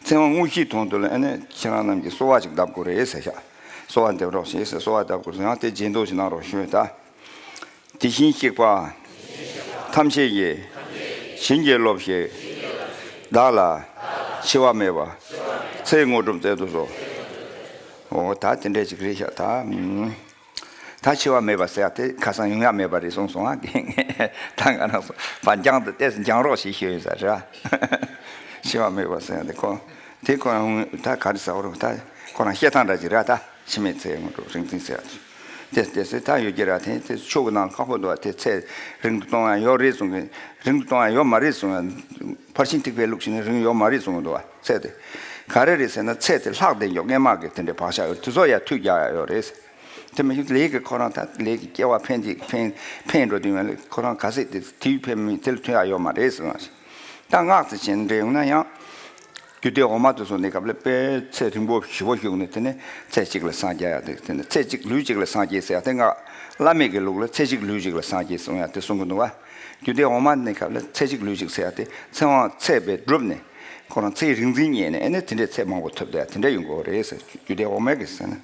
ཚེ་དབང་དངོས་གཞིའི་དོན་དུ་ལ་ཨ་ནི་ཁྱེད་རང་རྣམས་ཀྱིས་གསོལ་བ་ཅིག་གདབ་དགོས་རེད་ཟེར་ཤག་གསོལ་བ་འདེབས་རོགས་ཞེས་ཟེར་གསོལ་བ་གདབ་དགོས་ཟེར་ཡང་དེ་རྗེས་ཟློས་ཞིག་གནང་རོགས་ཞུ་ད། དེ་བཞིན་གཤེགས་པ་ཐམས་ཅད་ཀྱི་བྱིན་གྱིས་རློབས་ཤིག་བདག་ལ་འཆི་བ་མེད་པ་ཚེ་དངོས་གྲུབ་སྩལ་དུ་གསོལ། འོ་ད་དེ་འདྲས་ཅིག་རེད་ཤག་ད། ད་འཆི་བ་མེད་པ་ཟེར་ཡ་དེ་ཁ་སང་ཡོང་ཡ་མེད་པ་རེད་གསུངས་སོང་ཨ། ད་ང་རང་ཚོ་བ་འགྱངས་དུ་ཏོག་ཙམ་འགྱངས་རོགས་ཞེས་ཞུས་ཡོད་ས་རེད། འཆི་བ་མེད་པ་ཟེར་ཡ་དེ་ཁོ་དེ་ཁོ་རང་ད་ག་རེ་ཟེར་བ་རེད། ད་ཁོ་རང་བཤད་སྟངས་འདྲ་ཅིག་རེད་ད། འཆི་མེད་ཚེ་དངོས་གྲུབ་རིག་འཛིན་ཟེར་ཡ་དེ་དེ་ཟེར་ད་ཡོད་ཀྱི་ར། དེ་དེ་ཆོས་ཀྱི་ནང་ཁག་པོ་འདུག་བ། དེ་ཚེ་རིང་དུ་གཏོང་ཡ་ཡོད་རེད་གསུང་གི། རིང་དུ་གཏོང་ཡ་ཡོད་མ་རེད་གསུང་ཡ། ཕར་ཕྱིན་ཐེག་པའི་ལུགས་ཤིག་ནི་རིང་ཡོད་མ་རེད་གསུང་གི་འདུག་བ། ཚེ་དེ་ག་རེ་རེད་ཟེར་ན་ཚེ་དེ་ལྷག་བསྡད་མགྱོགས་སྔས་མ་གི་དེ་འདྲའི་བག་ཆགས་ཡོད་དེ་ཚོ་ཡ་མཐུད་རྒྱག་ཡ་ཡོད་རེད། དེ་མི་ཤེས་ལས་ཀྱི་ཁོ་རང་ད་ལས་ཀྱི་སྐྱེ་བ་འཕེན་ཅིག་འཕེན་འཕེན་འགྲོ་དུས་ཡང་ཁོ་རང་ག་ཚད་དེ་དུས་འཕེན་མི་དེ་ལ་མཐུད་ཡ་ཡོད་མ་རེད་ཟེར་བ་ཞིག་ད་སྔགས་ཀྱི་ཆེན་འདྲེ་ཡོང་ན་ཡང་། རྒྱུད་སྡེ་འོག་མ་དུ་སོང་ནས་སྐབས་ལ་དཔེ་ཚེ་རིང་པོ་ཞེ་པོ་བཞུགས་ནས་དེ་ནས་ཚེ་གཅིག་ལ་སངས་རྒྱས་ཡ་དེ་དེ་ནས་ཚེ་གཅིག་ལུས་གཅིག་ལ་སངས་རྒྱས་ཟེར་ཡ་དེ་སྔགས་བླ་མེད་ཀྱི་ལུགས་ལ་ཚེ་གཅིག་ལུས་གཅིག་ལ་སངས་རྒྱས་གསུང་ཡ་དེ་གསུང་གི་འདུག་བ། རྒྱུད་སྡེ་འོག་མ་ནས་སྐབས་ལ་ཚེ་གཅིག་ལུས་གཅིག་ཟེར་ཡ་དེ་ཚེ་དབང་ཚེ་བས་བསྒྲུབས་ནས་ཁོ་རང་ཚེའི་རིག་འཛིན་རྙེད་ནས་ཨེ་ནས་དེ་འདྲའི་ཚེ་མང་པོ་ཐོབ་བསྡད་ཡ་དེ་འདྲ་ཡོང་གི་ཡོད་རེད་ཟེར། རྒྱུད་སྡེ་འོག་མའི་གི་ཟེར་ན།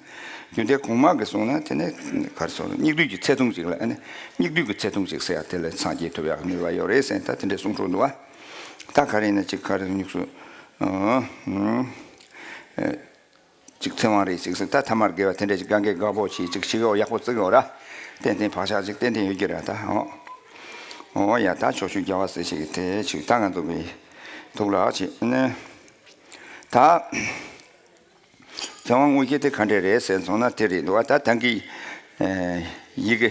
རྒྱུད་སྡེ་གོང་མ་གི་གསུང་ན་དེ་ནས་ག་རེ་ཟེར་སྙིགས་དུས་ཀྱི་ཚེ་ཐུང་གཅིག་ལ་ཨེ་ནས་སྙིགས་དུས་ཀྱི་ཚེ་ཐུང་གཅིག་ཟེར་ཡ་དེ་ལ་སངས་རྒྱས་ཐོབ་ཡག་ནུས་པ་ཡོད་རེད་ཟེར་ད་དེ་འདྲའི་གསུང་འཕྲོ་འདུག་བ། ད་ག་རེ་ཡིན་ན་ཅིག་ག་རེ་སྨྱུག་སུ། ཨ། ཨ། ཅིག་ཚེ་དབང་རེད་ཅིག་ཟེར་ད་ཐ་མར་དགེ་བ་དེ་འདྲ་ཅིག་གང་གའི་དགའ་པོ་བྱེད་ཅིག་ཞིག་ཡོ་ཡག་པོ་བརྩི་ཡོད་ར། ཏན་ཏན་བག་ཆགས་ཅིག་ཏན་ཏན་ཡོད་ཀྱི་ར་ད་ཨོ། ཨོ་ཡ་ད་ཕྱོགས་བཅུའི་རྒྱལ་བ་སྲས་ཞིག་གི་དེ་ཅིག་ད་ང་ཚོ་གི་ཐུགས་ལ་ཅིག་ནས། ད། ཚེ་དབང་དངོས་གཞི་དེ་ག་འདྲས་རེད་ཟེར་སོང་ན་དེ་རེད་འདུག་བ། ད་ད་གིན་ཡི་གེ་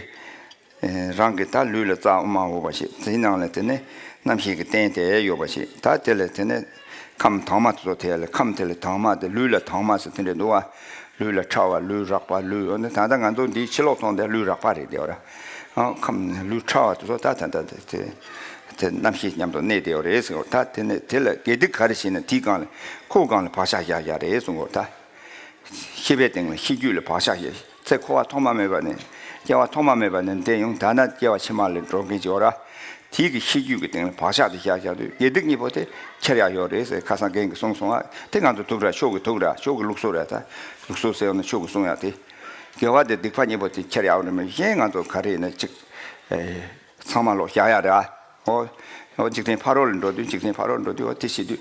རང་གི་ད་ལུས་ལ་རྩ་དབུ་མ་འོག་པ་ཞིག་དེའི་ནང་ལ་དེ་ནས་རྣམ་ཤེས་ཀྱི་རྟེན་དེ་ཡོད་པ་ཞིག་ད་དེ་ལ་དེ་ནས་ཁམས་དྭངས་མ་དེ་ཚོ་དེ་ལ་ཁམས་དེ་ལ་དྭངས་མ་དེ་ལུས་ལ་དྭངས་མ་ཟེར་དེ་འདྲས་འདུག་བ། ལུས་ལ་ཕྲ་བ་ལུས་རགས་པ་ལུས་འོ་ན་ད་ལྟ་ང་ཚོ་འདིའི་ཕྱི་ལོགས་མཐོང་དེ་ལུས་རགས་པ་རེད་དེ་བ་ར། ཁམས་ལུས་ཕྲ་བ་དེ་ཚོ་ད་ད་ད་དེ་དེ་རྣམ་ཤེས་མཉམ་དུ་གནས་བསྡད་ཡོད་རེད་ཟེར་བ། ད་དེ་ནས་དེ་ལ་དགེ་སྡིག་ག་རེ་བྱས་ན་དེའི་སྒང་ལ་ཁོའི་སྒང་ལ་བག་ཆགས་བཞག་ཡག་རེད་གསུང་གོ་ད། ཤེས་པའི་སྟེང་ལ་ཤེས་རྒྱུད་ལ་བག་ཆགས་ཡོད། ཚེ་འཁོར་བ་ཐོག་མ་མེད་པ་ནས་སྐྱེ་བ་ཐོག་མ་མེད་པ་ནས་འདས་ཡོང་ད་ན་སྐྱེ་བ་ཕྱི་མ་ལ་འགྲོ་མཁན་ཅིག་ཡོད་ར། དེའི་གི་ཤེས་རྒྱུད་ཀྱི་སྟེང་ལ་བག་ཆགས་དེ་བཞག་བཞག་དུས་དགེ་སྡིག་གཉིས་པོ་དེ་ཁྱེར་ཡག་ཡོད་རེད་ཟེར་ཁ་སང་རྒན་གྱིས་གསུངས་སོང་ཨ། དེ་ང་ཚོ་ཐུག་ར་ཆོས་ཀྱི་ཐུག་ར་ཆོས་ཀྱི་ལུགས་སྲོལ་རེད་ད། ལུགས་སྲོལ་ཟེར་ཡོང་ན་ཆོས་ཀྱི་གསུང་ཡག་དེ། དགེ་བ་དེ་སྡིག་པ་གཉིས་པོ་དེ་ཁྱེར་ཡག་ཡོད་རེད་མ་གཞན་ང་ཚོ་ག་རེ་ཡིན་ན་ཅིག་ཚང་མ་ལོག་བཞག་ཡག་རེད་ཨ། ཨོ། ཨོ་འཇིག་རྟེན་ཕ་རོལ་ལ་འགྲོ་དུས་འཇིག་རྟེན་ཕ་རོལ་འགྲོ་དུས་ཨོ་དེ་བྱེད་དུས་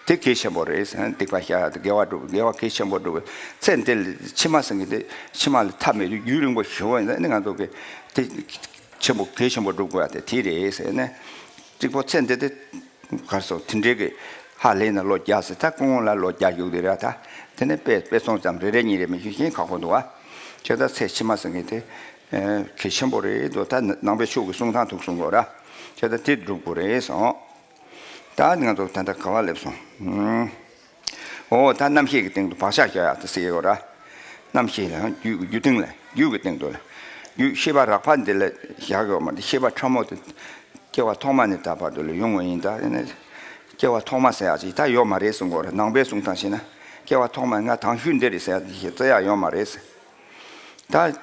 དེ་གལ་ཆེན་པོ་རེད་ཟེར་ན་སྡིག་པ་བཤགས་ཡག་དེ་དགེ་བ་སྒྲུབ་དགེ་བ་གལ་ཆེན་པོ་སྒྲུབ་ཚེ་འདི་ལ་ཕྱི་མ་ཟེར་མཁན་དེ་ཕྱི་མ་ལ་མཐའ་མེད་དུས་རྒྱུན་རིང་པོ་ཞུ་བ་ཡིན་ན་ནི་ང་ཚོ་གི་དེ་ཆེན་པོ་གལ་ཆེན་པོ་སྒྲུབ་དགོས་ཡག་དེ་དེ་རེད་ཟེར་ནས་གཅིག་པོ་ཚེ་འདི་དེ་གར་སོ་དེ་འདྲའི་གི་ཧ་ལས་ན་ལོ་བརྒྱ་ཟེར་ད་སྐུ་ངོ་ལ་ལོ་བརྒྱ་བཞུགས་དེ་ར་ད་དེ་ནས་དཔེ་དཔེ་ཚོང་ཙམ་རེ་རེ་གཉིས་རེ་མི་ཞུ་ཤེས་ཁག་པོ་འདུག་ཨ། ཁྱེད་ད་ཚེ་ཕྱི་མ་ཟེར་མཁན་དེ། གལ་ཆེན་པོ་རེད་དོ། ད་ནང་པའི་ཆོས་ཀྱི་གསུང་ཐང་ཐུག་གསུང་གོ་ར། ཁྱོད་ད་དེ་སྒྲུབ་དགོས་རེད་སོང་། ད་ང་ཚོ་ད་ལྟ་ག་བ་སླེབས་སོང་། ཨོ་ད་རྣམ་ཤེས་ཀྱི་སྟེང་དུ་བག་ཆགས་བཞག་ཡག་དེ་ཟེར་ཡོད་ར། རྣམ་ཤེས་ལ་རྒྱུད་རྒྱུད་སྟེང་ལ་རྒྱུད་ཀྱི་སྟེང་དུ་ལ། རྒྱུད་ཤེས་པ་རགས་པ་འདི་ལ་བཞག་ཡོད་མ་རེད། ཤེས་པ་ཕྲ་མོ་དེ་སྐྱེ་བ་ཐོག་མ་ནས་ད་བར་དུ་ལ་ཡོང་བ་ཡིན་ད་ཡིན་ན། སྐྱེ་བ་ཐོག་མ་ཟེར་ཡག་ཅིག་ད་ཡོད་མ་རེད་གསུང་གོ་ར། ནང་པའི་གསུང་སྟངས་བྱས་ན་སྐྱེ་བ་ཐོག་མ་ང་དང་ཤུལ་འདི་རེད་ཟེར་ཡག་ཅིག་བརྩི་ཡག་ཡོད་མ་རེད་ཟེར། ད།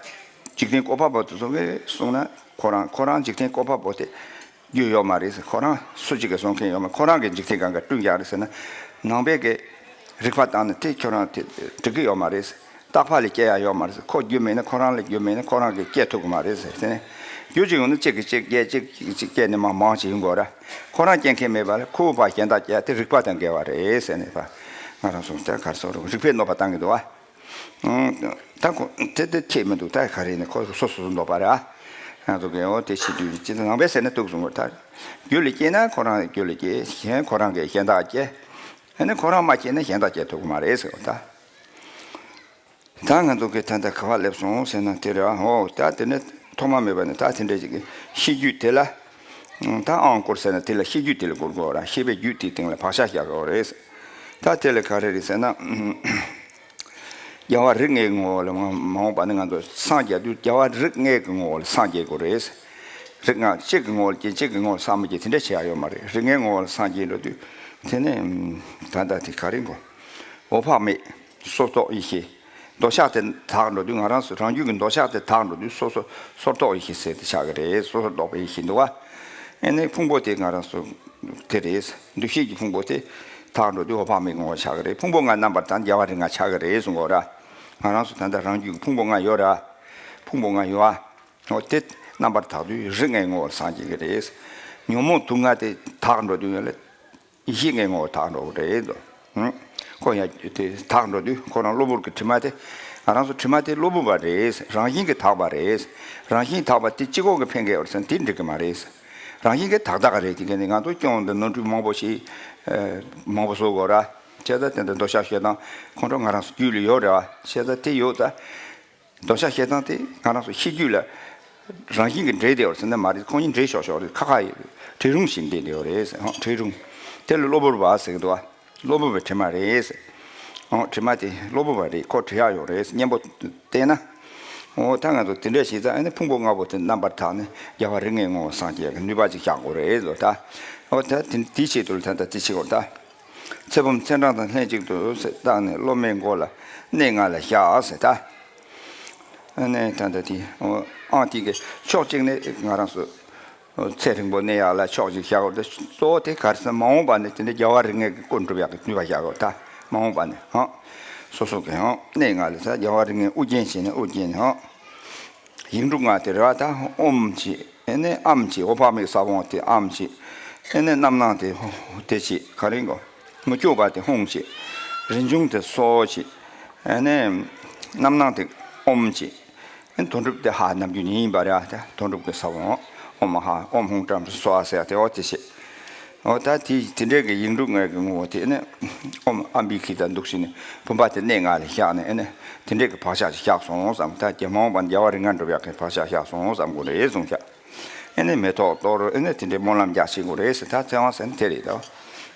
འཇིག་རྟེན་བཀོད་པ་པོ་དེ་ཚོ་གིས་གསུངས་ན་ཁོ་རང་ཁོ་རང་འཇིག་རྟེན་བཀོད་པ་པོ་དེ་རྒྱུ་ཡོད་མ་རེད་ཟེར། ཁོ་རང་སུ་གཅིག་གིས་བཟོ་མཁན་ཡོད་མ་རེད། ཁོ་རང་གིས་འཇིག་རྟེན་སྒང་ག་བསྐྲུན་ཡག་རེད་ཟེར་ན། ནང་པའི་གི་རིགས་པ་བཏང་ན་དེ་ཁྱོད་རང་དེ་འགྲིག་གི་ཡོད་མ་རེད་ཟེར། རྟག་པ་ལས་སྐྱེ་ཡག་ཡོད་མ་རེད་ཟེར། ཁོ་རྒྱུ་མེད་ན་ཁོ་རང་ལ་རྒྱུ་མེད་ན་ཁོ་རང་གིས་སྐྱེ་ཐུབ་གི་མ་རེད་ཟེར་ཟེར་ནས། རྒྱུ་གཅིག་ཡོང་ན་གཅིག་གིས་གཅིག་སྐྱེ་གཅིག་གཅིག་སྐྱེ་ནས་མ་མང་ཅིག་ཡོང་དགོས་ར། ཁོ་རང་སྐྱེ་མཁན་མེད་པ་ལ་ཁོ་བོ་ཕར་གཞན་དག་སྐྱེ་དེ་རིགས་པ་དང་འགལ་བ་རེད་ཟེར་ནས་ཕར་ང་རང་གསུངས་ཏེ་གར་སོང་རུང་རིགས་པས་གནོད་པ་བཏང་གི་འདུག་བ། ད་ཁོ་དེ་དེ་ཁྱད་མི་འདུག་ད་ག་རེ་ནས་ཁོ་སོ་སོ་སོ་འདོགས་པ་རེད་ཨ། ང་ཚོ་གི་འོ་དེ་བྱེད་དུས་ཅི་ལྟར་ནང་པའི་ཟེར་ན་འདུག་གསུང་གོ་ད། རྒྱུ་ལ་སྐྱེས་ན་ཁོ་རང་རྒྱུ་ལ་སྐྱེས་གཞན་ཁོ་རང་གིས་གཞན་དག་སྐྱེ། ཨ་ནི་ཁོ་རང་མ་སྐྱེས་ན་གཞན་དག་སྐྱེ་ཐུབ་ཀྱི་མ་རེད་ཟེར་གོ་ད། ད་ང་ཚོ་གི་ད་ལྟ་ག་བ་སླེབས་སོང་ཟེར་ན་དེ་རེད་ཨ། འོ་ད་དེ་ནི་ཐོག་མ་མེད་པ་ནས་ད་དེ་འདྲ་ཅིག་གི་ཤེས་རྒྱུད་དེ་ལ། ད་ཨང་སྐོར་ཟེར་ན་དེ་ལ་ཤེས་རྒྱུད་དེ་ལ་སྐོར་དགོས་ར། ཤེས་པའི་རྒྱུད་དེའི་སྟེང་ལ་བག་ཆགས་བཞག་དགོས་རེད། ད་དེ་ལ་ག་རེ་རེད་ཟེར་ན། རྒྱལ་བ་རིགས་ལྔའི་ངོ་བོ་ལ་མ་མ་འོངས་པ་ནི་ང་ཚོ་སངས་རྒྱས་དུས་རྒྱལ་བ་རིགས་ལྔའི་གི་ངོ་བོ་ལ་སངས་རྒྱས་དགོས་རེད། རིགས་ལྔ་གཅིག་གི་ངོ་བོ་ལ་སྐྱེ་གཅིག་གི་ངོ་བོ་ལ་སངས་མི་རྒྱས་དེ་འདྲ་བྱེད་ཡག་ཡོད་མ་རེད། རིགས་ལྔའི་ངོ་བོ་ལ་སངས་རྒྱས་འགྲོ་དུས་དེ་ནི་ད་ལྟ་དེ་ག་རེ་གོ། འོད་དཔག་མེད། སོར་རྟོག་ཡེ་ཤེས། འདོད་ཆགས་དེ་དག་འགྲོ་དུས། ང་རང་ཚོ་རང་རྒྱུད་ཀྱི་འདོད་ཆགས་དེ་དག་འགྲོ་དུས་སོ་སོ་སོར་རྟོག་ཡེ་ཤེས་ཟེར་དེ་ཆགས་ཀྱི་རེད། སོ་སོར་རྟོག་པའི་ཡེ་ཤེས་འདུག་བ། ཨེ་ནས་ཕུང་པོ་དེ་ང་རང་ཚོ་དེ་རེད། འདུ་ཤེས་ཀྱི་ཕུང་པོ་དེ་དག་འགྲོ་དུས་འོད་དཔག་མེད་ཀྱི་ངོ་བོ་ཆགས་ཀྱི་རེད། ཕུང་པོ་ལྔ་རྣམ་པར་དག་རྒྱལ་བ་རིགས་ལྔ་ཆགས་ཀྱི་རེད་གསུང་གོ་ར། ང་རང་ཚོ་ད་ལྟ་རང་རྒྱུད་ཀྱི་ཕུང་པོ་ལྔ་ཡོད་ར། ཕུང་པོ་ལྔ་ཡོད་ཨ། འོ་དེ་རྣམ་པར་དག་དུས་རིགས་ལྔའི་ངོ་བོར་སངས་རྒྱས་ཀྱི་རེད། ཉོན་མོངས་དུག་ལྔ་དེ་དག་འགྲོ་དུས་ཡོད་ལ། ཡེ་ཤེས་ལྔའི་ངོ་བོ་དག་འགྲོ་གི་རེད་དོ། ཧུམ། ཁོ་ཡང་དེ་དག་འགྲོ་དུས་ཁོ་རང་གློ་བུར་གྱི་དྲི་མ་དེ། ང་རང་ཚོ་དྲི་མ་དེ་གློ་བུར་བ་རེད། རང་བཞིན་གྱིས་དག་པ་རེད། རང་བཞིན་དག་པ་དེ་སྤྱི་ཁོག་གི་ཕན་གྱི་ཡོད་ཟེར་ན་དེ་འགྲིག་གི་མ་རེད། རང་བཞིན་གྱིས་དག་དག་གི་རེད། དེ་ག་ནི་ང་ཚོ་སྐྱོན་དང་ནོར་འཁྲུལ་མང་པོ་ཞིག་མང་པོ་བཟོ་དགོས་ར། བྱས་ཙང་དེ་འདྲ་འདོད་ཆགས་ཞེ་སྡང་ཁོང་ཁྲོ་ང་རང་ཚོ་རྒྱུད་ལ་ཡོད་རེད་བ། བྱས་ཙང་དེ་ཡོད་ཙང་། འདོད་ཆགས་ཞེ་སྡང་དེ་ང་རང་ཚོ་ཤེས་རྒྱུད་ལ་རང་བཞིན་གྱིས་འདྲེས་བསྡད་ཡོད་ཟེར་ན་མ་རེད། ཁོང་གཉིས་འདྲེས་ཤོག་ཤོག་རེད། ཁ་ཁ་ཡོད། བྲལ་རུང་ཞིག་འདྲེས་བསྡད་ཡོད་རེད་ཟེར། ཧོ་བྲལ་རུང་། དེ་ལ་གློ་བུར་བ་ཟེར་གི་འདུག་བ། གློ་བུར་བའི་དྲི་མ་རེད་ཟེར། ཨོ་དྲི་མ་དེ་གློ་བུར་བ་རེད། ཁོ་བྲི་ཡག་ཡོད་རེད་ཟེར། གཉེན་པོ་བལྟས་ན། ཨོ་ད་ང་ཚོ་དེ་འདྲ་བྱས་ཙང་ཨ་ནི་ཕུང་པོ་ལྔ་པོ་དེ་རྣམ་པར་དག་ནས་རྒྱལ་བ་རིགས་ལྔའི་ངོ་བོ་སངས་རྒྱས་ཀྱི་ནུས་པ་ཅིག་བཞག་དགོས་རེད་ཟེར་ད། ཨོ་ད་དེ་དེའི་ཆེད་དུ་ལ་ད་ལྟ་དེ་བྱེད་དགོས་ད། ཚེ་བུམ་ཚེས་གྲངས་དང་ལྷན་ཅིག་ཏུ་བཏགས་ནས་སློབ་མའི་མགོ་ལ་གནས་ལྔ་ལ་བཞག་ཟེར་ད། ཨ་ནི་ད་ལྟ་དེ་ཨང་དེ་གི་ཕྱོགས་གཅིག་ནས་ང་རང་ཚོ་ཚེ་རིང་པོ་གནས་ཡག་ལ་ཕྱོགས་གཅིག་བཞག་དགོས་ཏེ། གཙོ་བོ་དེ་ག་རེ་ཟེར་ན་མ་འོངས་པ་ནས་དེ་འདྲ་རྒྱལ་བ་རིགས་ལྔའི་གི་སྐུ་འགྲུབ་ཡག་གི་ནུས་པ་བཞག་དགོས་ད། མ་འོངས་པ་ནས་ཧང་། སོ་སོ་གི་ཧང་གནས་ལྔ་ལ་ཟེར། རྒྱལ་བ་རིགས་ལྔའི་དབུ་རྒྱན་བྱས་ནས་དབུ་རྒྱན་ནས་ཧང་། ཡིག་འབྲུ་ལྔ་དེ་རེད་བ། ད་ཨོཾ་བྱས། ཨེ་ནས་ཨཾ་བྱས། འོད་དཔག་མེད་ས་བོན་དེ་ཨཾ་བྱས། ཨེ་ནས་རྣམ་སྣང་དེ་དེ་བྱས། ག་རེ་གོ། མི་བསྐྱོད་པ་དེ་ཧཱུྃ་བྱས། རིན་འབྱུང་དེ་སྭཱ་ཧཱ་བྱས། ཨེ་ནས་རྣམ་སྣང་དེ་ཨོཾ་བྱས། ཨེ་དོན་གྲུབ་དེ་ཧ་ནམ་རྒྱུན་ཡིན་པ་རེད་བ། དོན་གྲུབ་ཀྱི་ས་བོན་ཨོཾ་ཧ་ཨོཾ་ཧཱུྃ་ཏྲཾ་སྭཱ་ཧཱ་ཟེར་ཡག་དེ་འོ་དེ་བྱས། འོ་ད་དེ་དེ་འདྲའི་གི་ཡིག་འབྲུ་ལྔའི་གི་ངོ་བོ་དེ་ནི་ཨོཾ་ཨམ་བི་ཁི་ཏ་འདུག་ཞིག་ནས་བུམ་པ་དེ་གནས་ལྔ་ལ་བཞག་ནས། ཨེ་ནས་དེ་འདྲའི་གི་བག་ཆགས་ཤིག་བཞག་སོང་བསམ། ད་རྒྱལ་མ་འོངས་པ་རྒྱལ་བ་རིགས་ལྔ་འགྲུབ་ཡག་གི་བག་ཆགས་བཞག་སོང་བསམ་དགོས་རེད་གསུངས་ཤག་ཨེ་ནས་མེ་ཏོག་གཏོར། ཨེ་ནས་དེ་འདྲའི་སྨོན་ལམ་རྒྱག་ཤེས་དགོས་རེད་ཟེར། ད་ཚེ་དབང་ཟེར་ན་དེ་རེད་ད།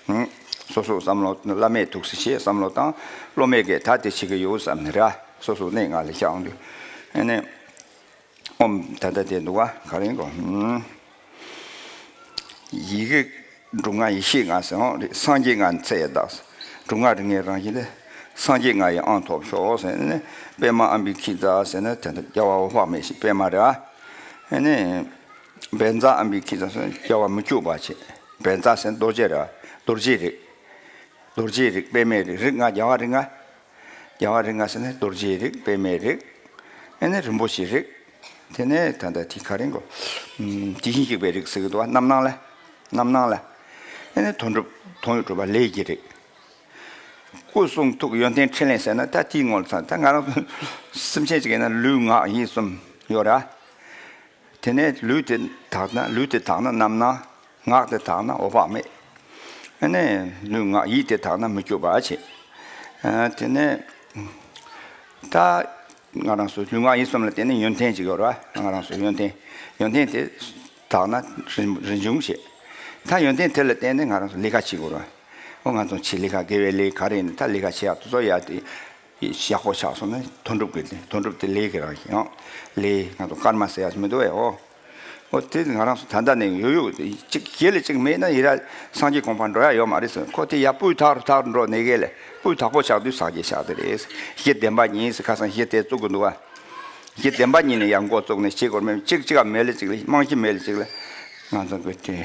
ཧུམ། སོ་སོ་བསམ་བློ་བླ་མས་ཐུགས་སུ་ཆེ་བསམ་བློ་བཏང་། སློབ་མས་གི་ད་དེ་བྱེད་ཀྱི་ཡོད་བསམ་ནས་ར། སོ་སོ་གནས་ལྔ་ལ་བཞག་འོང་དུས། ཨེ་ནས། ཨོཾ་ད་ལྟ་དེ་འདུག་བ། ག་རེ་གོ། ཧུམ། ཡི་གེ་འབྲུ་ལྔ་ཡེ་ཤེས་ལྔ་ཟེར་འོང་རེད། སངས་རྒྱས་ལྔ་ཚེ་ཡི་བདག་སངས་རྒྱས་ལྔའི་རང་བཞིན་ལས་སངས་རྒྱས་ལྔ་ཡི་ཨང་ཐོབ་ཤོག་ཟེར་ནས། པདྨ་ཨམ་བི་ཁི་ཏ་ཟེར་ན་དེ་འདྲ་རྒྱལ་བ་འོད་དཔག་མེད་ཞིག་པདྨ་རེད། ཨ་ནི་བཛྲ་ཨམ་བི་ཁི་ཏ་ཟེར་ན་རྒྱལ་བ་མི་བསྐྱོད་པ་ཞིག་བཛྲ་ཟེར་ན་རྡོ་རྗེ་རེད། རྡོ་རྗེའི་རིགས། རྡོ་རྗེའི་རིགས། པདྨའི་རིགས། རིགས་ལྔ་རྒྱལ་བ་རིགས་ལྔ། རྒྱལ་བ་རིགས་ལྔ་ཟེར་ན་རྡོ་རྗེའི་རིགས། པདྨའི་རིགས། ཨེ་ནས་རིན་པོ་ཆེའི་རིགས། དེ་ནས་ད་ལྟ་དེ་ག་རེ་གོ། དེ་བཞིན་གཤེགས་པའི་རིགས་ཟེར་གི་འདུག་བ། རྣམ་སྣང་ལ། རྣམ་སྣང་ལ། ཨེ་ནས་དོན་གྲུབ། དོན་ཡོད་གྲུབ་པ་ལས་ཀྱི་རིགས། སྐུ་གསུང་ཐུགས་ཡོན་ཏན་ཕྲིན་ལས་ཟེར་ན་ད་དེའི་ངོ་ལ་ཚང་། ད་ང་རང་སེམས་ཅན་ཅིག་ཡིན་ན་ལུས་ངག་ཡིད་གསུམ་ཡོད་ར། དེ་ནས་ལུས་དེ་དག་ན། ལུས་དེ་དག་ན་རྣམ་སྣང་། ངག་དེ་དག་ན་འོད་དཔག་མེད། ཨ་ནི་ལུས་ངག་ཡིད་དེ་དག་ན་མི་བསྐྱོད་པ་བྱེད། ཨ་དེ་ནས་ད་ང་རང་ཚོ་ལུས་ངག་ཡིད་གསུམ་ལ་བརྟེན་ནས་ཡོན་ཏན་ཅིག་ཡོད་རེད་བ། ང་རང་ཚོ་ཡོན་ཏན། ཡོན་ཏན་དེ་དག་ན་རིན་རིན་འབྱུང་བྱེད། ད་ཡོན་ཏན་དེ་ལ་བརྟེན་ནས་ང་རང་ཚོ་ལས་ཀ་བྱེད་དགོས་རེད་བ། ཨོ་ང་ཚོ་ཕྱི་ལས་ཀ་དགེ་བའི་ལས་ག་རེ་ཡིན་ན་ད་ལས་ཀ་བྱེད་ཡག་དེ་ཚོ་ཡག་དེ། ཡག་པོ་ཆགས་སོང་ན་དོན་གྲུབ་ཀྱི་དོན་གྲུབ་དེ་ལས་ཀྱི་རང་བཞིན་ཡང་། ལས་ང་ཚོ་སྐར་མ་ཟེར་ཡག་མི་འདུག་བས། ཨོ། ཨོ་དེ་ང་རང་ཚོ་ད་ལྟ་ནས་ཡོད་ཡོད་གཅིག་གཞི་ལ་གཅིག་མེད་ན་ཡི་ར་སངས་རྒྱས་གོ་འཕང་འགྲོ་ཡག་ཡོད་མ་རེད་ཟེར། ཁོ་དེ་ཡར་སྤུས་དག་རུ་དག་རུ་འགྲོ་ནས་གལ་ལ་སྤུས་དག་པོ་ཆགས་དུས་སངས་རྒྱས་ཆགས་དེ་རེད། གཞི་བདེན་པ་ཉིད་ཟེར་ཁ་སང་གཞི་དེ་བཙུགས་གི་འདུག་བ། གཞི་བདེན་པ་ཉིད་ནས་ཡར་འགོ་བཙུགས་ནས་བྱེད་དགོས་མེད། གཅིག་གཅིག་ག་མེད་ལ་གཅིག་ལ་རྨང་གཞི་མེད་ལ་གཅིག་ལ་ང་ཚོ་གི་དེ་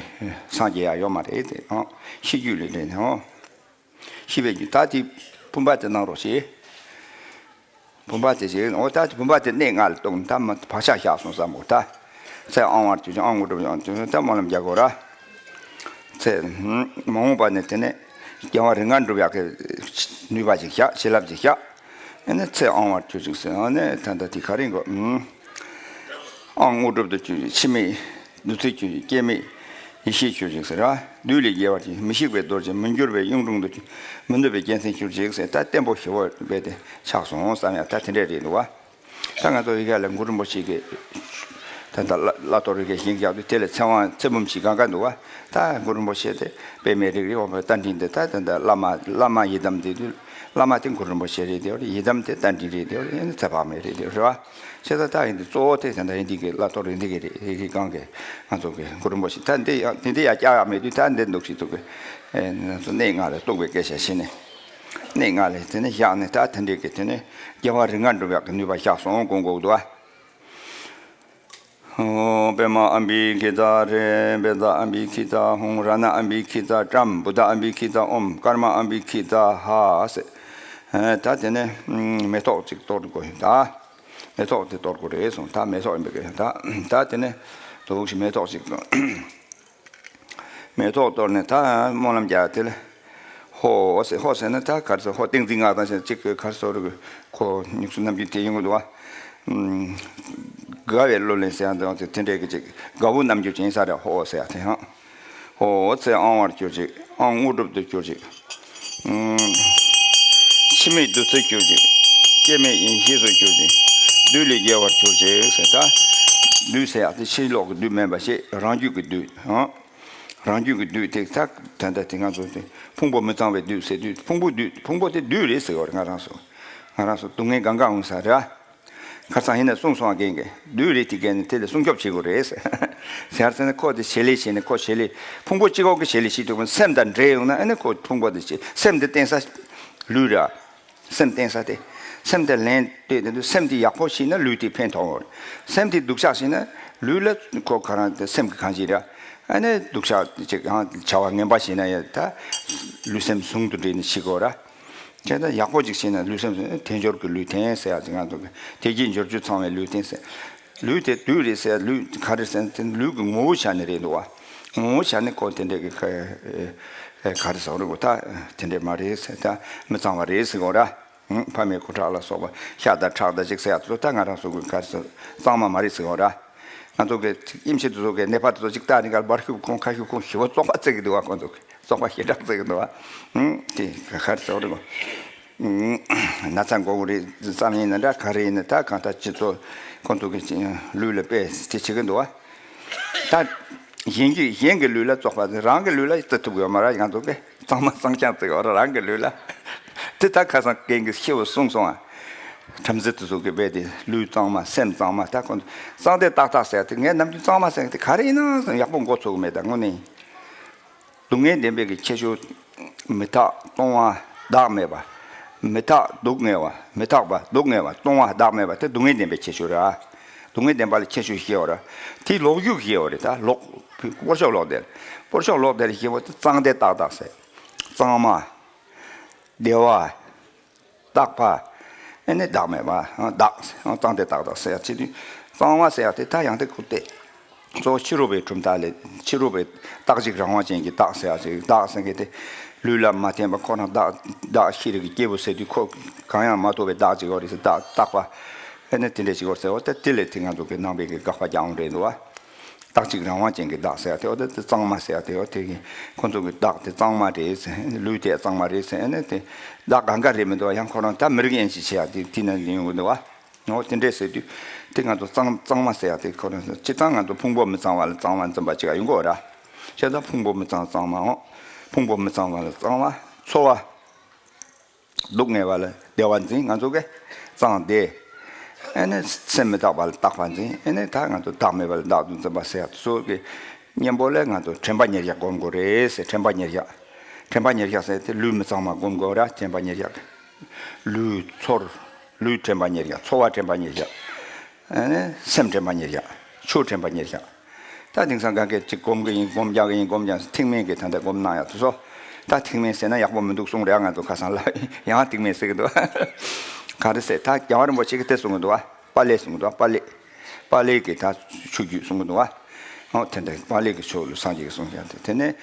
སངས་རྒྱས་ཡག་ཡོད་མ་རེད་དེ། ཨོ་ཤེས་རྒྱུད་ལས་འདྲེན་ནས། ཨོ། ཤེས་པའི་རྒྱུ། ད་དེ་བུམ་པ་དེ་གནང་རོགས་ཞེས། བུམ་པ་དེ་ཞིག་འོ་ད་དེ་བུམ་པ་དེ་གནས་ལྔ་ལ་གཏོགས་ནས་ད་མ་བག་ཆགས་བཞག་སོང་བསམ་གོ་ད། ཚེ་ཨང་བར་གྱུར་ཅིང་ཨང་དངོས་གྲུབ་ཡོང་དུས་ད་སྨོན་ལམ་རྒྱག་དགོས་ར། ཚེ་མ་འོངས་པ་ནས་དེ་ནས་རྒྱལ་བ་རིགས་ལྔ་འགྲུབ་ཡག་གི་ནུས་པ་ཅིག་བཞག་བྱིན་རླབས་ཅིག་བཞག་ཨ་ནི་ཚེ་ཨང་བར་གྱུར་ཅིག་ཟེར། ཨ་ནི་ད་ལྟ་དེ་ག་རེ་གོ། ཨང་དངོས་གྲུབ་ཏུ་གྱུར་ཅིག་འཆི་མེད་བདུད་རྩི་གྱུར་ཅིག་སྐྱེ་མེད་ཡེ་ཤེས་གྱུར་ཅིག་ཟེར་བ། བདུད་ལས་རྒྱལ་བར་གྱུར་ཅིག་མི་ཤིགས་པའི་རྡོ་རྗེ་མི་འགྱུར་བའི་གཡུང་དྲུང་དུ་གྱུར་ཅིག་མི་འདོད་པའི་རྒྱལ་མཚན་གྱུར་ཅིག་ཟེར། ད་བརྟན་པོ་ཞེ་བོ་རྦད་དེ་ཆགས་སོང་བསམ་ཡག་ད་དེ་འདྲས་རེད་འདུག་བ། ད་ང་ཚོ་ཡི་གེ་ལ་གུ་རུ་རིན་པོ་ཆེ་གི་ད་ལྟ་བླ་བླ་རྡོ་རི་གའི་ཞིང་རྒྱག་དུས་དེ་ལ་ཚེ་དབང་ཚེ་བུམ་ཞིག་གང་ག་འདུག་བ། ད་གུ་རུ་རིན་པོ་ཆེ་དེ་པདྨའི་རིགས་རེད། འོ་མ་རྟ་མགྲིན་དེ་ད་ད་ད་བླ་མ་བླ་མ་ཡི་དམ་དེ་དུས་བླ་མ་དེ་གུ་རུ་རིན་པོ་ཆེ་རེད་དེ། ཡི་དམ་དེ་རྟ་མགྲིན་རེད་དེ། ཚེ་དཔག་མེད་རེད་དེ་རེད་བ། བྱས་ཙང་ད་ཡིན་དུས་གཙོ་བོ་དེ་ད་ད་ཡིན་དུས་ཀྱི་བླ་རྡོ་རི་འདི་གི་རེད། ཡི་གེ་གང་གི་ང་ཚོ་གི་གུ་རུ་རིན་པོ་ཆེ་ད་འདི་ཡང་འདི་འདི་ཡང་བསྐྱར་ཡག་མེད་དུས་ད་འདི་འདུག་ཞིག་འདུག་གི་ང་ཚོ་གནས་ལྔ་ལ་གཏུགས་པའི་སྐད་ཆ་བཤད་ནས། གནས་ལྔ་ལས་དེ་ནས་བཞག་ནས་ད་དེ་འདྲའི་གི་དེ་ནས་རྒྱལ་བ་རིགས་ལྔ་འགྲུབ་ཡག་གི་ནུས་པ་བཞག་སོང་གོང་གོག་འདུག་ཨ། ཨོ། པདྨ་ཨམ་བི་ཀི་ཏ་རེད། པད་ཨམ་བི་ཀི་ཏ་ཧཱུྃ། རཏྣ་ཨམ་བི་ཀི་ཏ་ཏྲཾ། བུདྡྷ་ཨམ་བི་ཀི་ཏ་ཨོཾ། ཀརྨ་ཨམ་བི་ཀི་ཏ་ཧ་ཟེར། ཨེ། ད་དེ་ནས་མེ་ཏོག་ཅིག་གཏོར་དགོས་ཡོད་ད། མེ་ཏོག་དེ་གཏོར་དགོས་རེད་གསུངས། ད་མེ་ཏོག་ཡིན་པའི་སྐད་ཆ། ད་ད་དེ་ནས་དུག་ཞིག་མེ་ཏོག་ཅིག་མེ་ཏོག་གཏོར་ནས་ད་སྨོན་ལམ་རྒྱག་དེ་ལ། ཧོ་ཟེར། ཧོ་ཟེར་ན་ད་ག་རེ་ཟེར། ཧོ་ཏིང་འཛིན་སྔགས་དང་ཞེས་གཅིག་གི་ག་རེ་ཟེར་རེད། ཁོ་སྨྱུག་སུ་རྣམ་འགྱུར་དེ་ཡོང་གི་འདུག་བ། དགའ་བའི་གླུ་ལེན་ཟེར་ཡང་དེ་དེ་འདྲའི་གི་ཅིག་དགའ་བོ་རྣམ་འགྱུར་ཅན་ས་རེད། ཧོ་ཟེར་ཡ་དེ་ཡང་། ཧོ་ཚེ་ཨང་བར་གྱུར་ཅིག། ཨང་དངོས་གྲུབ་ཏུ་གྱུར་ཅིག། ཨུམ། འཆི་མེད་བདུད་རྩིར་གྱུར་ཅིག། སྐྱེ་མེད་ཡེ་ཤེས་སུ་གྱུར་ཅིག། བདུད་ལས་རྒྱལ་བར་གྱུར་ཅིག་ཟེར། ད་བདུད་ཟེར་ཡག་དེ་ཕྱི་ལོགས་ཀྱི་བདུད་མིན་པ་ཞིག། རང་རྒྱུད་ཀྱི་བདུད་ཨང་། རང་རྒྱུད་ཀྱི་བདུད་དེ་ད་ད་ལྟ་དེ་ང་ཚོ་དེ་ཕུང་པོ་མི་གཙང་བའི་བདུད་ཟེར་དུས། ཕུང་པོ་བདུད། ཕུང་པོ་དེ་བདུད་རེད་ཟེར་བ་རེད། ང་རང་ཚོ་ང་རང་ཚོ་སྡུག་བསྔལ་གང་ག་འོང་ས་རེད། ཁ་སང་ཡིན་ན་གསུངས་སོང་། རྒན་གྱིས་བདུད་རེད་དེ། རྒན་ནི་དེ་ལས་སྲུང་སྐྱོབ་བྱེད་དགོས་རེད་ཟེར། ཟེར་ཚེ་ནི་ཁོ་དེ་བྱེད་ལས་བྱེད་ནི། ཁོ་བྱེད་ལས་ཕུང་པོ་གཅིག་པོ་གི་བྱེད་ལས་བྱེད་དུས་སེམས་དང་འདྲེས་ཡོང་ན། ཨ་ནི་ཁོ་ཕུང་པོ་དེ་བྱེད། སེམས་དེ་བརྟེན་ས་ལུས་རེད། སེམས་བརྟེན་ས་དེ། སེམས་དེ་ལན་ལྟོས་དེ་དུས་སེམས་དེ་ཡག་པོ་ཤེས་ན་ལུས་དེ་ཕན་ཐོགས་ཡོད་རེད། སེམས་དེ་སྡུག་ཅག་ཤེས་ན་ལུས་ལ་ཁོ་ག་རང་དེ་སེམས་ཀྱི་གང་ཅི་རེད། ཨ་ནི་སྡུག་ཅག་ཅིག་ཡང་བྱ་བ་ངན་པ་ཤེས་ན་ཡང་ད་ལུས་སེམས་ཟུང་དུ་འབྲེལ་ནས་ཤི་དགོས་ར། བྱས་ཙང་ཡག་པོ་ཅིག་བྱས་ན་ལུས་སེམས་དལ་འབྱོར་གྱི་ལུས་རྟེན་ཟེར་ཡག་ཅིག་ང་ཚོ་གི་དལ་གྱིས་འབྱོར་རྒྱུ་ཚང་བའི་ལུས་རྟེན་ཟེར། ལུས་དེ་བདུད་རེད་ཟེར། ལུས་ག་རེ་ཟེར་ན་དེ་ལུས་ཀྱི་ངོ་བོ་ཆ་ནས་རེད་འདུག་བ། ངོ་བོ་ཆ་ནས་ཁོ་དེ་འདྲའི་གི་ག་རེ་ཟེར་རེད་གོ། ད་དེ་འདྲའི་མ་རེད་ཟེར། ད་མི་གཙང་བ་རེད་ཟེར་གོ་ར། ཕ་མའི་སྐུ་ཁྲག་ལ་སོགས་པ་ཤ་དང་ཁྲག་དང་ཅིག་ཟེར་ཡག་དེ་ཚོ་ད་ང་རང་ཚོ་གི་ག་རེ་ཟེར། གཙང་མ་མ་རེད་ཟེར་གོ་ར། ང་ཚོ་གི་ཨེམ་ཆི་དེ་ཚོ་གི་ནད་པ་དེ་ཚོ་ཅིག་ལྟ་ནི་ག་ལ་འབར་ཤུབ་ཁོང་ཁ་ཤུབ་ཁོང་ཞི་བ་བཙོག་པ་བརྩི་གི་འདུག་བ། ཁོང་ཚོ་གི་བཙོག་པ་ཞེ་དྲག་བརྩི་གི་འདུག་བ། ཧུམ། དེ་ག་ག་རེ་ཟེར་རེད་གོ། ན་ཚ་འགོ་གི་རེད་ཙམ་ཡིན་ན་འདྲ། ག་རེ་ཡིན་ན་ད་གང་ལྟར་སྤྱི་ཚོགས་ཁོང་ཚོ་གི་ལུས་ལ་དཔེ་དེ་བྱེད་གི་འདུག་བ། ད་གཞན་གྱི་གཞན་གྱི་ལུས་ལ་བཙོག་པ་རང་གི་ལུས་ལ་བརྩི་ཐུབ་ཡོད་མ་རེད། ང་ཚོ་གི་གཙང་མ་གཙང་རྐྱང་བརྩི་ཡོད་ར་རང་གི་ལུས་ལ། དེ་ད་ཁ་སང་རྒན་གྱིས་ཞེ་པོ་གསུངས་སོང་ཨ། བྲམ་ཟེ་དེ་ཚོ་གི་དཔེ་དེ་ལུས་གཙང་མ་སེམས་གཙང་མ། ད་ཁོང་ཚོ་གཙང་དེ་ཏག་ཏག་ཟེར་དེ། ངས་ནམ་རྒྱུན་གཙང་མ་ཟེར་དེ་ག་རེ་ཡིན་ན་ཡག་པོ་མགོ་ཚོས་གི་མེད། ད་དངོས་གནས་ཡིན། སྡུག་བསྔལ་བདེན་པའི་གི་ཁྱད་ཆོས། མི་རྟག་སྟོང་པ་བདག་མེད་པ། མི་རྟག་སྡུག་བསྔལ་བ། མི་རྟག་པ་སྡུག་བསྔལ་བ། སྟོང་པ་བདག་མེད་པ་དེ་སྡུག་བསྔལ་བདེན་པའི་ཁྱད་ཆོས་རེད། སྡུག་བསྔལ་བདེན་པ་ལ་ཁྱད་ཆོས་བཤད་པ་རེད། དེ་ལོག་རྒྱུ་བཤད་པ་རེད། ད་ལོག་བོད་ཤོག་ལོག་དེར། བོད་ཤོག་ལོག་དེར་བཤད་པ་དེ་གཙང་དེ་ཏག་ཏག་ཟེར། གཙང་མ། བདེ་བ། རྟག་པ། ཨེ་ནས་བདག་མེད་པ། བདག་གཙང་དེ་ཏག་ཏག་ཟེར་ཡ་བྱེད་དུས། གཙང་མ་ཟེར་ཡ་དེ་ད་ཡང་དེ་ཁུ་སྟེ། གཙོ་བོ་ཕྱི་རོལ་པའི་གྲུབ་མཐའ་ལས། ཕྱི་རོལ་པའི་རྟག་གཅིག་རང་དབང་ཅན་གྱི་བདག་ཟེར་ཡ་ཅིག། བདག་ཟེར་མཁན་དེ་ལུས་ལ་མ་བརྟེན་པ་ཁོ་རང་བདག། བདག་ཤེས་རིག་གི་སྐྱེས་བུ་ཟེར་དུས་ཁོ་གང་ཡང་མ་རྟོགས་པའི་བདག་ཅིག་ཡོད་རེད་ཟེར། བདག་རྟག་པ། ཨེ་ནས་དེ་འདྲས་ཅིག་ཡོད་ཟེར་བ། ད་དེ་ལས་དེ་ང་ཚོ་གི་ནང་པའི་གི་དགག་པ་རྒྱག་འོང་རེད་འདུག་བ། རྟག་གཅིག་རང་དབང་ཅན་གྱི་བདག་ཟེར་ཡ་དེ། འོ་དེ་དེ་གཙང་མ་ཟེར་ཡ་དེ། འོ་དེ་གི་ཁོ་ཚོ་གི་བདག་དེ་གཙང་མ་རེད་ཟེར། ལུས་དེ་གཙང་མ་རེད་ཟེར། ཨེ་ནས་དེ་བདག་གང་ག་རེད་མི་འདུག་བ། ཡང་ཁོ་རང་ད་མི་རིགས་དབྱེ་འབྱེད་བྱེད་ཡ་དེ་དེ་ནང་ཡོང་གི་འདུག་བ། འོ་དེ་འདྲས་ཟེར་དུས་དེ་ང་ཚོ་གཙང་གཙང་མ་ཟེར་ཡ་དེ་ཁོ་རང་སྤྱིར་བཏང་ང་ཚོ་ཕུང་པོ་མི་གཙང་བ་ལ་གཙང་བ་འཛིན་པ་ཅིག་ཡོང་གི་ཡོད་ར། བྱས་ཙང་ཕུང་པོ་མི་གཙང་གཙང་མ། འོ་ཕུང་པོ་མི་གཙང་བ་ལ་གཙང་བ། ཚོར་བ། སྡུག་བསྔལ་བ་ལ་བདེ་བ་འཛིན། ང་ཚོ་གི་གཙང་བདེ། ཨེ་ནས་སེམས་མི་རྟག་པ་ལ་རྟག་པ་འཛིན། ཨེ་ནས་ད་ང་ཚོ་བདག་མེད་པ་ལ་བདག་ཏུ་འཛིན་པ་ཟེར་ཡ་དེ་ཚོ་གི་གཉེན་པོ་ལ་ང་ཚོ་དྲན་པ་ཉེར་བཞག་སྒོམ་དགོས་རེད་ཟེར། དྲན་པ་ཉེར་བཞག། དྲན་པ་ཉེར་བཞག་ཟེར་དེ་ལུས་མི་གཙང་མ་སྒོམ་དགོས་ར། དྲན་པ་ཉེར་བཞག། ལུས་ཚོར། ལུས་དྲན་པ་ཉེར་བཞག། ཚོར་བ་དྲན་པ་ཉེར་བཞག། ཨ་ནི་སེམས་དྲན་པ་ཉེར་བཞག། ཆོས་དྲན་པ་ཉེར་བཞག། ད་དེང་སང་ག་གེ་ཅིག་སྒོམ་གི་ཡིན། སྒོམ་རྒྱག་གི་ཡིན། སྒོམ་རྒྱག་ཐེག་དམན་གྱི་ད་ལྟ་སྒོམ་གནང་ཡག་དེ་ཚོ། ད་ཐེག་དམན་ཟེར་ན་ཡག་པོ་མི་འདུག་གསུངས་རེད། ང་ཚོ་ཁ་སང་ལ་ཡང་ཐེག་དམན་ཟེར་གི་འདུག། ག་རེ་ཟེར། ད་རྒྱལ་བ་རིན་པོ་ཆེ་གིས་དེ་གསུང་གི་འདུག་བ། པཱ་ལེ་གསུང་གི་འདུག་བ། པཱ་ལེ། པཱ་ལེ་གི་ད་ཆོས་བརྒྱུད་གསུང་གི་འདུག་བ། འོ་དེ་འདྲ་པཱ་ལེ་གི་ཆོས་ལུགས་སངས་རྒྱས་ཀྱིས་གསུངས་ཡག་དེ། དེ་ནས་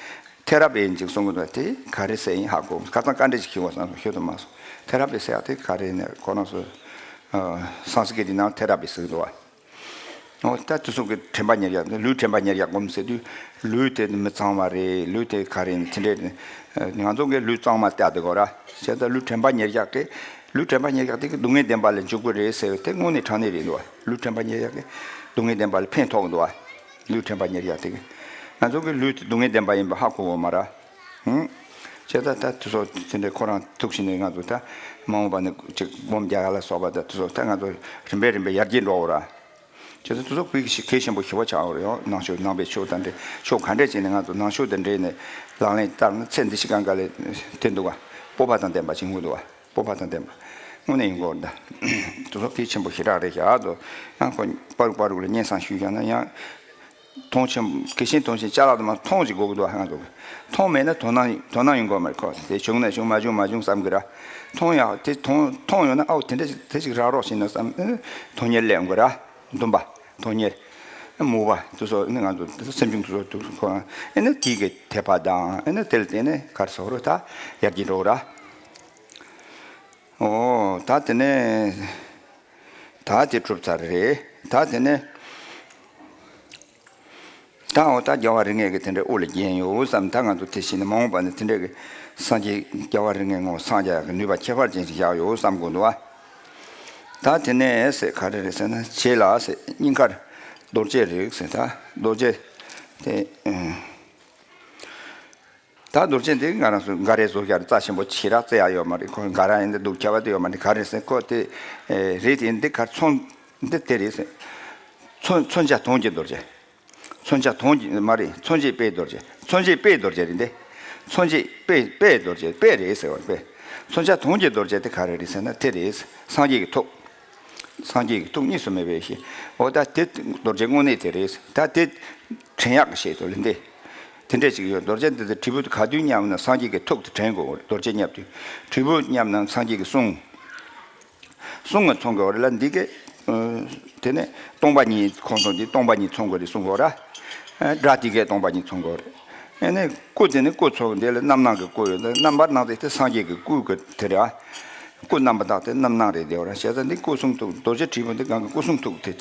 ཐེ་ར་པའི་ཅིག་གསུང་གི་འདུག་བ། དེ་ག་རེ་ཟེར་ཡིན་ཧ་གོ། ཁ་སང་བཀའ་འདྲི་ཅིག་ཞུས་པ་སང་ཤོད་དུ་མ་སོང་། ཐེ་ར་པི་ཟེར་ཡག་དེ་ག་རེ་ནས་ཁོ་རང་ཚོ་སངས་ཀྲིཏ་ནང་ཐེ་ར་པི་ཟེར་གི་འདུག་བ། འོ་ད་དེ་ཚོ་གི་དྲན་པ་ཉེར་བཞག། ལུས་དྲན་པ་ཉེར་བཞག་སྒོམ་ཟེར་དུས་ལུས་དེ་མི་གཙང་བ་རེད། ལུས་དེ་ག་རེ་ཡིན་དེ་འདྲས་རེད། ང་ཚོ་གི་ལུས་གཙང་མ་བལྟ་དགོས་ར། བྱས་ཙང་ལུས་དྲན་པ་ཉེར་བཞག་གི། ལུས་དྲན་པ་ཉེར་བཞག་དེ་གི་སྡུག་བསྔལ་བདེན་པ་ལ་འཇུག་གི་རེད་ཟེར་བ་དེ་དངོས་གནས་དྲང་གནས་རེད་འདུག་བ། ལུས་དྲན་པ་ཉེར་བཞག་གི་སྡུག་བསྔལ་བདེན་པ་ལ་ཕན་ཐོགས་འདུག་བ། ལུས་དྲན་པ་ཉེར་བཞག་དེ་གི་ང་ཚོ་གི་ལུས་དེ་སྡུག་བསྔལ་བདེན་པ་ཡིན་པ་ཧ་གོ་གི་མ་ར། ཧུམ། བྱས་ཙང་ད་དེ་ཚོ་དེ་འདྲས་ཁོ་རང་ཐུགས་ཤིན་ནས་ང་ཚོ་ད་མ་འོངས་པ་ནས་ཅིག་སྒོམ་རྒྱག་ཡག་ལ་སོགས་པ་ད་དེ་ཚོ་ད་ང་ཚོ་རིམ་པས་རིམ་པས་ཡར་རྒྱས་འགྲོ་འོ་ར། བྱས་ཙང་དེ་ཚོ་གལ་ཆེན་པོ་ཞེ་པོ་ཆགས་འོ་རེད། ཡང་ནང་ཆོས་ནང་པའི་ཆོས་དང་འབྲེལ་ཕྱོགས་ག་འདྲས་བྱས་ནས་ང་ཚོ་ནང་ཆོས་དང་འབྲེལ་ནས་ལག་ལེན་བསྟར་ན་ཚེ་འདི་ཕྱི་གང་ག་ལ་དེ་འདུག་ག། སྤོབས་པ་དང་ལྡན་པ་ཅིག་ཡོང་གི་འདུག་བ། སྤོབས་པ་དང་ལྡན་པ། དངོས་གནས་ཡོང་གི་ཡོད་རེད་ད། དེ་ཚོ་གལ་ཆེན་པོ་ཞེ་དྲག་རེད་བཞག་དོ། ཡང་ཁོ་པ་རུག་པ་རུག་ལ་སྙན་སེང་ཞུས་བཞག་ན་ཡང་། མཐོང་ཆེན། གལ་ཆེན་མཐོང་ཆེན་ཅ་ལག་དུ་མ་མཐོང་ཅིག་དགོས་ཀྱི་འདུག་ང་ཚོ། མཐོང་མེད་ན་དོ་སྣང་དོ་སྣང་ཡོང་གི་མ་རེད་ཁོ། དེ་བྱུང་ན་བྱུང་མ་བྱུང་མ་བྱུང་བསམ་གི་ར། མཐོང་ཡག་དེ་མཐོང་མཐོང་ཡོང་ན་ཨའོ་དེ་འདྲ་ཞིག་དེ་ཞིག་རག་རོགས་བྱས་ན་བསམ། ཨེ་ནི་མཐོང་སྙེར་སླེབས་ཡོང་གི་ར། འདུན་པ། མཐོང་སྙེར། མོས་པ་དེ་ཚོ་ཨེ་ནི་ང་ཚོ་སེམས་བྱུང་དེ་ཚོ་དུ་ཁོ། ཨེ་ནི་དེ་གི་དད་པ་དང་ཨེ་ནི་དེ་ལ་བརྟེན་ནས་ག་རེ་ཟེར་རོ་ད་ཡར་རྒྱས་འགྲོ་གི་ར། ཨོ་ད་དེ་ནས་ད་དེ་གྲུབ་ཚར་རེད། ད་དེ་ནས་ད་འོ་ད་རྒྱལ་བ་རིགས་ལྔ་གི་དེ་འདྲའི་དབུ་ལ་བརྒྱན་ཡོད་བསམ། ད་ང་ཚོ་དེ་བཞིན་མ་འོངས་པ་ནས་དེ་འདྲའི་གི་སངས་རྒྱས་རྒྱལ་བ་རིགས་ལྔའི་ངོ་བོ་སངས་རྒྱ་ཡག་གི་ནུས་པ་ཁྱད་པར་ཅན་ཞིག་བཞག་ཡོད་བསམ་དགོས་འདུག་བ། ད་དེ་ནས་ཟེར་ག་རེ་རེད་ཟེར་ན་རྗེས་ལ་ཟེར་སྙིང་ཁར་རྡོ་རྗེ་རེད་ཟེར། ད་རྡོ་རྗེ་དེ། ད་རྡོ་རྗེ་འདི་ང་རང་ཚོ་འགའ་རེ་བཟོ་རྒྱུ་རྩ་ཆེན་པོ་ཞེ་དྲག་བརྩི་ཡག་ཡོད་མ་རེད། ཁོ་འགའ་རེ་ཡིན་འདི་འདུག་ཁྱད་པར་དུ་ཡོད་མ་རེད། ག་རེ་ཟེར་ཁོ་དེ་རེད་དེ། འདི་གར་མཚོན། འདི་དེ་རེད་ཟེར། མཚོན་མཚོན་ཆ་དུང་གི་རྡོ་རྗེ། མཚོན་ཆ་དུང་གི་མ་རེད། མཚོན་བྱེད་དཔེའི་རྡོ་རྗེ། མཚོན་བྱེད་དཔེའི་རྡོ་རྗེ་རེད་འདི། མཚོན་བྱེད་དཔེ་དཔེའི་རྡོ་རྗེ་དཔེ་རེད་ཟེར་བ་དཔེ། མཚོན་ཆ་དུང་གི་རྡོ་རྗེ་དེ་ག་རེ་རེད་ཟེར་ན་དེ་རེད། སངས་རྒྱས་ཀྱི་ཐུགས། སངས་རྒྱས་ཀྱི་ཐུགས་གཉིས་སུ་མེད་པའི་ཞེས། འོ་ད་དེ་རྡོ་རྗེ་དངོས་གནས་དེ་རེད། ད་དེ་དྲན་ཡག་གི་ཞེས་དོ་ལེ་འདི། དེ་འདྲས་ཅིག་ཡོད། རྡོ་རྗེ་འདི་དེ་དྲིལ་བུ་ག་དུས་བསྙབས་ན་སངས་རྒྱས་ཀྱི་ཐུགས་དེ་དྲན་དགོས། རྡོ་རྗེ་བསྙབས་དུས་དྲིལ་བུ་བསྙབས་ན་སངས་རྒྱས་ཀྱི་གསུང་། གསུང་ངས་མཚོན་དགོས་རེད་ལ་འདི་གས། དེ་ནས་སྟོང་པ་ཉིད་ཁོང་ཚོ་འདི་སྟོང་པ་ཉིད་མཚོན་དགོས་རེད་གསུང་དགོས་ར། སྒྲ་དེ་གས་སྟོང་པ་ཉིད་མཚོན་དགོས་རེད། ཨེ་ནས་སྐུ་དེ་ནི་སྐུ་ཚོ་འདི་ལ་རྣམ་སྣང་གི་སྐུ་ཡོད། རྣམ་པར་སྣང་དེ་དེ་སངས་རྒྱས་ཀྱི་སྐུ་གི་དེ་རེད་ཨ། སྐུ་རྣམ་པར་དག་དེ་རྣམ་སྣང་རེད་དེ་བ་ར། བྱས་ཙང་འདི་སྐུ་གསུང་ཐུགས་རྡོ་རྗེ་དྲིལ་བུ་འདི་གང་གི་སྐུ་གསུང་ཐུགས་དེ་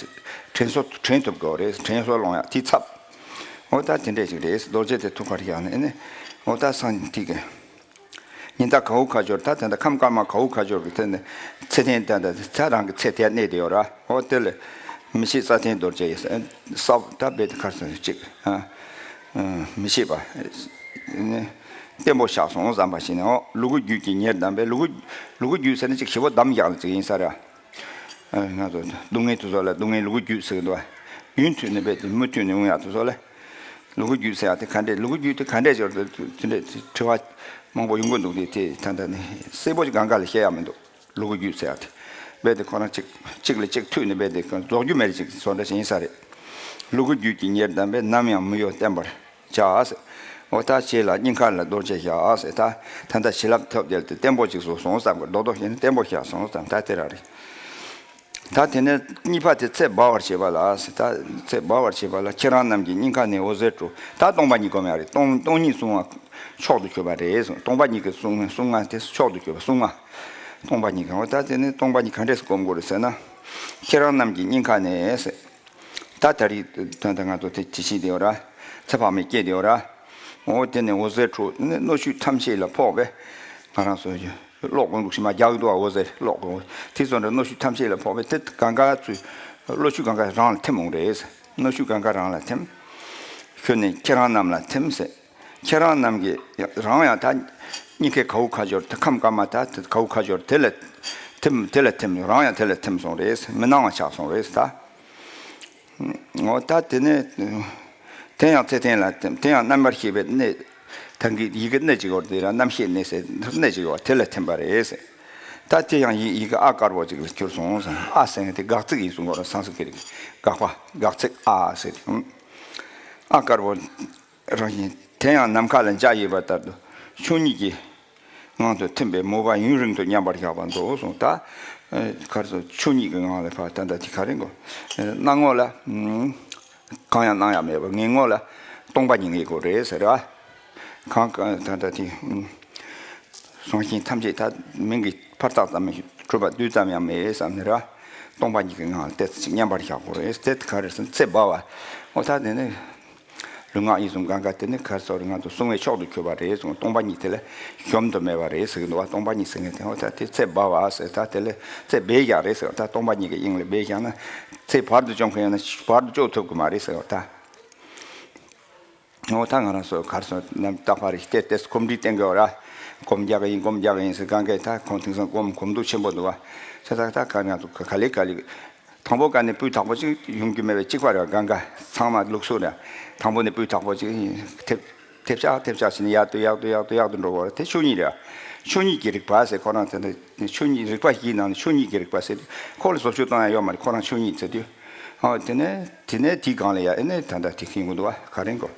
དྲན་གསོ་དྲན་ཐུབ་དགོས་རེད། དྲན་གསོ་སློང་ཡག་དེ་ཚབ། འོ་ད་དེ་འདྲས་ཅིག་རེད། རྡོ་རྗེ་དེ་ཐུགས་ཁར་བཞག་ནས་ཨེ་ནས་འོ་ད་སངས་ཐིག་གི། ཉི་ཟླ་གའུ་ཁ་སྦྱོར་ད་དེ་འདྲ་ཁམས་དཀར་དམར་གའུ་ཁ་སྦྱོར་གྱི་ཐད་ནས་ཚེ་ཐེངས་ད་ད་ཚེ་རང་གི་ཚེ་དེ་གནས་དེ་ཡོད་ར། འོ་དེ་ལས་མི་ཤེས་ས་ཐེངས་རྡོ་རྗེ་ཡིན་ས་ད་བེད་ཁར་སོང་གཅིག་ཨ། མི་ཤེས་པ་ནི་བརྟན་པོ་བཞག་སོང་བསམ་པ་ཞིག་ནས། འོ་ལུ་གུ་རྒྱུད་ཀྱི་ཉེར་བསྡམས་པས། ལུ་གུ་ལུ་གུ་རྒྱུད་ཟེར་ན་ཅིག་ཞེ་པོ་བསྡམས་བཞག་ལ་ཅིག་ཡིན་ས་ར། ང་ཚོ་སྡུག་བསྔལ་དུ་སོགས་ལ་སྡུག་བསྔལ་ལུ་གུ་རྒྱུད་ཟེར་གི་འདུག་བ། རྒྱུན་མཐུད་ནས་རྦད་དེ་མུ་མཐུད་ནས་འོང་ཡག་དུ་སོགས་ལ། ལུ་གུ་རྒྱུད་ཟེར་ཡག་དེ་ག་འདྲས། ལུ་གུ་རྒྱུད་དེ་ག་འདྲས་སྦྱོར་དུ་དེ་འདྲས་དྲི་བ་མང་པོ་ཡོང་གི་འདུག་སྟེ། དེ་ད་ལྟ་ནི་གསལ་པོ་ཅིག་གང་ག་ལ་བཤད་ཡག་མི་འདུག་ལུ་གུ་རྒྱུད་ཟེར་ཡག་དེ་རྦད་དེ་ཁོ་རང་གཅིག་གཅིག་ལ་གཅིག་མཐུད་ནས་རྦད་དེ་རྫོགས་རྒྱུ་མེད་ཅིག་བཟོ་འདྲ་ཞིག་ཡིན་ས་རེད། ལུ་གུ་རྒྱུད་ཀྱི་ཉེར་བསྡམས་པས། ནམ་ཡང་མི་གཡོ་བརྟན་པར་བྱ་ཟེར། འོ་ད་རྗེས་ལ་སྙིང་ཁ་ལ་རྡོ་རྗེ་བཞག་ཟེར། ད་ད་ལྟ་བྱིན་རླབས་ཐོབ་དེ་ལ་དེ་བརྟན་པོ་ཅིག་བཟོ་སོང་བསམ་གི། རྡོག་རྡོག་བྱས་ནས་བརྟན་པོ་བཞག་སོང་བསམ། ད་དེ་རང་རེད། ད་དེ་ནས་གཉིས་པ་དེ་ཚེ་སྦ་བར་བྱེད་པ་ལ་ཟེར། ད་ཚེ་སྦ་བར་བྱེད་པ་ལ་ཁྱེད་རང་རྣམས་ཀྱི་སྙིང་ཁ་ནས་འོད་ཟེར་འཕྲོ། ད་སྟོང་པ་ཉིད་སྒོམ་ཡག་རེད། སྟོང་སྟོང་ཉིད་གསུང་ང་མཆོག་ཏུ་གྱུར་པ་རེད་གསུངས། སྟོང་པ་ཉིད་ཀྱི་གསུང་གསུང་ང་དེ་མཆོག་ཏུ་གྱུར་པ་གསུང་ང་། སྟོང་པ་ཉིད་ཀྱི་འོ་ད་དེ་ནས་སྟོང་པ་ཉིད་ག་འདྲས་སེ་སྒོམ་དགོས་རེད་ཟེར་ན། ཁྱེད་རང་རྣམས་ཀྱི་སྙིང་ཁ་ནས་ཟེར། ད་ད་རེས་ད་ལྟ་ང་ཚོ་དེ་ཇི་ཞིག་དེ་ཡོད་ར། ཚེ་དཔག་མེད་སྐྱེས་དེ་ཡོད་ར། འོ་དེ་ནས་འོད་ཟེར་འཕྲོ་ནི་སྣོད་བཅུད་ཐམས་ཅད་ལ་ཕོག་པས། ང་རང་ཚོ་གློག་གོང་འདུག་ཤི་མ་རྒྱག་འདུག་འོད་ཟེར་གློག་གོང་དེ་ཚོ་འདྲ་སྣོད་བཅུད་ཐམས་ཅད་ལ་ཕོག་པས། དེ་གང་ག་ཚོས་སྣོད་བཅུད་གང་ག་རང་ལ་ཐིམ་འོང་རེད། སྣོད་བཅུད་གང་ག་རང་ལ་ཐིམ། ཁྱོད་ནི་ཁྱེད་རང་རྣམས་ལ་ཐིམ་ཟེར། ཁྱེད་རང་རྣམས་ཀྱིས་རང་ཡང་ད་སྙིང་ཁའི་གའུ་ཁ་སྦྱོར་དེ་ཁམས་དཀར་དམར་ད་གའུ་ཁ་སྦྱོར་དེ་ལ་ཐིམ། དེ་ལ་ཐིམ། རང་ཡང་དེ་ལ་ཐིམ་སོང་རེད། མི་སྣང་བ་ཆགས་སོང་རེད་ད། འོ་ད་དེ་ནས་དེ་ཡང་ཚེ་ཐེངས་ལ་ཐིམ། དེ་ཡང་རྣམ་པར་ཤེས་པའི་གནས། ད་གི་ཡི་གེ་གནས་གཅིག་ཡོད་དེ་ར། རྣམ་ཤེས་གནས་ཟེར་གནས་གཅིག་ཡོད་དེ་ལ་ཐིམ་པ་རེད། ད་དེ་ཡང་ཡི་ཡི་གེ་ཨ་དཀར་པོ་ཅིག་ལ་གྱུར་སོང་ཟེར། ཨ་ཟེར་མཁན་དེ་དགག་ཚིག་ཡིན་གསུང་གོ་ར། སང་སི་ཀི་རི་དགག་པ་དགག་ཚིག་ཨ་ཟེར། ཨ་དཀར་པོ། རང་བཞིན་དེ་ཡང་ནམ་མཁའ་ལ་འཇའ་ཡོད་པ་ལྟར་དུ་ཆོས་ཉིད་ཀྱི་ངང་དུ་ཐིམ་པས་མོས་པ་ཡུན་རིང་དུ་མཉམ་པར་བཞག་པར་མཛོད་གསུངས། ད་ག་རེ་ཟེར། ཆོས་ཉིད་ཀྱི་ངང་ལ་ཕར་ད་ལྟ་དེ་ག་རེ་གོ། སྣང་ངོ་ལ་གང་ཡང་སྣང་ཡང་མེད་པ། ངེས་ངོ་ལ་སྟོང་པ་ཉིད་ངེས་དགོས་རེད་ཟེར་ར། གང་གང་ད་ལྟ་དེ་རང་བཞིན་ཐམས་ཅད་ད་མིང་གི་ཕར་ཚག་ཙམ་གྲུབ་པ་རྡུལ་ཙམ་ཡང་མེད་བསམ་ནས་ར། སྟོང་པ་ཉིད་ཀྱི་ངང་ལ་ཏོག་ཙམ་ཅིག་མཉམ་པར་བཞག་དགོས་རེད། དེ་ག་རེ་ཟེར་ན་ཚེ་སྦ་བ། འོ་ད་དེ་ནི་ལུས་ངག་ཡིད་གསུམ་གང་ག་དེ་ནི་ག་རེ་ཟེར་རེད། ང་ཚོ་གསུང་བའི་མཆོག་ཏུ་གྱུར་པ་རེད་གསུངས། སྟོང་པ་ཉིད་དེ་ལས་གཞོམ་དུ་མེད་པ་རེད་ཟེར་གི་འདུག་བ། སྟོང་པ་ཉིད་ཟེར་མཁན་དེ་འོ་ད་དེ་ཚེ་སྦ་བ་ཟེར། ད་དེ་ལས་ཚེ་སྦས་བཞག་རེད་ཟེར། ད་སྟོང་པ་ཉིད་ཀྱི་དབྱིངས་ལ་སྦས་བཞག་ན་ཚེ་བར་དུ་གཅོད་མཁན་ཡང་ན་བར་དུ་གཅོད་ཐུབ་གི་མ་རེད་ཟེར་བ་ད། འོ་ད་ང་རང་ཚོ་གར་སོང་ནམ་རྟག་པར་རིག་སྟེ་ཏེས་གོམས་འདྲིས་བསྟེན་དགོས་ར། སྒོམ་རྒྱག་གི་ཡིན་སྒོམ་རྒྱག་གི་ཡིན་ཟེར་གང་གས་ད་ཁོང་དེང་སང་སྒོམ་གོམས་འདུག་ཆེན་པོ་འདུག་བ། ཆ་ཚང་ད་ག་ང་ཚོ་ག་ལེ་ག་ལེ། དང་པོ་ག་ནས་སྤུས་དག་པོ་ཅིག་ཡོང་རྒྱུ་མེད་པའི་གཅིག་པ་རེད་བ། གང་ག་ཚང་མ་ལུགས་སྲོལ་རེད། དང་པོ་ནས་སྤུས་དག་པོ་ཅིག་ཐེབས། ཐེབས་ཆག་ཐེབས་ཆག་བྱས་ནས་ཡར་དུ་ཡར་དུ་ཡར་དུ་ཡར་དུ་འགྲོ་བ་རེད། དེ་ཆོས་ཉིད་རེད། ཆོས་ཉིད་ཀྱི་རིག་པ་ཟེར་ཁོ་རང་དེ་འདྲ་ཆོས་ཉིད་རིག་པ་བཞིའི་ནང་ནས་ཆོས་ཉིད་ཀྱི་རིག་པ་ཟེར་དུས་ཁོ་ལ་བཟོ་བཅོས་གཏོང་ཡ་ཡོད་མ་རེད། ཁོ་རང་ཆོས་ཉིད་ཟེར་དུས། ཨོ་དེ་ནས་དེ་ནས་དེའི་སྒང་ལ་ཡ་ཨེ་ནས་ད་ལྟ་དེ་མཁྱེན་གྱི་འདུག་བ། ག་རེ་གོ།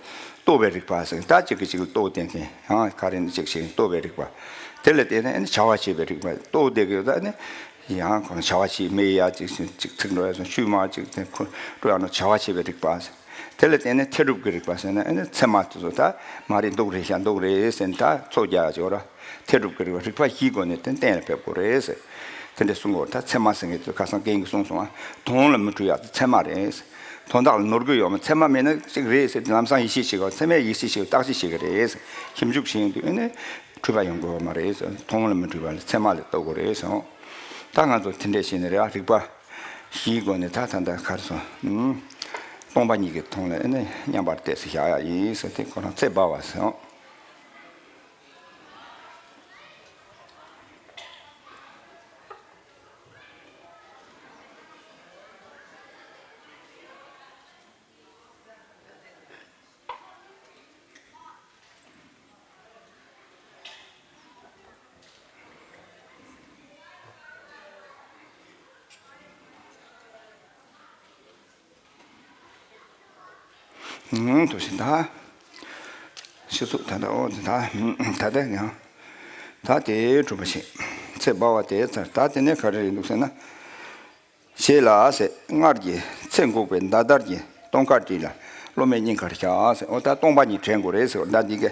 རྟོགས་པའི་རིག་པ་ཟེར། ད་གཅིག་གིས་གཅིག་ལ་རྟོགས་བསྟན་མཁན་ཡང་ག་རེ་ནས་གཅིག་བྱས་རྟོགས་པའི་རིག་པ། དེ་ལ་བརྟེན་ནས་ཨེ་ནས་བྱ་བ་བྱེད་པའི་རིག་པ། རྟོགས་བསྡད་ཀྱི་ཡོད། ད་ཨེ་ནས་ཡང་ཁོ་ན་བྱ་བ་བྱེད། མེ་ཡར་གཅིག་གཅིག་ཚིག་འགྲོ་ཡ་སོང་། ཆུ་མར་གཅིག་དེ་ཁོ་འགྲོ་ཡ་ནོ་བྱ་བ་བྱེད་པའི་རིག་པ་ཟེར། དེ་ལ་བརྟེན་ནས་མཐས་གྲུབ་ཀྱི་རིག་པ་ཟེར་ན་ཨེ་ནས་མཚན་མ་དེ་ཚོ། ད་མ་རེད་འདུག་རེད་ཤག་འདུག་རེད་ཟེར་ནས་ད་ཚོད་རྒྱག་ཡ་ཅིག་ཡོད་ར། མཐས་གྲུབ་ཀྱི་རིག་པ། རིག་པ་བཞིའི་སྒོ་ནས་དེ་གཏན་ལ་ཕེབས་དགོས་རེད་ཟེར། དེ་འདྲ་གསུང་གི་ཡོད་རེད། ད་མཚན་མ་ཟེར་མཁན་དེ་ཁ་སང་རྒན་གྱིས་གསུངས་སོང་ང་། དོན་ལ་མི་འཁྲུལ་ཡག་དེ་མཚན་མ་རེད་ཟེར། དོན་དག་ལ་ནོར་གྱི་ཡོད་མ། མཚན་མ་མེད་ན་གཅིག་རེད་ཟེར། ལམ་སང་ཡིད་ཆེས་བྱེད་དགོས། མཚན་མས་ཡིད་ཆེས་བྱེད་དགོས། བརྟག་དཔྱད་བྱེད་ཀྱི་རེད་ཟེར། ཞིབ་འཇུག་བྱེད་ཡོང་དུས་ཨེ་ནས་འཁྲུལ་པ་ཡོང་དགོས་ཡོད་མ་རེད་ཟེར། དོན་ལ་མི་འཁྲུལ་བ་ལ་མཚན་མ་ལ་རྟོགས་དགོས་རེད་ཟེར། ད་ང་ཚོ་དེ་འདྲས་བྱས་ནས་རེད་བ། རིག་པ་བཞིའི་སྒོ་ནས་ད་ད་ལྟ་ག་རེ་ཟེར། ཨུམ། སྟོང་པ་ཉིད་ཀྱི་དོན་ལ་ཨེ་ནས་མཉམ་པར་གཏད་ཟེར་བཞག་ཡ་ཡིན་ཟེར། དེ་ཁོ་རང་ཚེ་འབར་བ་ཟེར། ཨུང་། དུ་ཞིག་ད། ཤི་ཚུགས་ད་ད། ཨོ་ད་ད་ད་ད་ཡང་། ད་དེ་གྲུབ་པ་ཞིག་ཚེ་འབར་བ་དེ་ཚར། ད་དེ་ནས་ག་རེ་རེད་འདུག་ཟེར་ན། ཞེས་ལ་ཟེར། སྔར་གྱི་ཚེ་འགོག་པའི་མདའ་དར་གྱི་སྟོང་ཁ་བྲིས་ལ་སློབ་མའི་སྙིང་གར་བཞག་ཟེར། ཨོ་ད་སྟོང་པ་ཉིད་དྲན་དགོས་རེད་ཟེར། ད་འདི་གའི་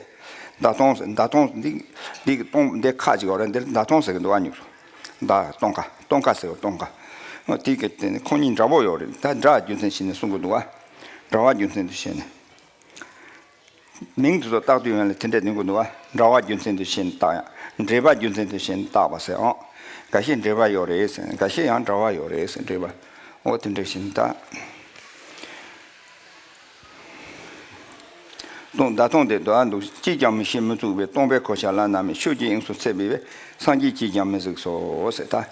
མདའ་སྟོང་ཟེར། མདའ་སྟོང་འདི་འདི་གི་སྟོང་འདི་ཁ་ཅིག་ཡོད་རེད། འདིར་མདའ་སྟོང་ཟེར་གི་འདུག་ཨ། ཉུག་སོ། མདའ་སྟོང་ཁ་སྟོང་ཁ་ཟེར་བ་སྟོང་ཁ། ཨོ་དེ་གི་དེ་ནི་ཁོང་གཉིས་འདྲ་པོ་ཡོད་རེད། ད་འདྲ་བ་རྒྱུ་མཚན་བྱས་ནས་གསུང་གི་འདུག་ཨ། འདྲ་བ་རྒྱུ་མཚན་དུ་བྱས་ནས། མིང་དེ་ཚོ་བཏགས་དུས་ཡོན་ལ་དེ་འདྲ་ནི་གོ་འདུག་བ། འདྲ་བ་རྒྱུ་མཚན་དུ་བྱས་ནས་བཏགས་ཡང་། འབྲེལ་པ་རྒྱུ་མཚན་དུ་བྱས་ནས་བཏགས་པ་ཟེར་ཨང་། འགའ་ཤས་འབྲེལ་པ་ཡོད་རེད་ཟེར། འགའ་ཤས་ཡང་འདྲ་བ་ཡོད་རེད་ཟེར། འབྲེལ་པ། འོ་དེ་འདྲ་བྱས་ནས་ད། སྟོང་མདའ་སྟོང་དེ་དོ་འདུག་ཅིས་ཀྱང་མི་ཤེས་མི་ཚུགས་པའི་སྟོང་པའི་གོ་ཆ་ལ་ན་མེད་ཆོས་ཀྱི་དབྱིངས་སུ་ཚད་པའི་སངས་རྒྱས་ཀྱིས་ཀྱང་མི་གཟིགས་སོ་ཟེར་ད།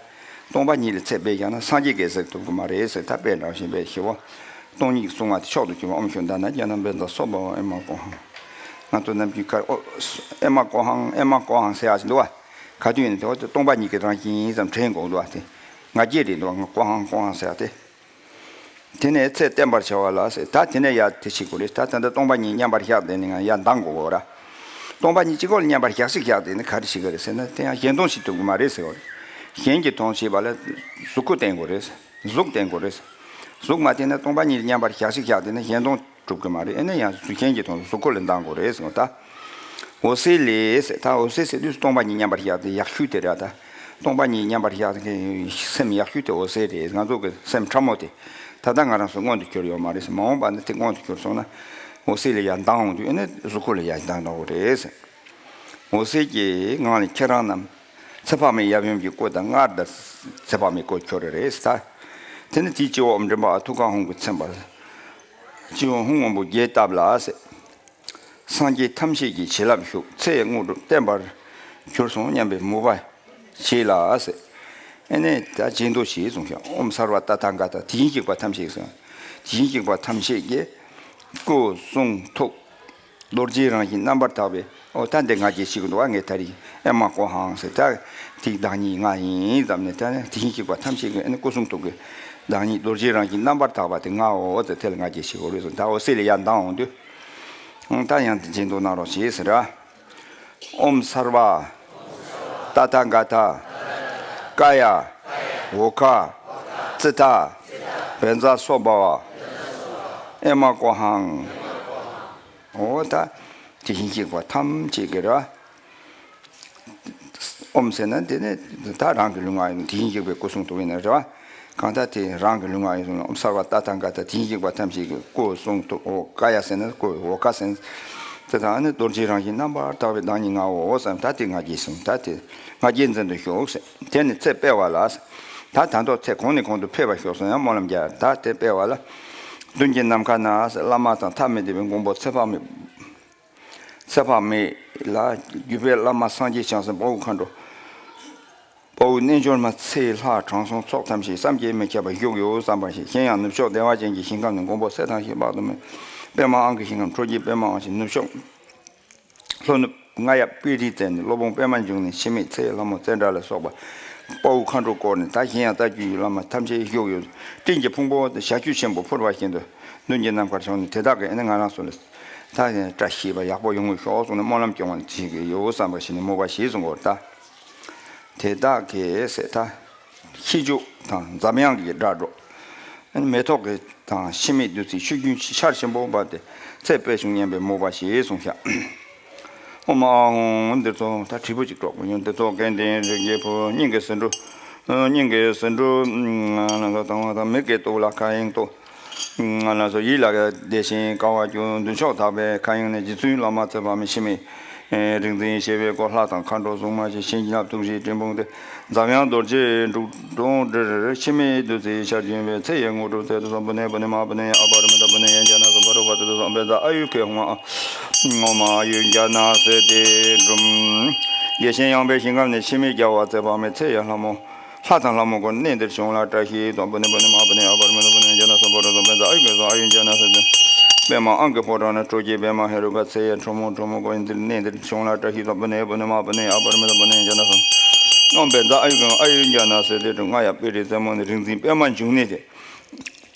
སྟོང་པ་ཉིད་ལ་ཚད་པས་ཀྱང་ན་སངས་རྒྱས་ཀྱིས་གཟིགས་ཐུབ་ཀྱི་མ་རེད་ཟེར། ད་དཔེ་འདྲ་བཞིན་པའི་ཞི་བ། སྟོང་ཉིད་གསུང་བ་དེ་མཆོག་ཏུ་གྱུར་པ། ཨོཾ་ཤུ་དྷ་ན་རྒྱ་ན་བཛྲ་སོ་བྷ་ཝ་ཨེ་མ་ཀོ་ཧཾ། ང་ཚོ་ནམ་རྒྱུན་ཁར་ཨོ། ཨེ་མ་ཀོ་ཧཾ་ཨེ་མ་ཀོ་ཧཾ་ཟེར་ཡག་ཅིག་འདུག་བ། ག་དུས་ཡིན་ན་དེ་འོ་དེ་སྟོང་པ་ཉིད་ཀྱི་རང་བཞིན་ཙམ་དྲན་དགོས་འདུག་བ། དེ་ང་རྒྱལ་རེད་འདུག་བ། ང་ཀོ་ཧཾ་ཀོ་ཧཾ་ཟེར་ཡག་དེ། དེ་ནས་ཚེ་བརྟན་པར་བྱ་བ་ལ་ཟེར། ད་དེ་ནས་ཡར་དེ་བྱེད་དགོས་རེད། ད་ད་ལྟ་སྟོང་པ་ཉིད་མཉམ་པར་བཞག་བསྡད་ནས་ང་ཡར་ལྡང་དགོས་གོ་ར། སྟོང་པ་ཉིད་གཅིག་པོ་ལ་མཉམ་པར་བཞག་ཞིག་བཞག་བསྡད་ནས་ག་རེ་བྱེད་ཀྱི་རེད་ཟེར་ན། དེ་ཡང་གཞན་སྟོང་བྱེད་ཐུབ་ཀྱི་མ་རེད་ཟེར་བ་རེད། གཞན་གྱི་དོན་བྱེད་པ་ལ་གཟུགས་སྐུ་བསྟན་དགོས་རེད། གཟུགས་བསྟན་དགོས་རེད། གཟུགས་མ་བསྟན་ན་སྟོང་པ་ཉིད་མཉམ་པར་བཞག་ཞིག་བཞག་བསྡད་ན་གཞན་སྟོང་གྲུབ་ཀྱི་མ་རེད། ཨེ་ན་ཡང་གཞན་གྱི་དོན་གཟུགས་སྐུ་ལ་ལྡང་དགོས་རེད་ཟེར་བ་ད། འོད་གསལ་ལས་ཟེར། ད་འོད་གསལ་ཟེར་དུས་སྟོང་པ་ཉིད་མཉམ་པར་བཞག་དེ་ཡག་ཤོས་དེ་རེད་ད། སྟོང་པ་ཉིད་མཉམ་པར་བཞག་དེ་སེམས་ཡག་ཤོས་དེ་འོད་གསལ་རེད། ང་ཚོ་གི་སེམས་ཕྲ་མོ་དེ། ད་ལྟ་ང་རང་ཚོ་མངོན་དུ་གྱུར་ཡོད་མ་རེད་ཟེར། མ་འོངས་པ་ན་དེ་མངོན་དུ་གྱུར་སོང་ན། འོད་གསལ་ལས་ཡར་ལྡང་འོང་དུས་ཨེ་ནི་གཟུགས་སྐུ་ལ་ཡར་ལྡང་འགྲོ་གི་རེད་ཟེར། འོད་གསལ་གྱི་ངང་ལས་ཁྱེད་རང་རྣམས། ཚེ་དཔག་མེད་ཡབ་ཡུམ་གྱི་སྐུ་དང་སྔར་དང་། ཚེ་དཔག་མེད་སྐུ་གྱུར་རེད་ཟེར་ད། དེ་ནི་དེའི་སྤྱི་བོ་ཨོཾ་མགྲིན་པ་ཐུགས་ཀར་ཧཱུྃ་གིས་མཚན་པ། སྤྱི་བོ་ཧཱུྃ་སྔོན་པོ་བརྒྱད་བཏབ་ལ་ཟེར། སངས་རྒྱས་ཐམས་ཅད་ཀྱི་བྱིན་རླབས་ཞུགས། ཚེ་དངོས་གྲུབ་བརྟན་པར་གྱུར་སོང་སྙམ་པའི་མོས་པ་བྱས་ལ་ཟེར། ཨེ་ནས་ད་རྗེས་ཟློས་བྱས་གསུངས་ཤིང་། ཨོཾ་སརྦ་ཏ་ཐཱ་ག་ཏ། དེ་བཞིན་གཤེགས་པ་ཐམས་ཅད་གསུངས། དེ་བཞིན་གཤེགས་པ་ཐམས་ཅད་ཀྱི་སྐུ་གསུང་ཐུགས་རྡོ་རྗེའི་རང་བཞིན་རྣམ་པར་དག་པའི། ཨོ་ད་འདི་ང་རྒྱལ་བྱེད་ཀྱི་འདུག་བ། ངས་ད་རེས་ཨེ་མ་ཀོ་ཧཾ་ཟེར་ད། དེའི་བདག་ཉིད་ང་ཡིན་བསམ་ནས། ད་དེ་བཞིན་གཤེགས་པ་ཐམས་ཅད་ཀྱི་ཨེ་ནི་སྐུ་གསུང་ཐུགས་ཀྱི་བདག་ཉིད་རྡོ་རྗེའི་རང་བཞིན་རྣམ་པར་དག་པ་དེ་ངའོ་ཟེར་དེ་ལ་ང་རྒྱལ་བྱེད་དགོས་རེད་གསུངས། ད་འོད་གསལ་ལས་ཡར་ལྡང་འོང་དུས། ཨང་། ད་ཡང་དེ་རྗེས་ཟློས་གནང་རོགས་བྱེད་ཟེར་ར། ཨོཾ་སརྦ་ཏ་ཐཱ་ག་ཏ་ཀཱ་ཡ་ཝོ་གྷ་ཙི་ཏྟ་བཛྲ་སོ་བྷ་ཝ་ཨེ་མ་ཀོ་ཧཾ། འོ་ད་དེ་བཞིན་གཤེགས་པ་ཐམས་ཅད་ཀྱི་ར། ཨོཾ་ཟེར་ན་དེ་ནི་ད་རང་གི་ལུས་ངག་ཡིན། དེ་བཞིན་གཤེགས་པའི་སྐུ་གསུང་ཐུགས་ཡིན་ན་རེད་བ། གང་ལྟར་དེ་རང་གི་ལུས་ངག་ཡིན་སོང་ན། ཨོཾ་སརྦ་ཏ་ཐཱ་ག་ཏ། དེ་བཞིན་གཤེགས་པ་ཐམས་ཅད་ཀྱི་སྐུ་གསུང་ཐུགས། ཨོ་ཀཱ་ཡ་ཟེར་ན་སྐུ། ཝོ་གྷ་ཟེར་ན་དེ་དང་ནི་རྡོ་རྗེའི་རང་བཞིན་རྣམ་པར་དག་པའི་བདག་ཉིད་ངའོ་བསམ། ད་དེ་ང་རྒྱལ་གསུངས། ད་དེ་ང་རྒྱལ་འཛིན་དུ་གཞུག་ཟེར། དེ་ནི་ཚེ་སྤེལ་བ་ལ་ཟེར། ད་ད་དུང་ཚེ་གོང་ནས་གོང་དུ་འཕེལ་བར་ཤོག་གསུངས་ཡང་སྨོན་ལམ་རྒྱག་ད་དེ་སྤེལ་བ་ལ། མདུན་གྱི་ནམ་མཁའ་ན་ཟེར། བླ་མ་དང་ཐ་མི་དད་པའི་མགོན་པོ་ཚེ་དཔག་མེད། ཚེ་དཔག་མེད་ལ་བརྒྱུད་པའི་བླ་མ་སངས་རྒྱས་བྱང་སེམས་དཔའ་བོ་མཁའ་འགྲོ། དཔའ་བོ་རྣལ་འབྱོར་མ། ཚེ་ལྷ་དྲང་སྲོང་ཚོགས་ཐམས་ཅད་བསམ་གྱིས་མི་ཁྱབ་པ་བཞུགས་ཡོད་བསམ་པར་བྱེད། གཞན་ཡང་ནུབ་ཕྱོགས་བདེ་བ་ཅན་གྱི་ཞིང་ཁམས་ནས་མགོན་པོ་ཚེ་དང་ཞིང་དཔག་ཏུ་མེད། པདྨ་དབང་གི་ཞིང་ཁམས། ཁྲོ་རྒྱལ་པདྨ་དབང་ཞིང་། ནུབ་ཕྱོགས་ ལྷོ་ནུབ་རྔ་ཡབ་དཔལ་རིའི་རྩེ་ནས། སློབ་དཔོན་པདྨ་འབྱུང་གནས་འཆི་མེད་ཚེ་ཡི་ལྷ་མོ་ཙནྡྲ་ལ་སོགས་པ་དཔའ་བོ་མཁའ་འགྲོ་བསྐོར་ནས། ད་གཞན་ཡང་རྩ་བརྒྱུད་ཀྱི་བླ་མ་ཐམས་ཅད་བཞུགས་ཡོད། སྤྲིན་གྱི་ཕུང་པོ་དང་བྱ་ཁྱུ་ཆེན་པོ་འཕུར་བ་བཞིན་དུ་མདུན་གྱི་ནམ་མཁར་བྱོན་ནས། དེ་དག་གིས་ཨ་ནི་ང་རང་ཚོ་ལ་ད་བཀྲ་ཤིས་པ་ཡག་པོ་ཡོང་གི་ཤོག་གསུངས་ནས་སྨོན་ལམ་སྐྱོང་བ་ནི་བྱེད་ཀྱི་ཡོད་བསམ་པ་ཞིག་ནས་མོས་པ་བཞེས་གསུང་གི་ཡོད་རེད་ད། དེ་དག་གིས་ཟེར་ད། ཤེས་འཇུག་དང་འཛམ་དབྱངས་ཀྱི་སྒྲ་སྒྲོགས། མེ་ཏོག་གི་དང་འཆི་མེད་བདུད་རྩིའི་ཆུ་རྒྱུན་ཆར་ཆེན་པོ་འབབ་སྟེ་ཚེ་དཔལ་བྱུང་སྙམ་པའི་མོས་པ་ཞེས་གསུངས་ཤག་ཨོཾ་ཨཱཿཧཱུྃ། འདིར་ཚོགས་ད་དྲིལ་བུ་ཅིག་སྒྲོག་དགོས་ཡོད། འདིར་ཚོགས་སྐལ་ལྡན་རིགས་ཀྱི་བུ། སྙིང་གི་ཟེའུ་འབྲུ། སྙིང་གི་ཟེའུ་འབྲུ་ལ་དང་བ་དང་། མིག་གི་ཏོག་ལ་མཁའ་དབྱིངས་ཏོག་ང་ལ་སོགས་ཡིད་ལ་བདེ་ཞིང་དགའ་བ་བྱུང་། མདུན་ཕྱོགས་དག་པའི་མཁའ་དབྱིངས་ནས་རྗེ་བཙུན་བླ་མ་ཚེ་དཔག་མེད་འཆི་མེད་རིག་འཛིན་ཞེས་པའི་སྐུ། ལྷ་དང་མཁའ་འགྲོ་སྲུང་མ་ཆེ་བྱིན་རླབས་ཐུགས་རྗེའི་སྤྲིན་ཕུང་སྟེ། འཛམ་དབྱངས་རྡོ་རྗེའི་འབྲུག་སྒྲོམ་འདྲིར། འཆི་མེད་བདུད་རྩིའི་ཆར་རྒྱུན་བབས། ཚེ་ཡི་དངོས་གྲུབ་ཚད་དུ་བསམ། པུ་ཎེ་པུ་ཎེ་མ་པུ་ཎེ་ཨ་པ་རི་མི་ཏ་པུ་ཎེ་ཡན་ཛྙཱ་ན་སམ་བྷ་རོ་བྷ་ཏུ་ཏེ་སྭཱ་ཧཱ། ཨོཾ་བཛྲ་ཨཱ་ཡུ་ཁེ་ཧཱུྃ་ཨཱཿཧཱུྃ། ཨོཾ་ཨཱ་ཡུ་ཛྙཱ་ན་སིདྡྷི་ཧྲཱིཿ། བདེ་ཞིང་ཡངས་པའི་ཞིང་ཁམས་ནས་འཆི་མེད་རྒྱལ་བ་ཚེ་དཔག་མེད་ཚེ་ཡི་ལྷ་མོ། ལྷ་དང་ལྷ་མོ་བསྐོར་གནས་འདིར་བྱོན་ལ་བཀྲ་ཤིས་དང་། པུ་ཎེ་པུ་ཎེ་མ་པུ་ཎེ་ཨ་པ་རི་མི་ཏ་པུ་ཎེ་ཡན་ཛྙཱ་ན་སམ་བྷ་རོ་བྷ་ཏུ་ཏེ་སྭཱ་ཧཱ། ཨོཾ་བཛྲ་ཨཱ་ཡུ་ཁེ་ཧཱུྃ་ཨཱཿཧཱུྃ། ཨཱཿཧཱུྃ། ཨཱ་ཡུ་ཛྙཱ་ན་སིདྡྷི་ཧྲཱིཿ། པདྨ་དབང་གི་ཕོ་བྲང་ན་སྤྲོ་སྐྱིད་པདྨ་ཧེ་རུ་ཀ་ཚེ་ཡི་ཁྲོ་མོ། ཁྲོ་མོ་བསྐོར་གནས་འདིར་བྱོན་ལ་བཀྲ་ཤིས་དང་། པུ་ཎེ་པུ་ཎེ་མ་པུ་ཎེ་ཨ་པ་རི་མི་ཏ་པུ་ཎེ་ཡན་ཛྙཱ་ན་སམ། ཨོཾ་བཛྲ་ཨཱ་ཡུ་ཁེ་ཧཱུྃ་ཨཱཿཧཱུྃ། ཨཱ་ཡུ་ཛྙཱ་ན་སིདྡྷི་ཧྲཱིཿ། རྔ་ཡབ་དཔལ་རིའི་རྩེ་མོ་ནས་རིག་འཛིན་པདྨ་འབྱུང་གནས་ཏེ།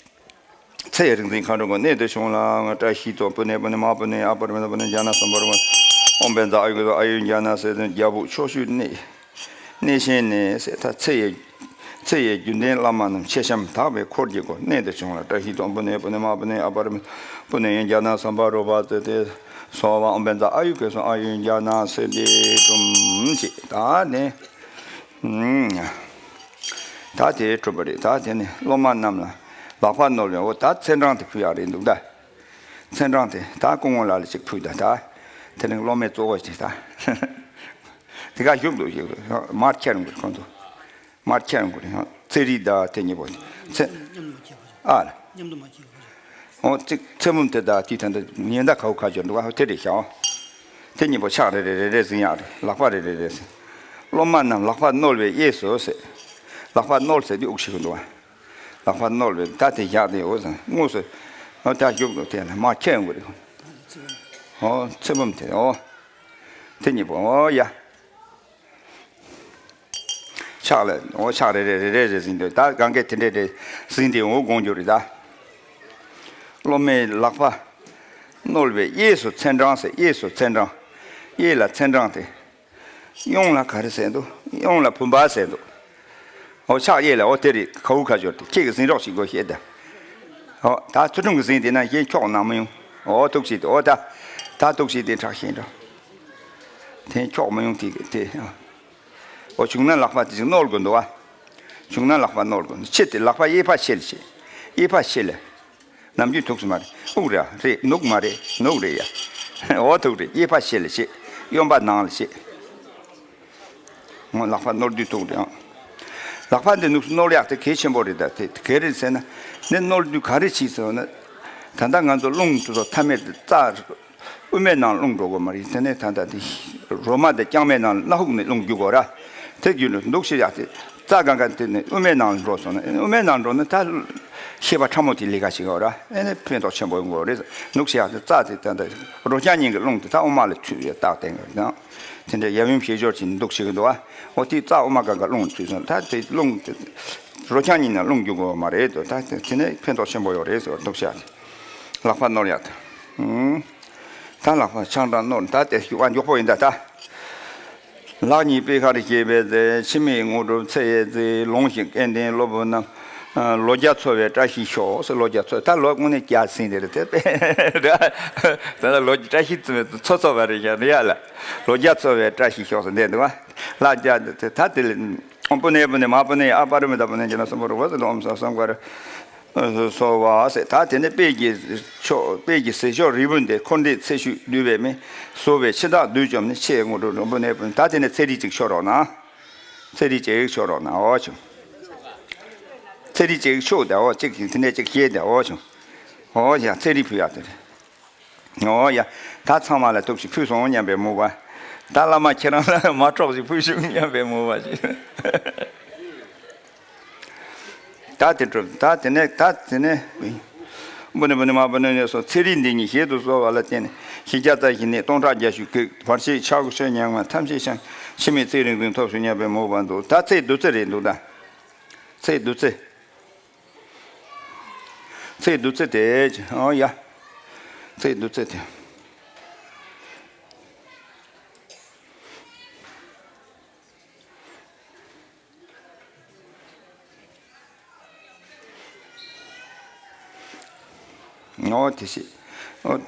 ཚེ་ཡི་རིག་འཛིན་མཁའ་འགྲོ་བསྐོར་གནས་འདིར་བྱོན་ལ་བཀྲ་ཤིས་དང་། པུ་ཎེ་པུ་ཎེ་མ་པུ་ཎེ་ཨ་པ་རི་མི་ཏ་པུ་ཎེ་ཡན་ཛྙཱ་ན་སམ་བྷ་རོ་བྷ། ཨོཾ་བཛྲ་ཨཱ་ཡུ་ཁེ་ཧཱུྃ་ཨཱཿཧཱུྃ། ཨཱ་ཡུ་ཛྙཱ་ན་སིདྡྷི་ཧྲཱིཿ། རྒྱལ་པོ་ཕྱོགས་བཅུའི་གནས། གནས་ཆེན་ནས་ཟེར་ད་ཚེ་ཡི། ཚེ་ཡི་རྒྱུན་ལྡན་བླ་མ་རྣམས་མཆེད་ལྕམ་དག་པའི་འཁོར་གྱིས་བསྐོར། གནས་འདིར་བྱོན་ལ་བཀྲ་ཤིས་དང་། པུ་ཎེ་པུ་ཎེ་མ་པུ་ཎེ་ཨ་པ་རི་མི་ཏ་པུ་ཎེ་ཡན་ཛྙཱ་ན་སམ་བྷ་རོ་བྷ་ཏུ་ཏེ་སྭཱ་ཧཱ། ཨོཾ་བཛྲ་ཨཱ་ཡུ་ཁེ་ཧཱུྃ་ཨཱཿཧཱུྃ། ཨཱ་ཡུ་ཛྙཱ་ན་སིདྡྷི་ཧྲཱིཿ་ཅེས། ད་ནི། ད་དེ་གྲུབ་པ་རེད། ད་དེ་ནི་སློབ་མ་རྣམས་ལ་ལག་པ་བསྣོལ་བའི་འོ་ད་ཚེས་གྲངས་དེ་ཕུལ་ཡག་རེད་འདུག་ད། ཚེས་གྲངས་དེ་ད་སྐུ་ངོ་ལགས་ལ་ཅིག་ཕུལ་ད། ད་དེ་རིང་སློབ་མའི་གཙོ་བོ་ཅིག་ད། དེ་ག་བཞུགས་འདུག་བཞུགས་འདུག་མར་ཁྱེར་འགྲོ་ཁོང་ཚོ། མར་ཁྱེར་འགྲོ་རེད། ཚེ་རིལ་ད་དེ་གཉིས་པོ་ཚེ། མཉམ་དུ་མ་ཁྱེར་ཨ་ལ། མཉམ་དུ་མ་ཁྱེར་ཨོ་ཅིག་ཚེ་བུམ་དེ་ད་དེ་ད་ད་ཉེན་བརྡ་གའུ་ཁ་སྦྱོར་འདུག་ཨ་དེ་རེད་ཤག་དེ་གཉིས་པོ་ཕྱག་རེ་རེ་རེ་རེ་ཟིན་ཡག་རེད། ལག་པ་རེ་རེ་རེ་ཟིན། སློབ་མ་རྣམས་ལག་པ་བསྣོལ་བའི་གཡས་སུ་ཟེར། ལག་པ་བསྣོལ་ཟེར་དུས་དབུགས་ཤིག་འདུག་ཨ། ལག་པ་བསྣོལ་བའི་ད་དེ་བཞག་དེ་འོ་ཟེར་དངོས་སུ། ཨོ་ད་བཞུགས་འདུག་དེ་ལ་མར་ཁྱེར་ཡོང་གི་རེད། ཨོ་ཚེ་བུམ་དེ་ཨོ། དེ་གཉིས་པོ་ཨོ་ཡ། ཕྱག་ལ་འོ་ཕྱག་རེ་རེ་རེ་རེ་རེ་ཟིན་དུས་ད་གང་གས་དེ་འདྲས་རེ་ཟིན་དེ་འོ་དགོངས་རྒྱུ་རེད་ད། སློབ་མའི་ལག་པ་བསྣོལ་བའི་གཡས་སུ་ཚེས་གྲངས་ཟེར། གཡས་སུ་ཚེས་གྲངས། གཡས་ལ་ཚེས་གྲངས་དེ། གཡོན་ལ་ག་རེ་ཟེར་འདུག་གཡོན་ལ་བུམ་པ་ཟེར་འདུག་འོ་ཕྱག་གཡས་ལ་འོ་དེ་རེད། གའུ་ཁ་སྦྱོར་དེ་ཁྱེད་ཀྱིས་ཟིན་རོགས་ཞིག་དགོས་ཤེས་ད། འོ་ད་ཚུལ་ཁྲིམས་ཀྱིས་ཟིན་དེ་ན་གཞན་འཁྱོག་ནང་མི་ཡོང་། འོ་ཐུགས་ཤིག་དེ་འོ་ད། ད་ཐུགས་ཤིག་དེ་དྲག་ཤེས་འགྲོ། དེ་འཁྱོག་མི་ཡོང་དེ་དེ། འོ་བྱུང་ན་ལག་པ་དེ་ཅིག་བསྣོལ་དགོས་འདུག་ཨ། བྱུང་ན་ལག་པ་བསྣོལ་དགོས་འདུག་ཕྱི་དེ་ལག་པ་གཡས་ཕ་ཕྱི་ལ་བྱེད། གཡས་ཕ་ཕྱི་ལ། ནམ་རྒྱུན་ཐུགས་སུ་མ་རེད། དབུགས་རེད་རེད། ནུག་མ་རེད། ནུག་རེད་ཡ། འོ་ཐུགས་རེད། གཡས་ཕ་ཕྱི་ལ་བྱེད། གཡོན་པ་ནང་ལ་བྱེད། ངོ་ལག་པ་བསྣོལ་དུས་ཐུགས་རེད་ཨང་། ལག་པ་འདི་ནུག་བསྣོལ་ཡག་དེ་གལ་ཆེན་པོ་རེད། ད་དེ་གལ་རེད་ཟེར་ན། འདི་བསྣོལ་དུས་ག་རེ་བྱེད་ཟེར་ན། ད་ལྟ་ང་ཚོ་རླུང་དེ་ཚོ་ཐ་མལ་དུ་རྩ། དབུ་མའི་ནང་རླུང་འགྲོ་གི་མ་རེད། དེ་ནས་ད་ལྟ་དེ་རོ་མ་དེ་རྐྱང་མའི་ནང་ལ་སྣ་ཧུག་ནས་རླུང་རྒྱུག་གོ་ར། དེ་རྒྱུ་ནས་འདུག་ཤེས་ཡག་དེ་རྩ་གང་ག་དེ་ནས་དབུ་མའི་ནང་ལ་འགྲོ་སོང་ན། དབུ་མའི་ནང་འགྲོ་ན་ད་ཤེས་པ་ཕྲ་མོ་དེ་ལས་ཀ་བྱེད་གོ་ར། ཨེ་ནས་ཕན་ཐོགས་ཆེན་པོ་ཡོང་གི་རེད། འདུག་ཤེས་ཡག་དེ་རྩ་དེ་ད་ལྟ་རོ་རྐྱང་གཉིས་ཀྱི་རླུང་དེ་ད་དབུ་མ་ལ་ཚུད་ཡོད་རྟགས་བསྟན་གི་རེད། དེ་འདྲ་ཡབ་ཡུམ་ཤེས་སྦྱོར་བྱེད་འདུག་ཤེས་གི་འདུག་ཨ། འོ་དེ་རྩ་དབུ་མ་གང་ག་རླུང་ཚུད་སོང་ད་དེ་རླུང་དེ་རོ་རྐྱང་གཉིས་ནང་རླུང་རྒྱུག་གོ་མ་རེད་དོ། ད་དེ་ནས་ཕན་ཐོགས་ཆེན་པོ་ཡོད་རེད་ཟེར་འདུག་ཤེས་ཡག་དེ། ལག་པ་བསྣོལ་ཡག་དང་། ད་ལག་པ་ཆང་གྲང་བསྣོལ། ད་དེ་ཞུ་བ་མགྱོགས་པོ་ཡིན་ད་ད། ལག་གཉིས་པད་ཁར་བཞེས་པའི་རྩེ། འཆི་མེད་དངོས་གྲུབ་ཚེ་ཡི་རྩེ། ལོངས་ཤིག་སྐལ་ལྡན་སློབ་བུ་རྣམས། ལོ་བརྒྱ་འཚོ་བའི་བཀྲ་ཤིས་ཤོག་ཟེར། ལོ་བརྒྱ་འཚོ་ད་ལོ་དངོས་གནས་བརྒྱ་ཟིན་དེ་རེད་དེ། ད་ལོ་བཀྲ་ཤིས་འཚོ་བའི་འཚོ་འཚོ་བ་རེད་ཤག་རེད་ཡ་ལ། ལོ་བརྒྱ་འཚོ་བའི་བཀྲ་ཤིས་ཤོག་ཟེར་འདས་འདུག་བ། ལག་བརྒྱ་དེ་ད་དེ་ལ་པུ་ཎེ་པུ་ཎེ་མ་པུ་ཎེ་ཨ་པ་རི་མི་ཏ་པུ་ཎེ་ཡན་ཛྙཱ་ན་སམ་བྷ་རོ་བྷ་ཏུ་ཏེ་ཨོཾ་སྭ་སཾ་ཀ་ར། གསོལ་བ་ཟེར། ད་དེ་ནས་དཔལ་གྱི་མཆོག་དཔལ་གྱི་ཟས་མཆོག་རིལ་བུ་འདི། འཁོར་འདས་ཚེ་ཤུལ་བསྡུས་པའི་མི། གསོལ་བའི་འཆི་བདག་བདུད་བཅོམ་ནས། ཆེས་དངོས་གྲུབ་རིན་པོ་ནས་བུ། ད་དེ་ནས་ཚེ་རིལ་གཅིག་ཤོ་རོགས་གནང་། ཚེ་རིལ་གཅིག་ཤོ་རོགས་གནང་། འོ་བྱུང་། ཚེ་རིལ་གཅིག་ཤོ་དེ་འོ་གཅིག་དེ་ནས་གཅིག་བཞེས་དེ་འོ་བྱུང་། འོ་ཡ་ཚེ་རིལ་ཕུལ་ཡག་དེ་རེད། འོ་ཡ། ད་ཚང་མ་ལ་ཐུགས་ཤིག་ཕུལ་སོང་སྙམ་པའི་མོས་པ། ད་བླ་མ་ཁྱེད་རང་ལ་མ་ཕྲོགས་ཤིག་ཕུལ་ཤོག་སྙམ་པའི་མོས་པ་ཞིག་ད་དེ་གྲུབ། ད་དེ་ནས་ད་དེ་ནས། པུ་ནི་པུ་ནི་མ་པུ་ནི་ནི་སོགས་ཚེ་རིལ་འདི་ཉིད་བཞེས་སུ་གསོལ་བ་ལ་བརྟེན་ནས་བཞི་བརྒྱ་རྩ་བཞི་ནས་སྟོང་ཕྲག་བརྒྱད་ཅུ་གི་བར་ཆད་ཆག་སྒོ་ཆོས་ཉམས་ལྔ་ཐམས་ཅད་བྱང་། འཆི་མེད་ཚེ་རིང་པོའི་ཐབས་སུ་སྙམ་པའི་མོས་པ་མཛོད། ད་ཚེས་བདུན་ཚེས་རེད་འདུག་ད། ཚེས་བདུན་ཚེས། ཚེས་བདུན་ཚེས་དེ། ཨོ་ཡ། ཚེས་བདུན་ཚེས་དེ། ཨོ་དེ་ཤི། ཨོ།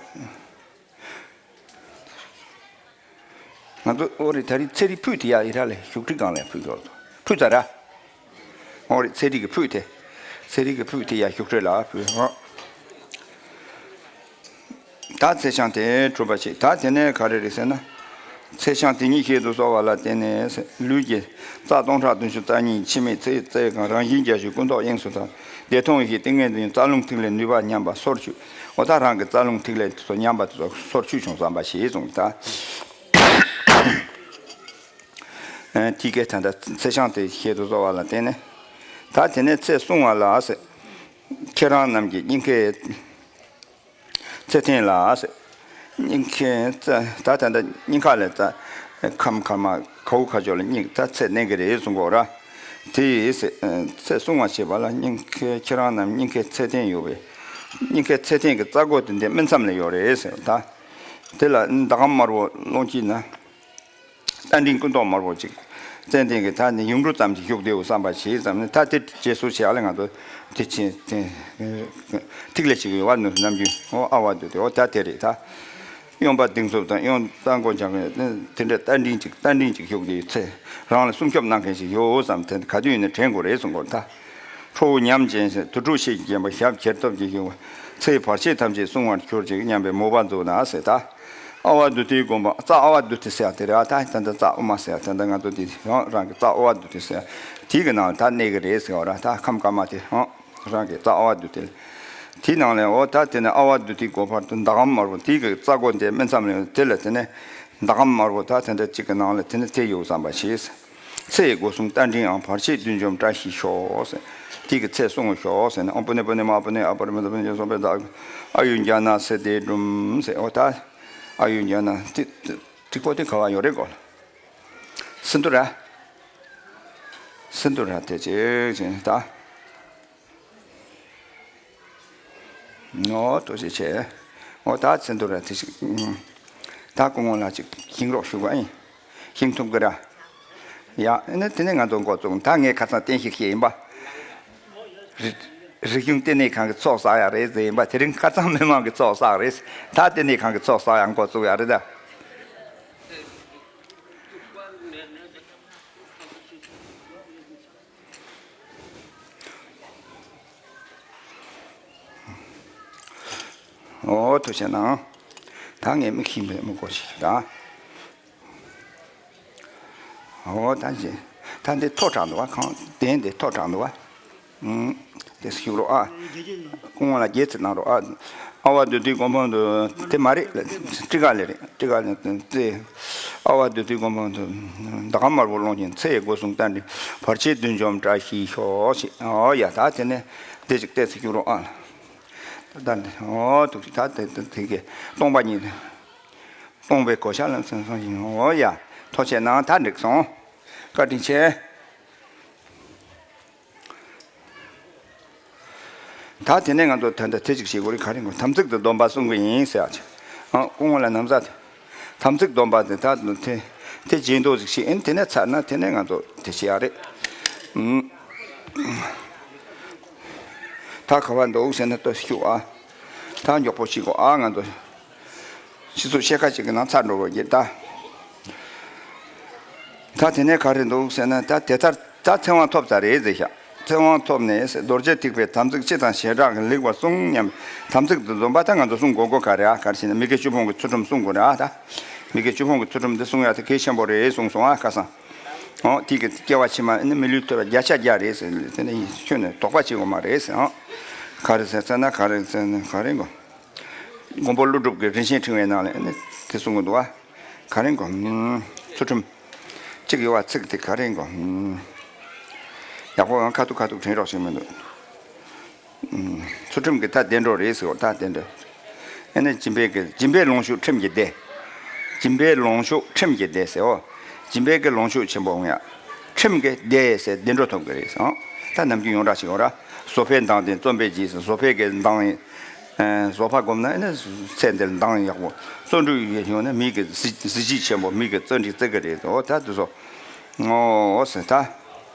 ང་ཚོ་ཨོ་རེད། ད་རིང་ཚེ་རིལ་ཕུལ་དེ་ཡ་ཡི་ར་ལས་བཞུགས་ཁྲི་སྒང་ལ་ཕུལ་དགོས་དོ། ཕུལ་ཚར་ར། ཨོ་རེད། ཚེ་རིལ་གྱི་ཕུལ་དེ། ཚེ་རིལ་གྱི་ཕུལ་དེ་ཡ་བཞུགས་ཁྲི་ལ་ཕུལ། ཨོ། ད་ཚེས་བྱང་དེ་གྲུབ་པ་ཞིག་ད་དེ་ནས་ག་རེ་རེད་ཟེར་ན། ཚེས་བྱང་དེ་ཉིད་བཞེས་སུ་གསོལ་བ་ལ་བརྟེན་ནས་ལུས་ཀྱི་རྩ་སྟོང་ཕྲག་བདུན་ཅུ་རྩ་གཉིས་འཆི་མེད་ཚེ་ཡི་རྩེ་གང་རང་བཞིན་རྒྱ་ཆེའི་ཀུན་རྟོག་དབྱིངས་སུ་དག་བདེ་ཐང་ཡེ་ཤེས་ཏིང་ངེ་འཛིན་རྩ་རླུང་ཐིག་ལེ་ནུས་པ་ཉམས་པ་སོར་ཆུད། འོ་ད་རང་གི་རྩ་རླུང་ཐིག་ལེ་ཚོ་ཉམས་པ་དེ་ཚོ་སོར་ཆུད་བྱུང་བསམ་པ་ཞེས་གསུངས་ད། ཨ་དེ་གའི་ད་ལྟ་ཚེས་བྱང་དེ་བཞེས་སུ་གསོལ་བ་ལ་བརྟེན་ནས། ད་དེ་ནས་ཚེས་གསུམ་པ་ལ་ཟེར། ཁྱེད་རང་རྣམས་ཀྱི་སྙིང་ཁའི་ཚེ་རྟེན་ལ་ཟེར། སྙིང་ཁའི་ཚེ་ད་ད་ལྟ་སྙིང་ཁ་ལ་ད་ཁམས་ཁ་མ་ཁའུ་ཁ་ཕྱོགས་ལ་སྙིང་ད་ཚེ་གནས་ཀྱི་རེད་གསུང་གོ་ར། དེ་ཡིས་ཟེར། ཚེས་གསུམ་པ་བྱེད་པ་ལ་སྙིང་ཁའི་ཁྱེད་རང་རྣམས་སྙིང་ཁའི་ཚེ་རྟེན་ཡོད་པས། སྙིང་ཁའི་ཚེ་རྟེན་གྱི་རྩ་སྒོ་དེ་འདི་སྨིན་མཚམས་ལ་ཡོད་རེད་ཟེར་ད། དེ་ལ་ཟླ་གམ་དམར་པོ་ཀློང་དཀྱིལ་ན། རྟ་མགྲིན་སྐུ་མདོག་དམར་པོ་ཅིག་ཙན་དན་གྱི་ད་ནི་ཡུངས་འབྲུ་ཙམ་ཅིག་བཞུགས་བསྡད་འོ་བསམ་པ་ཞིག་ཙམ་ནི་ད་དེ་རྗེས་སུ་བྱས་ཨ་ལས་ང་ཚོ་དེ་ཕྱིན་དེ་ཐིག་ལེ་ཞིག་ཡོད་བ་ནུ་ནམ་རྒྱུན་ཨོ་ཨ་བ་དུ་དེ་ཨོ་ད་དེ་རེད་ད། གཡོན་པ་གདིང་ཚུབ་དང་གཡོན་རྩ་མགོ་འཇམ་གི་དེ་འདྲ་རྟ་མགྲིན་ཅིག་རྟ་མགྲིན་ཅིག་བཞུགས་དེའི་ཚེ་རང་ལ་སྲུང་སྐྱོབ་གནང་མཁན་ཞིག་ཡོད་བསམ་དེ་ག་དུས་ཡིན་ན་དྲན་དགོས་རེད་གསུང་གོ་ད། ཁྲོ་བོ་ཉམས་ཅན་ཟེར་དུར་ཁྲོད་ཤེད་ཀྱིས་བརྒྱན་པ་ཞབས་གྱེར་སྟོབས་ཀྱིས་བཞུགས་པ། ཚེའི་བར་ཆད་ཐམས་ཅད་བསྲུང་བར་གྱུར་ཅིག་སྙམ་པའི་མོས་པ་མཛོད་ན་ཟེར་ད། ཨ་བ་དྷཱུ་ཏིའི་དགོན་པ་རྩ་ཨ་བ་དྷཱུ་ཏི་ཟེར་ཡ་དེ་རེད་ཨ། ད་ད་ལྟ་རྩ་དབུ་མ་ཟེར་ཡ་ད་ལྟ་ང་ཚོ་འདི་ཡང་རང་གི་རྩ་ཨ་བ་དྷཱུ་ཏི་ཟེར་ཡ་དེའི་གི་ནང་ད་གནས་གི་རེད་ཟེར་བ་ར། ད་ཁམས་ཀ་མ་དེ་ཡང་རང་གི་རྩ་ཨ་བ་དྷཱུ་ཏི་ལ་དེའི་ནང་ལས་འོ་ད་དེ་ནས་ཨ་བ་དྷཱུ་ཏིའི་སྒོ་བར་དུ་ཟླ་གམ་དམར་པོ་དེའི་གི་རྩ་སྒོ་འདི་སྨིན་མཚམས་ལས་དེ་ལ་དེ་ནས་ཟླ་གམ་དམར་པོ་ད་དེ་འདྲ་གཅིག་གི་ནང་ལ་དེ་ནས་དེ་ཡོད་བསམ་པ་ཞིག་ཚེ་ཡི་སྒོ་སྲུང་རྟ་མགྲིན་དབྱངས། བར་ཆད་བདུད་འཇོམས་བཀྲ་ཤིས་ཤོག་ཟེར། དེ་གི་ཚེ་གསུང་ངོ་ཤོག་ཟེར་ནས་ཨོཾ་པུ་ནེ་པུ་ནེ་མ་པུ་ནེ་ཨ་པུ་རི་མ་དུ་པུ་ནེ་སོ་པེ་ད་ཨ་ཡུ་ཛྙཱ་ན་སིདྡྷི་ཧྲཱུཾ་ཟེར། ཨོ་ད་ཨ་ཡུ་ཛྙཱ་ན་དེ་དེ་ཁོ་དེ་ག་བ་ཡོད་རེད་གོ། སིནྡྷུ་ར། སིནྡྷུ་ར་དེ་ཅིག་ཅིག་ད། ཨོ་ཏོ་ཞེས་བྱས། ཨོ་ད་ཚེ་འདུ་ར་དེ་ཞིག་ད་སྐུ་ངོ་ལ་ཅིག་ཞིང་རོགས་ཞུ་བ་ཡིན། ཞིང་ཐུབ་ཀི་ར། ཡ་ཨེ་ནི་དེ་ནས་ང་ཚོ་འགོ་བཙུགས། ད་ངས་ཁ་སང་བསྟན་བཤིག་བཤད་ཡིན་པ། རི་རིག་གཞུང་ལྟེ་གནས་ཁང་གི་ཚོགས་བསགས་ཡ་རེད་ཟེར་ཡིན་པ། དེ་རིང་ཁ་སང་མི་མང་གི་ཚོགས་བསགས་རེད། ད་ལྟེ་གནས་ཁང་གི་ཚོགས་བསགས་ཡ་འགོ་བཙུགས་ཡ་རེད་ད། ཨོ་ཐུགས་རྗེ་གནང་། ད་ངས་མིག་ཤིང་པའི་མི་གོ་ཞིག་ད། ཨོ་ད་ཞེ་ད་འདི་ཐོ་དྲག་འདུག་བ། ཁང་གདན་འདི་ཐོ་དྲག་འདུག་བ། ཨུམ། དེ་ཞུགས་རོགས་ཨ། སྐུ་ངོ་ལ་རྒྱས་ཚིག་གནང་རོགས་ཨ། ཨ་བ་དྷཱུ་ཏིའི་སྒོམ་སྤང་དུ་དེ་མ་རེད། ཊཱི་ཀ་ལས་རེད། ཊཱི་ཀ་ལས་ཙེ། ཨ་བ་དྷཱུ་ཏིའི་སྒོམ་སྤང་དུ་ཟླ་གམ་དམར་པོ་ཀློང་ཆེན། ཚེ་ཡི་སྒོ་སྲུང་རྟ་མགྲིན། བར་ཆད་བདུད་འཇོམས་བཀྲ་ཤིས་ཤོག་ཅེས། ཨོ་ཡ་ད་དེ་ནས་དེ་ཅིག་བལྟས་ཚེ་ཞུགས་རོགས་ཨ། ད་འདི་ཨོ་ཐུགས་ད་དེ་དེ་དེ་གས་སྟོང་པ་ཉིད། སྟོང་པའི་གོ་ཆ་ལམ་སེང་སང་ཞིང་། ཨོ་ཡ་ཐུགས་རྗེ་གནང་། ད་འགྲིག་སོང་། བཀའ་དྲིན་ཆེ། ད་དེ་ནས་ང་ཚོ་ད་ལྟ་དེ་ཅིག་བྱེད་དགོས་རེད། ག་རེ་དགོས། དམ་ཚིག་ཏུ་སྡོམ་པ་སྲུང་གི་ཡིན་ཟེར་ཡ་ཅིག་ཨ་སྐུ་ངོ་ལ་ན་བཟའ་དེ། དམ་ཚིག་སྡོམ་པ་དེ་ད་དེ་དེ་རྗེས་ཟློས་ཅིག་བྱེད་ཡིན། དེ་ནས་ཚར་ན་དེ་ནས་ང་ཚོ་དེ་བྱེད་ཡ་རེད། ཨུམ། ད་ག་བ་འདུག་ཟེར་ན་ལྟོས་ཤོག་ཨ། ད་མགྱོགས་པོ་བྱེད་དགོས་ཨ་ང་ཚོ། སྤྱི་ཚོགས་ཤེལ་ཁ་ཅིག་གི་ནང་ཚར་འགྲོ་དགོས་ཀྱི་ད། ད་དེ་ནས་ག་རེ་འདུག་ཟེར་ན་ད་དེ་ལྟར་ད་ཚེ་དབང་ཐོབ་ཚར་རེད་ཟེར་ཤག་ཚེ་དབང་ཐོབ་ནས་རྡོ་རྗེ་ཐེག་པའི་དམ་ཚིག་སྤྱི་དང་བྱེ་བྲག་གི་ལེགས་པར་བསྲུང་སྙམ། དམ་ཚིག་ཏུ་འཛོམས་པ་ད་ང་ཚོ་བསྲུང་དགོས་དགོས་ག་རེ་ཨ། ག་རེ་ཟེར་ན་མི་དགེ་བཅུ་སྤོང་གི་ཚུལ་ཁྲིམས་བསྲུང་དགོས་རེད་ཨ་ད། མི་དགེ་བཅུ་སྤོང་གི་ཚུལ་ཁྲིམས་འདི་བསྲུང་ཡ་དེ་གལ་ཆེན་པོ་རེད་གསུངས་སོང་ཨ་ཁ་སང་། འོ་དེ་གི་སྐྱེ་བ་ཕྱི་མ་ནི་མི་ལུས་ཐོབ་པ་བརྒྱ་ཆ་བརྒྱ་རེད་ཟེར། དེ་ནས་ཁྱོན་ནས་དོགས་པ་བྱེད་དགོས་མ་རེད་ཟེར་ཨང་། ག་རེ་ཟེར་ཟེར་ན་ག་རེ་ཟེར་ན་ག་རེ་གོ། མགོན་པོ་ཀླུ་སྒྲུབ་ཀྱི་རིན་ཆེན་ཕྲེང་བའི་ནང་ལ་ནི་དེ་གསུང་གི་འདུག་བ། ག་རེ་གོ། ཚུལ་ཁྲིམས་གཅིག་ཡོད་བ་ཚིག་དེ་ག་རེ་གོ། ཡག་པོ་ཡང་ཁ་ཐུག་ཁ་ཐུག་དྲན་རོགས་བྱེད་མི་འདུག་ཚུལ་ཁྲིམས་ཀྱི་ད་བདེ་འགྲོ་རེད་ཟེར་བ། ད་བདེ་འགྲོ། ཨ་ནི་སྦྱིན་པའི་གི་སྦྱིན་པའི་ལོངས་སྤྱོད་ཁྲིམས་ཀྱི་བདེ། སྦྱིན་པའི་ལོངས་སྤྱོད་ཁྲིམས་ཀྱི་བདེ་ཟེར་བ། སྦྱིན་པའི་གི་ལོངས་སྤྱོད་ཆེན་པོ་ཡོང་ཡ། ཁྲིམས་ཀྱི་བདེ་ཟེར་བདེ་འགྲོ་ཐོབ་གི་རེད་ཟེར། ད་ནམ་རྒྱུན་ཡོངས་གྲགས་ཤིག་ཡོད་ར། བཟོད་པས་མདངས་ལྡན་བརྩོན་པས་རྒྱས་ཟེར། བཟོད་པའི་གི་མདངས་ཡིན། ཨ་བཟོད་པ་སྒོམ་ན་ཨ་ནི་ཚེ་འདིར་མདངས་ཡག་པོ། བརྩོན་འགྲུས་ཡོང་ན་མི་གི་གཟི་གཟི་བརྗིད་ཆེན་པོ། མི་གི་བརྩོན་འགྲུས་བརྩི་གི་རེད་ཟེར། ད་དེ་ཚོ། ཨོ་ཟེར་ད།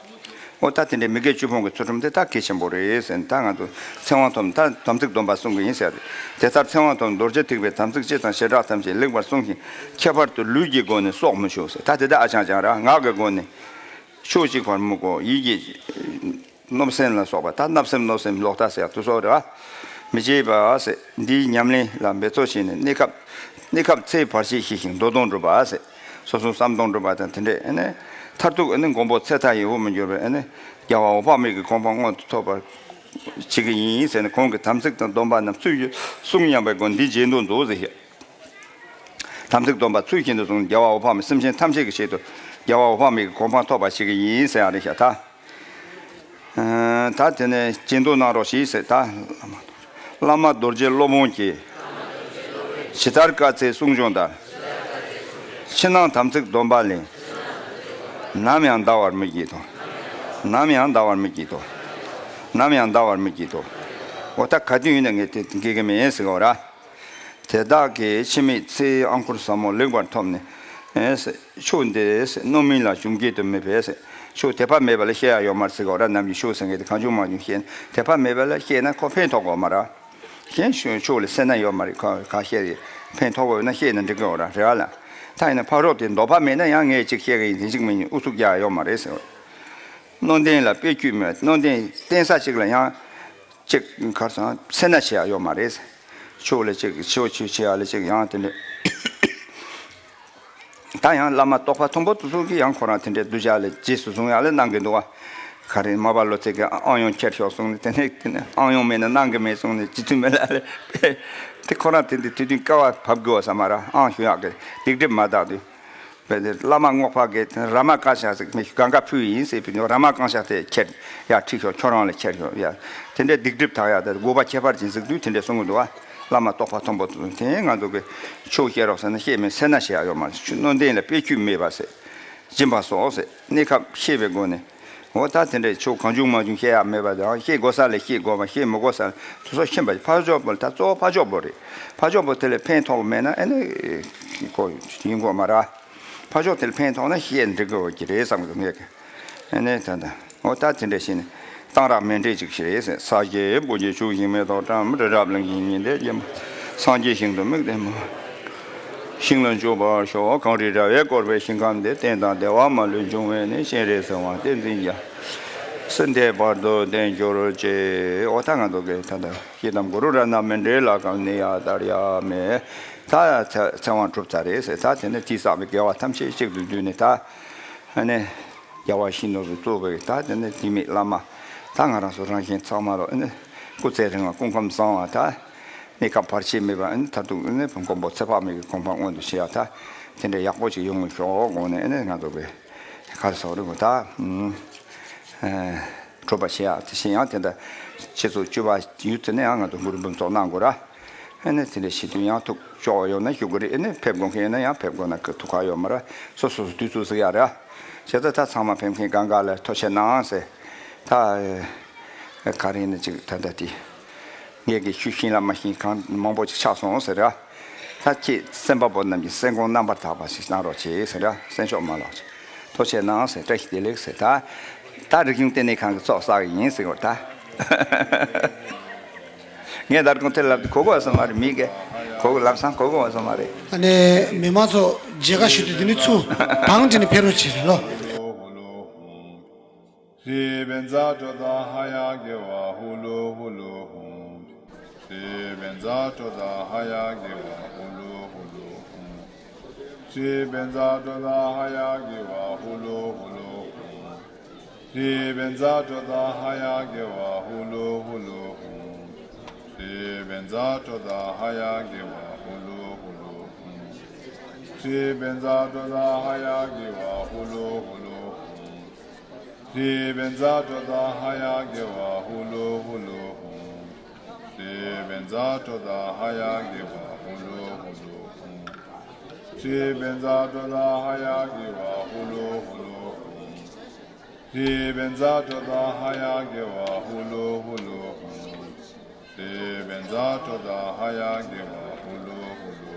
ཨོ་ད་དེ་འདྲའི་མི་དགེ་བཅུ་སྤོང་གི་ཚུལ་ཁྲིམས་དེ་ད་གལ་ཆེན་པོ་རེད་ཟེར། ད་ང་ཚོ་ཚེ་དབང་ཐོབ་ད་དམ་ཚིག་སྡོམ་པ་སྲུང་གི་ཡིན་ཟེར། དེ་ལྟར་ཚེ་དབང་ཐོབ་རྡོ་རྗེ་ཐེག་པའི་དམ་ཚིག་སྤྱི་དང་བྱེ་བྲག་ཐམས་ཅད་ལེགས་པར་སྲུང་ཞིང་། ཁྱད་པར་དུ་ལུས་ཀྱི་སྒོ་ནས་སྲོག་མི་གཅོད་ཟེར། ད་དེ་ད་ཨ་ཅང་ཅང་ར། ངག་གི་སྒོ་ནས་ཕྱོགས་གཅིག་བར་མི་བཀོལ། ཡིད་ཀྱིས་གནོད་སེམས་ལ་སོགས་པ། ད་བརྣབ་སེམས་གནོད་སེམས་ལོག་ལྟ་ཟེར་ཡ་དེ་ཚོ་རེད་བ། མི་བྱེད་པ་ཟེར། འདིའི་ཉམས་ལེན་ལ་འབད་རྩོལ་བྱས་ནས་གནས་སྐབས་གནས་སྐབས་ཚེ་བར་ཆད་ཞི་ཞིང་འདོད་དོན་འགྲུབ་པ་ཟེར། སོ་སོའི་བསམ་དོན་འགྲུབ་པ་དང་དེ་འདྲས། ཨ་ནི་མཐར་ཐུག་ཨ་ནི་མགོན་པོ་ཚེ་མཐའ་ཡི་དབུ་མ་འགྱུར་བའི་ཨ་ནི་རྒྱལ་བ་འོད་དཔག་མེད་ཀྱི་གོ་འཕང་མངོན་དུ་ཐོབ་པར་བྱེད་ཀྱི་ཡིན་ཟེར་ནས། ཁོང་གི་དམ་ཚིག་དང་སྡོམ་པ་རྣམས་ཚུལ་བཞིན་སྲུང་སྙམ་པའི་སྒོ་ནས་འདི་རྗེས་ཟློས་མཛོད་ཟེར་ཞེས། དམ་ཚིག་སྡོམ་པ་ཚུལ་བཞིན་དུ་བསྲུང་། རྒྱལ་བ་འོད་དཔག་མེད་སེམས་ཅན་ཐམས་ཅད་ཀྱི་ཆེད་དུ་རྒྱལ་བ་འོད་དཔག་མེད་ཀྱི་གོ་འཕང་ཐོབ་པར་བྱེད་ཀྱི་ཡིན་ཟེར་ཡ་རེད་ཤག་ད། ཨ་ད་དེ་ནས་རྗེས་ཟློས་གནང་རོགས་ཞེས་ཟེར་ད། བླ་མ་རྡོ་རྗེ་སློབ་དཔོན་གྱིས། ཇི་ལྟར་བཀའ་སྩལ་གསུང་བྱུང་ལྟར། ཕྱི་ནང་དམ་ཚིག་སྡོམ་པ་ལས། ནམ་ཡང་འདའ་བར་མི་བགྱིད་དོ། ནམ་ཡང་འདའ་བར་མི་བགྱིད་དོ། ནམ་ཡང་འདའ་བར་མི་བགྱིད་དོ། འོ་ད་ག་དུས་ཡིན་ན་ངས་དེ་འགལ་གྱི་མེད་ཟེར་གོ་ར། དེ་དག་གིས་འཆི་མེད་ཚེའི་ཨང་ཁུར་ཟབ་མོ་ལེགས་པར་ཐོབ་ནས། ཨེ་ཟེར། ཆོས་འདི་ཟེར་སྣོད་མིན་ལ་གཞུང་སྐད་དུ་མི་ཕེབས་ཟེར། ཆོས་དད་པ་མེད་པ་ལ་བཤད་ཡ་ཡོད་མ་རེད་ཟེར་གོ་ར། ནམ་རྒྱུན་ཆོས་ཟེར་མཁན་དེ་གང་བྱུང་མང་བྱུང་བཤད་ན། དད་པ་མེད་པ་ལ་བཤད་ན་ཁོ་ཕན་ཐོགས་གོ་མ་ར། གཞན་ཆོས་ལ་སེར་སྣ་ཡོད་མ་རེད། ཁ་ཁ་བཤད་རེད། ཕན་ཐོགས་དགོས་ན་བཤད་ན་འགྲིག་གི་ཡོད་ར། རེད་བ་ལ། ད་ཡིན་ན་ཕ་རོལ་ཏེ་འདོད་པ་མེད་ན་ཡང་ངས་ཅིག་བཤད་གི་ཡིན། དེ་ཅིག་མིན་ཨུ་ཚུགས་རྒྱག་ཡ་ཡོད་མ་རེད་ཟེར། སྣོད་ལྡན་ལ་དཔེ་བཀོད་མེད། སྣོད་ལྡན་བསྟེན་ས་ཅིག་ལ་ཡང་ཅིག་གར་སོང་སེར་སྣ་བྱེད་ཡ་ཡོད་མ་རེད། ཆོས་ལ་ཅིག་ཆོས་ཆོས་བྱེད་ཡ་ལ་ཅིག་ཡང་དེ་འདྲ། ད་ཡང་བླ་མ་རྟོགས་པ་མཐོན་པོ་དེ་ཚོ་གིས་ཡང་ཁོ་རང་དེ་འདྲའི་གདུལ་བྱ་ལ་རྗེས་སུ་བཟུང་ཡ་ལ་གནང་གི་འདུག་བ། ག་རེ་མར་པ་ལོ་ཙཱ་གིས་ཨང་ཡོང་ཁྱེར་ཤོག་གསུངས་ནས། དེ་ནས་དེ་ནས་ཨང་ཡོང་མེད་ན་གནང་གི་མེད་གསུངས་ནས། རྗེ་བཙུན་མི་ལ་ལས་དེ་ཁོ་རང་དེ་འདྲའི་དུས་རྒྱུན་དཀའ་བ་བབས་དགོས་བ་ས་མ་ར། ཨང་ཞུ་ཡག་གི་སྡིག་སྒྲིབ་མ་དག་དུས། བླ་མ་རྔོག་པ་གིས་ར་མ་བཀའ་ཤག་ཟིག་མི་ཞུ་གང་ག་ཕུལ་ཡིན་ཟེར་བའི་ར་མ་བཀའ་ཤག་དེ་ཁྱེར་ཡ་ཁྲིད་ཤོག་ཁྱོད་རང་ལ་ཁྱེར་ཤོག་ཡ། དེ་འདྲའི་སྡིག་སྒྲིབ་དག་ཡ་དེ་དགོས་པ་ཁྱད་པར་ཅན་ཟིག་དུས་དེ་འདྲའི་གསུང་གི་འདུག་བ། བླ་མ་རྟོགས་པ་མཐོན་པོ་དེ་ང་ཚོ་གི་ཆོས་བཤད་རོགས་ཟེར་ན་བཤད་མེད། སེར་སྣ་བྱེད་ཡ་ཡོད་མ་རེད། སྣོད་ལྡན་ལ་དཔེ་བཀོད་མེད་པ་ཟེར། སྦྱིན་པ་སོགས་ཟེར། གནས་སྐབས་ཤེས་པའི་སྒོ་ནས། འོ་ད་དེ་འདྲའི་ཆོས་གང་བྱུང་མང་བྱུང་བཤད་ཡ་མེད་པ་དང་། བཤད་དགོས་ས་ལ་བཤད་དགོས་པ། བཤད་མི་དགོས་ས་ལ་དེ་ཚོ་ཤེས་པ། ཕར་ཕྱོགས་པོ་ད་གཙོ་བོ་ཕར་ཕྱོགས་པོ་རེད། ཕར་ཕྱོགས་པོ་དེ་ལ་ཕན་ཐོགས་མེད་ན་ཨེ་ནི་ཁོ་ཡིན་དགོས་མ་ར། ཕར་ཕྱོགས་དེ་ལ་ཕན་ཐོགས་ན་བཤད་འགྲིག་གི་ཡོད་ཀྱི་རེད་བསམ་གི་འདུག་ངས་ཀྱི། ཨེ་ནི་ད་ད་འོ་ད་དེ་འདྲ་བྱས་ནས་གཏང་རག་མཎྜལ་ཅིག་བྱས་ཟེར། ས་གཞི་སྤོས་ཀྱིས་བྱུགས་ཤིང་མེ་ཏོག་བཀྲམ། རི་རབ་གླིང་བཞི་ཉི་ཟླས་བརྒྱན། སངས་རྒྱས་ཞིང་དུ་དམིགས་ཏེ་བསྔོ། ཞིང་ལ་འཇུག་པར་ཤོག་གངས་རི་ར་བས་བསྐོར་བའི་ཞིང་ཁམས་འདིར། བསྟན་དང་བདེ་བ་མ་ལུས་འབྱུང་བའི་གནས། སྤྱན་རས་གཟིགས་དབང་བསྟན་འཛིན་རྒྱལ་སྲས་འདིར་བར་དུ་བརྟན་གྱུར་ཅིག་འོ་ད་ང་ཚོ་གི་ད་ལྟ་ཤེལ་དམ་གུ་རུ་རཏྣ་མཎྜལ་ལ་གང་ནི་ཡ་དར་ཡ་མེ། ད་ཚེ་ཚེ་དབང་གྲུབ་ཚར་རེད་ཟེར། ད་དེ་ནས་དེས་བསགས་པའི་དགེ་བ་ཐམས་ཅད་གཅིག་ཏུ་བསྡུས་ནས། ད་ཨ་ནི་རྒྱལ་བ་ཡིད་བཞིན་ནོར་བུས་གཙོས་པའི་ད་དེ་ནས་དེ་མི་བླ་མ། ད་ང་རང་ཚོ་རང་གཞན་ཚང་མ་ལ་ཨ་ནི་སྐུ་ཚེ་རིང་བ། སྐུ་ཁམས་བཟང་བ། ད་གནས་སྐབས་བར་ཆད་མེད་པ། ཨ་ནི་མཐར་ཐུག་ཨ་ནི་མགོན་པོ་ཚེ་དཔག་མེད་ཀྱི་གོ་འཕང་མངོན་དུ་བྱེད་ཡ། ད་དེ་འདྲ་ཡག་པོ་ཅིག་ཡོང་ངེས་ཤོག་དགོངས་ནས། ཨ་ནི་ང་ཚོ་གི་ག་རེ་ཟེར་དགོས་རེད། ད་ཨ་གྲུབ་པ་བྱེད་ཡ། དེ་བཞིན་ཡང་དེ་འདྲ་ཆུ་ཚོད་བཅུ་པ་ཡུལ་དེ་ནས་ཡང་ང་ཚོ་གུ་རུ་འབུམ་ཚོགས་གནང་དགོས་ར། ཨ་ནི་དེ་འདྲ་བྱེད་དུས་ཡང་ཐུགས་སྐྱོ་བ་ཡོད་ན་ཞུ་དགོས་རེད། ཨ་ནི་ཕེབས་དགོས་མཁན་ཡོད་ན་ཡང་ཕེབས་དགོས་ན་ཐུགས་ཁག་ཡོད་མ་རེད། སོ་སོ་སོ་དུས་ཚོད་ཟིག་ཡ་རེད། བྱས་ཙང་ད་ཚང་མ་ཕེབས་མཁན་གང་ག་ལ་ཐུགས་རྗེ་གནང་ཟེར། ད་ག་རེ་ཡིན་ན་ཅིག་ད་ལྟ་དེ་ངས་ཀྱི་ཤུལ་ཤིང་ལ་མ་ཤིང་གང་མང་པོ་ཅིག་ཆགས་སོང་ཟེར་ར། ད་ཁྱེད་སེམས་པ་པོ་རྣམས་ཀྱི་སེམས་ཁོང་རྣམ་པར་དག་པ་ཞིག་གནང་རོགས་བྱེད་ཟེར་ར། སེམས་ཤོག་མ་ལོག་ཅིག་ཐུགས་རྗེ་གནང་ཟེར། བཀྲ་ཤིས་བདེ་ལེགས་ཟེར། ད་ད་རིག་གཞུང་ལྟེ་གནས་ཁང་གི་ཚོགས་བསགས་ཡིན་ཟེར་བ་ད། ངས་ད་རུང་དེ་ལབ་དུས་གོ་གོ་བ་སོང་མ་རེད། མི་གིས་གོ་གོ་ལམ་སང་གོ་གོ་བ་སོང་མ་རེད། ཨ་ནི་མི་མང་ཚོ་མཇལ་ཁ་ཞུ་དུས་དེ་ནི་ཚུར་བང་སྒྲིག་ནས་ཕེབས་རོགས་བྱེད་རེད་ལོ། ཧུ་ལུ་ཧུ། ཧྲི་བཛྲ་ཏྲཱི་ཛ་ཧ་ཡ་གི་ཝ་ཧུ་ལུ་ཧུ་ལུ་ཧུ། ཧྲི་བཛྲ་ཏྲཱི་ཛ་ཧ་ཡ་གི་ཝ་ཧུ་ལུ་ཧུ་ལུ་ཧུ། ཧྲི་བཛྲ་ཏྲཱི་ཛ་ཧ་ཡ་གི་ཝ་ཧུ་ལུ་ཧུ་ལུ་ཧུ། ཧྲི་བཛྲ་ཏྲཱི་ཛ་ཧ་ཡ་གི་ཝ་ཧུ་ལུ་ཧུ་ལུ་ཧུ། ཧྲི་བཛྲ་ཏྲཱི་ཛ་ཧ་ཡ་གི་ཝ་ཧུ་ལུ་ཧུ་ལུ་ཧུ། ཧྲི་བཛྲ་ཏྲཱི་ཛ་ཧ་ཡ་གི་ཝ་ཧུ་ལུ་ཧུ་ལུ་ཧུ། ཧྲི་བཛྲ་ཏྲཱི་ཛ་ཧ་ཡ་གི་ཝ་ཧུ་ལུ་ཧུ་ལུ་ཧུ། ཧྲཱིཿབཛྲ་ཀྲོ་དྷ་ཧ་ཡ་གི་ཝ་ཧུ་ལུ་ཧུ་ལུ་ཧཱུྃ། ཧྲཱིཿབཛྲ་ཀྲོ་དྷ་ཧ་ཡ་གི་ཝ་ཧུ་ལུ་ཧུ་ལུ་ཧཱུྃ། ཧྲཱིཿབཛྲ་ཀྲོ་དྷ་ཧ་ཡ་གི་ཝ་ཧུ་ལུ་ཧུ་ལུ་ཧཱུྃ། ཧྲཱིཿབཛྲ་ཀྲོ་དྷ་ཧ་ཡ་གི་ཝ་ཧུ་ལུ་ཧུ་ལུ་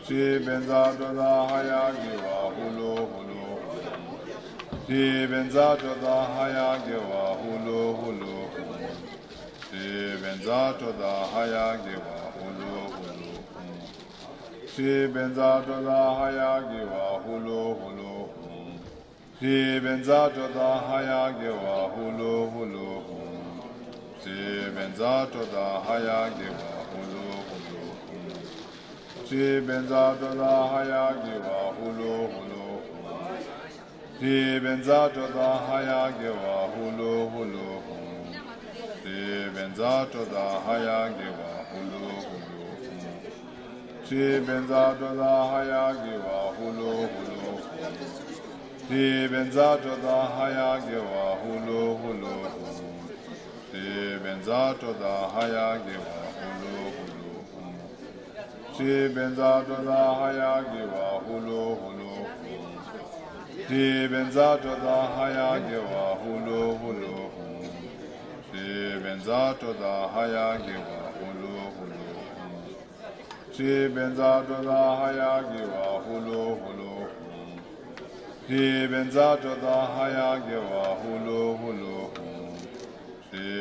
ཧཱུྃ། ཧྲཱིཿབཛྲ་ཀྲོ་དྷ་ཧ་ཡ་གི་ཝ་ཧུ་ལུ་ཧུ་ལུ་ཧཱུྃ། ཧྲཱིཿབཛྲ་ཀྲོ་དྷ་ཧ་ཡ་གི་ཝ་ཧུ་ལུ་ཧུ་ལུ་ཧཱུྃ། ཧྲཱིཿབཛྲ་ཀྲོ་དྷ་ཧ་ཡ་གི་ཝ་ཧུ་ལུ་ཧུ་ལུ་ཧཱུྃ། ཧྲཱིཿབཛྲ་ཀྲོ་དྷ་ཧ་ཡ་གི་ཝ་ཧུ་ལུ་ཧུ་ལུ་ཧཱུྃ། ཧྲཱིཿབཛྲ་ཀྲོ་དྷ་ཧ་ཡ་གི་ཝ་ཧུ་ལུ་ཧུ་ལུ་ཧཱུྃ། ཧྲཱིཿབཛྲ་ཀྲོ་དྷ་ཧ་ཡ་གི་ཝ་ཧུ་ལུ་ཧུ་ལུ་ཧཱུྃ། ཧྲཱིཿབཛྲ་ཀྲོ་དྷ་ཧ་ཡ་གི་ཝ་ཧུ་ལུ་ཧུ་ལུ་ཧཱུྃ། ཧྲཱིཿབཛྲ་ཀྲོ་དྷ་ཧ་ཡ་གི་ཝ་ཧུ་ལུ་ཧུ་ལུ་ཧཱུྃ། ཧྲཱིཿབཛྲ་ཀྲོ་དྷ་ཧ་ཡ་གི་ཝ་ཧུ་ལུ་ཧུ་ལུ་ཧཱུྃ། ཧྲཱིཿབཛྲ་ཀྲོ་དྷ་ཧ་ཡ་གི་ཝ་ཧུ་ལུ་ཧུ་ལུ་ཧཱུྃ། ཧྲཱིཿབཛྲ་ཀྲོ་དྷ་ཧ་ཡ་གི་ཝ་ཧུ་ལུ་ཧུ་ལུ་ཧཱུྃ། ཧྲཱིཿབཛྲ་ཀྲོ་དྷ་ཧ་ཡ་གི་ཝ་ཧུ་ལུ་ཧུ་ལུ་ཧཱུྃ། ཧྲཱིཿབཛྲ་ཀྲོ་དྷ་ཧ་ཡ་གི་ཝ་ཧུ་ལུ་ཧུ་ལུ་ཧཱུྃ། ཧྲཱིཿབཛྲ་ཀྲོ་དྷ་ཧ་ཡ་གི་ཝ་ཧུ་ལུ་ཧུ་ལུ་ཧཱུྃ། ཧྲཱིཿབཛྲ་ཀྲོ་དྷ་ཧ་ཡ་གི་ཝ་ཧུ་ལུ་ཧུ་ལུ་ཧཱུྃ། ཧྲཱིཿབཛྲ་ཀྲོ་དྷ་ཧ་ཡ་གི་ཝ་ཧུ་ལུ་ཧུ་ལུ་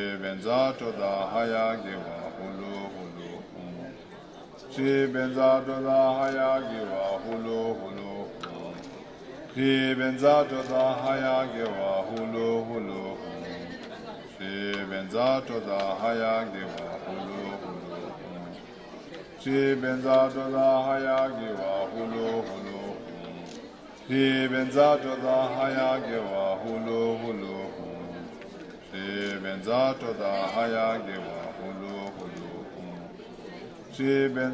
ཧཱུྃ། ཧྲཱིཿབཛྲ་ཀྲོ་དྷ་ཧ་ཡ་གི་ཝ་ཧུ་ལུ་ཧུ་ལུ་ཧཱུྃ། ཧྲཱིཿབཛྲ་ཀྲོ་དྷ་ཧ་ཡ་གི་ཝ་ཧུ་ལུ་ཧུ་ལུ་ཧཱུྃ། ཧྲཱིཿབཛྲ་ཀྲོ་དྷ་ཧ་ཡ་གི་ཝ་ཧུ་ལུ་ཧུ་ལུ་ཧཱུྃ། ཧྲཱིཿབཛྲ་ཀྲོ་དྷ་ཧ་ཡ་གི་ཝ་ཧུ་ལུ་ཧུ་ལུ་ཧཱུྃ། ཧྲཱིཿབཛྲ་ཀྲོ་དྷ་ཧ་ཡ་གི་ཝ་ཧུ་ལུ་ཧུ་ལུ་ཧཱུྃ། ཧྲཱིཿབཛྲ་ཀྲོ་དྷ་ཧ་ཡ་གི་ཝ་ཧུ་ལུ་ཧུ་ལུ་ཧཱུྃ། ཧྲཱིཿབཛྲ་ཀྲོ་དྷ་ཧ་ཡ་གི་ཝ་ཧུ་ལུ་ཧུ་ལུ་ཧཱུྃ། ཧྲཱིཿབཛྲ་ཀྲོ་དྷ་ཧ་ཡ་གི་ཝ་ཧུ་ལུ་ཧུ་ལུ་ཧཱུྃ། ཧྲཱིཿབཛྲ་ཀྲོ་དྷ་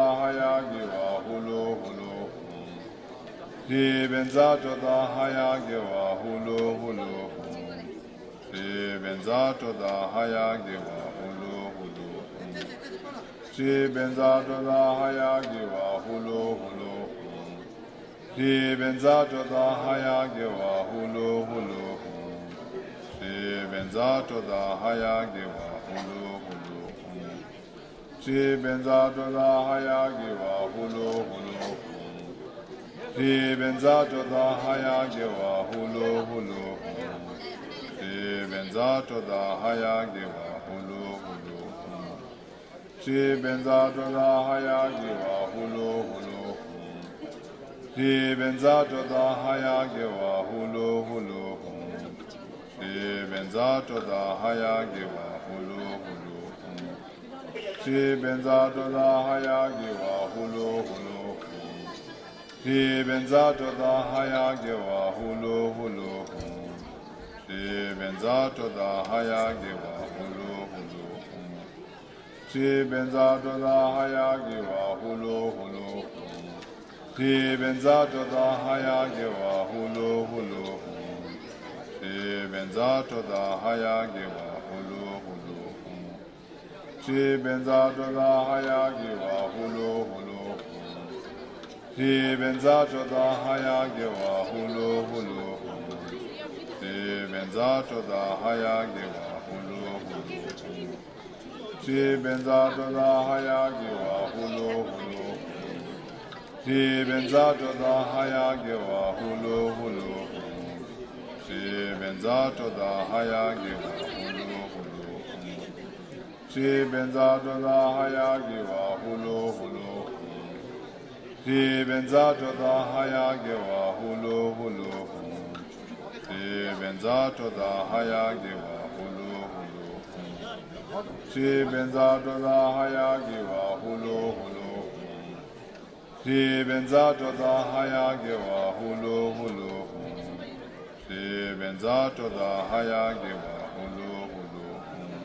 ཧ་ཡ་གི་ཝ་ཧུ་ལུ་ཧུ་ལུ་ཧཱུྃ། ཧྲཱིཿབཛྲ་ཀྲོ་དྷ་ཧ་ཡ་གི་ཝ་ཧུ་ལུ་ཧུ་ལུ་ཧཱུྃ། ཧྲཱིཿབཛྲ་ཀྲོ་དྷ་ཧ་ཡ་གི་ཝ་ཧུ་ལུ་ཧུ་ལུ་ཧཱུྃ། ཧྲཱིཿབཛྲ་ཀྲོ་དྷ་ཧ་ཡ་གི་ཝ་ཧུ་ལུ་ཧུ་ལུ་ཧཱུྃ། ཧྲཱིཿབཛྲ་ཀྲོ་དྷ་ཧ་ཡ་གི་ཝ་ཧུ་ལུ་ཧུ་ལུ་ཧཱུྃ། ཧྲཱིཿབཛྲ་ཀྲོ་དྷ་ཧ་ཡ་གི་ཝ་ཧུ་ལུ་ཧུ་ལུ་ཧཱུྃ། ཧྲཱིཿབཛྲ་ཀྲོ་དྷ་ཧ་ཡ་གི་ཝ་ཧུ་ལུ་ཧུ་ལུ་ཧཱུྃ། ཧྲཱིཿབཛྲ་ཀྲོ་དྷ་ཧ་ཡ་གི་ཝ་ཧུ་ལུ་ཧུ་ལུ་ཧཱུྃ། ཧྲཱིཿབཛྲ་ཀྲོ་དྷ་ཧ་ཡ་གི་ཝ་ཧུ་ལུ་ཧུ་ལུ་ཧཱུྃ། ཧྲཱིཿབཛྲ་ཀྲོ་དྷ་ཧ་ཡ་གི་ཝ་ཧུ་ལུ་ཧུ་ལུ་ཧཱུྃ། ཧྲཱིཿབཛྲ་ཀྲོ་དྷ་ཧ་ཡ་གི་ཝ་ཧུ་ལུ་ཧུ་ལུ་ཧཱུྃ། ཧྲཱིཿབཛྲ་ཀྲོ་དྷ་ཧ་ཡ་གི་ཝ་ཧུ་ལུ་ཧུ་ལུ་ཧཱུྃ། ཧྲཱིཿབཛྲ་ཀྲོ་དྷ་ཧ་ཡ་གི་ཝ་ཧུ་ལུ་ཧུ་ལུ་ཧཱུྃ། ཧྲཱིཿབཛྲ་ཀྲོ་དྷ་ཧ་ཡ་གི་ཝ་ཧུ་ལུ་ཧུ་ལུ་ཧཱུྃ། ཧྲཱིཿབཛྲ་ཀྲོ་དྷ་ཧ་ཡ་གི་ཝ་ཧུ་ལུ་ཧུ་ལུ་ཧཱུྃ། ཧྲཱིཿབཛྲ་ཀྲོ་དྷ་ཧ་ཡ་གི་ཝ་ཧུ་ལུ་ཧུ་ལུ་ཧཱུྃ། ཧྲཱིཿབཛྲ་ཀྲོ་དྷ་ཧ་ཡ་གི་ཝ་ཧུ་ལུ་ཧུ་ལུ་ཧཱུྃ། ཧྲཱིཿབཛྲ་ཀྲོ་དྷ་ཧ་ཡ་གི་ཝ་ཧུ་ལུ་ཧུ་ལུ་ཧཱུྃ། ཧྲཱིཿབཛྲ་ཀྲོ་དྷ་ཧ་ཡ་གི་ཝ་ཧུ་ལུ་ཧུ་ལུ་ཧཱུྃ། ཧྲཱིཿབཛྲ་ཀྲོ་དྷ་ཧ་ཡ་གི་ཝ་ཧུ་ལུ་ཧུ་ལུ་ཧཱུྃ། ཧྲཱིཿབཛྲ་ཀྲོ་དྷ་ཧ་ཡ་གི་ཝ་ཧུ་ལུ་ཧུ་ལུ་ཧཱུྃ། ཧྲཱིཿབཛྲ་ཀྲོ་དྷ་ཧ་ཡ་གི་ཝ་ཧུ་ལུ་ཧུ་ལུ་ཧཱུྃ། ཧྲཱིཿབཛྲ་ཀྲོ་དྷ་ཧ་ཡ་གི་ཝ་ཧུ་ལུ་ཧུ་ལུ་ཧཱུྃ། ཧྲཱིཿབཛྲ་ཀྲོ་དྷ་ཧ་ཡ་གི་ཝ་ཧུ་ལུ་ཧུ་ལུ་ཧཱུྃ། ཧྲཱིཿབཛྲ་ཀྲོ་དྷ་ཧ་ཡ་གི་ཝ་ཧུ་ལུ་ཧུ་ལུ་ཧཱུྃ། ཧྲཱིཿབཛྲ་ཀྲོ་དྷ་ཧ་ཡ་གི་ཝ་ཧུ་ལུ་ཧུ་ལུ་ཧཱུྃ། ཧྲཱིཿབཛྲ་ཀྲོ་དྷ་ཧ་ཡ་གི་ཝ་ཧུ་ལུ་ཧུ་ལུ་ཧཱུྃ། ཧྲཱིཿབཛྲ་ཀྲོ་དྷ་ཧ་ཡ་གི་ཝ་ཧུ་ལུ་ཧུ་ལུ་ཧཱུྃ། ཧྲཱིཿབཛྲ་ཀྲོ་དྷ་ཧ་ཡ་གི་ཝ་ཧུ་ལུ་ཧུ་ལུ་ཧཱུྃ། ཧྲཱིཿབཛྲ་ཀྲོ་དྷ་ཧ་ཡ་གི་ཝ་ཧུ་ལུ་ཧུ་ལུ་ཧཱུྃ།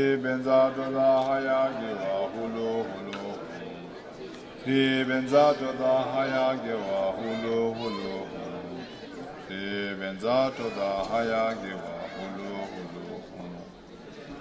ཧྲཱིཿབཛྲ་ཀྲོ་དྷ་ཧ་ཡ་གི་ཝ་ཧུ་ལུ་ཧུ་ལུ་ཧཱུྃ། ཧྲཱིཿབཛྲ་ཀྲོ་དྷ་ཧ་ཡ་གི་ཝ་ཧུ་ལུ་ཧུ་ལུ་ཧཱུྃ། ཧྲཱིཿབཛྲ་ཀྲོ་དྷ་ཧ་ཡ་གི་ཝ་ཧུ་ལུ་ཧུ་ལུ་ཧཱུྃ།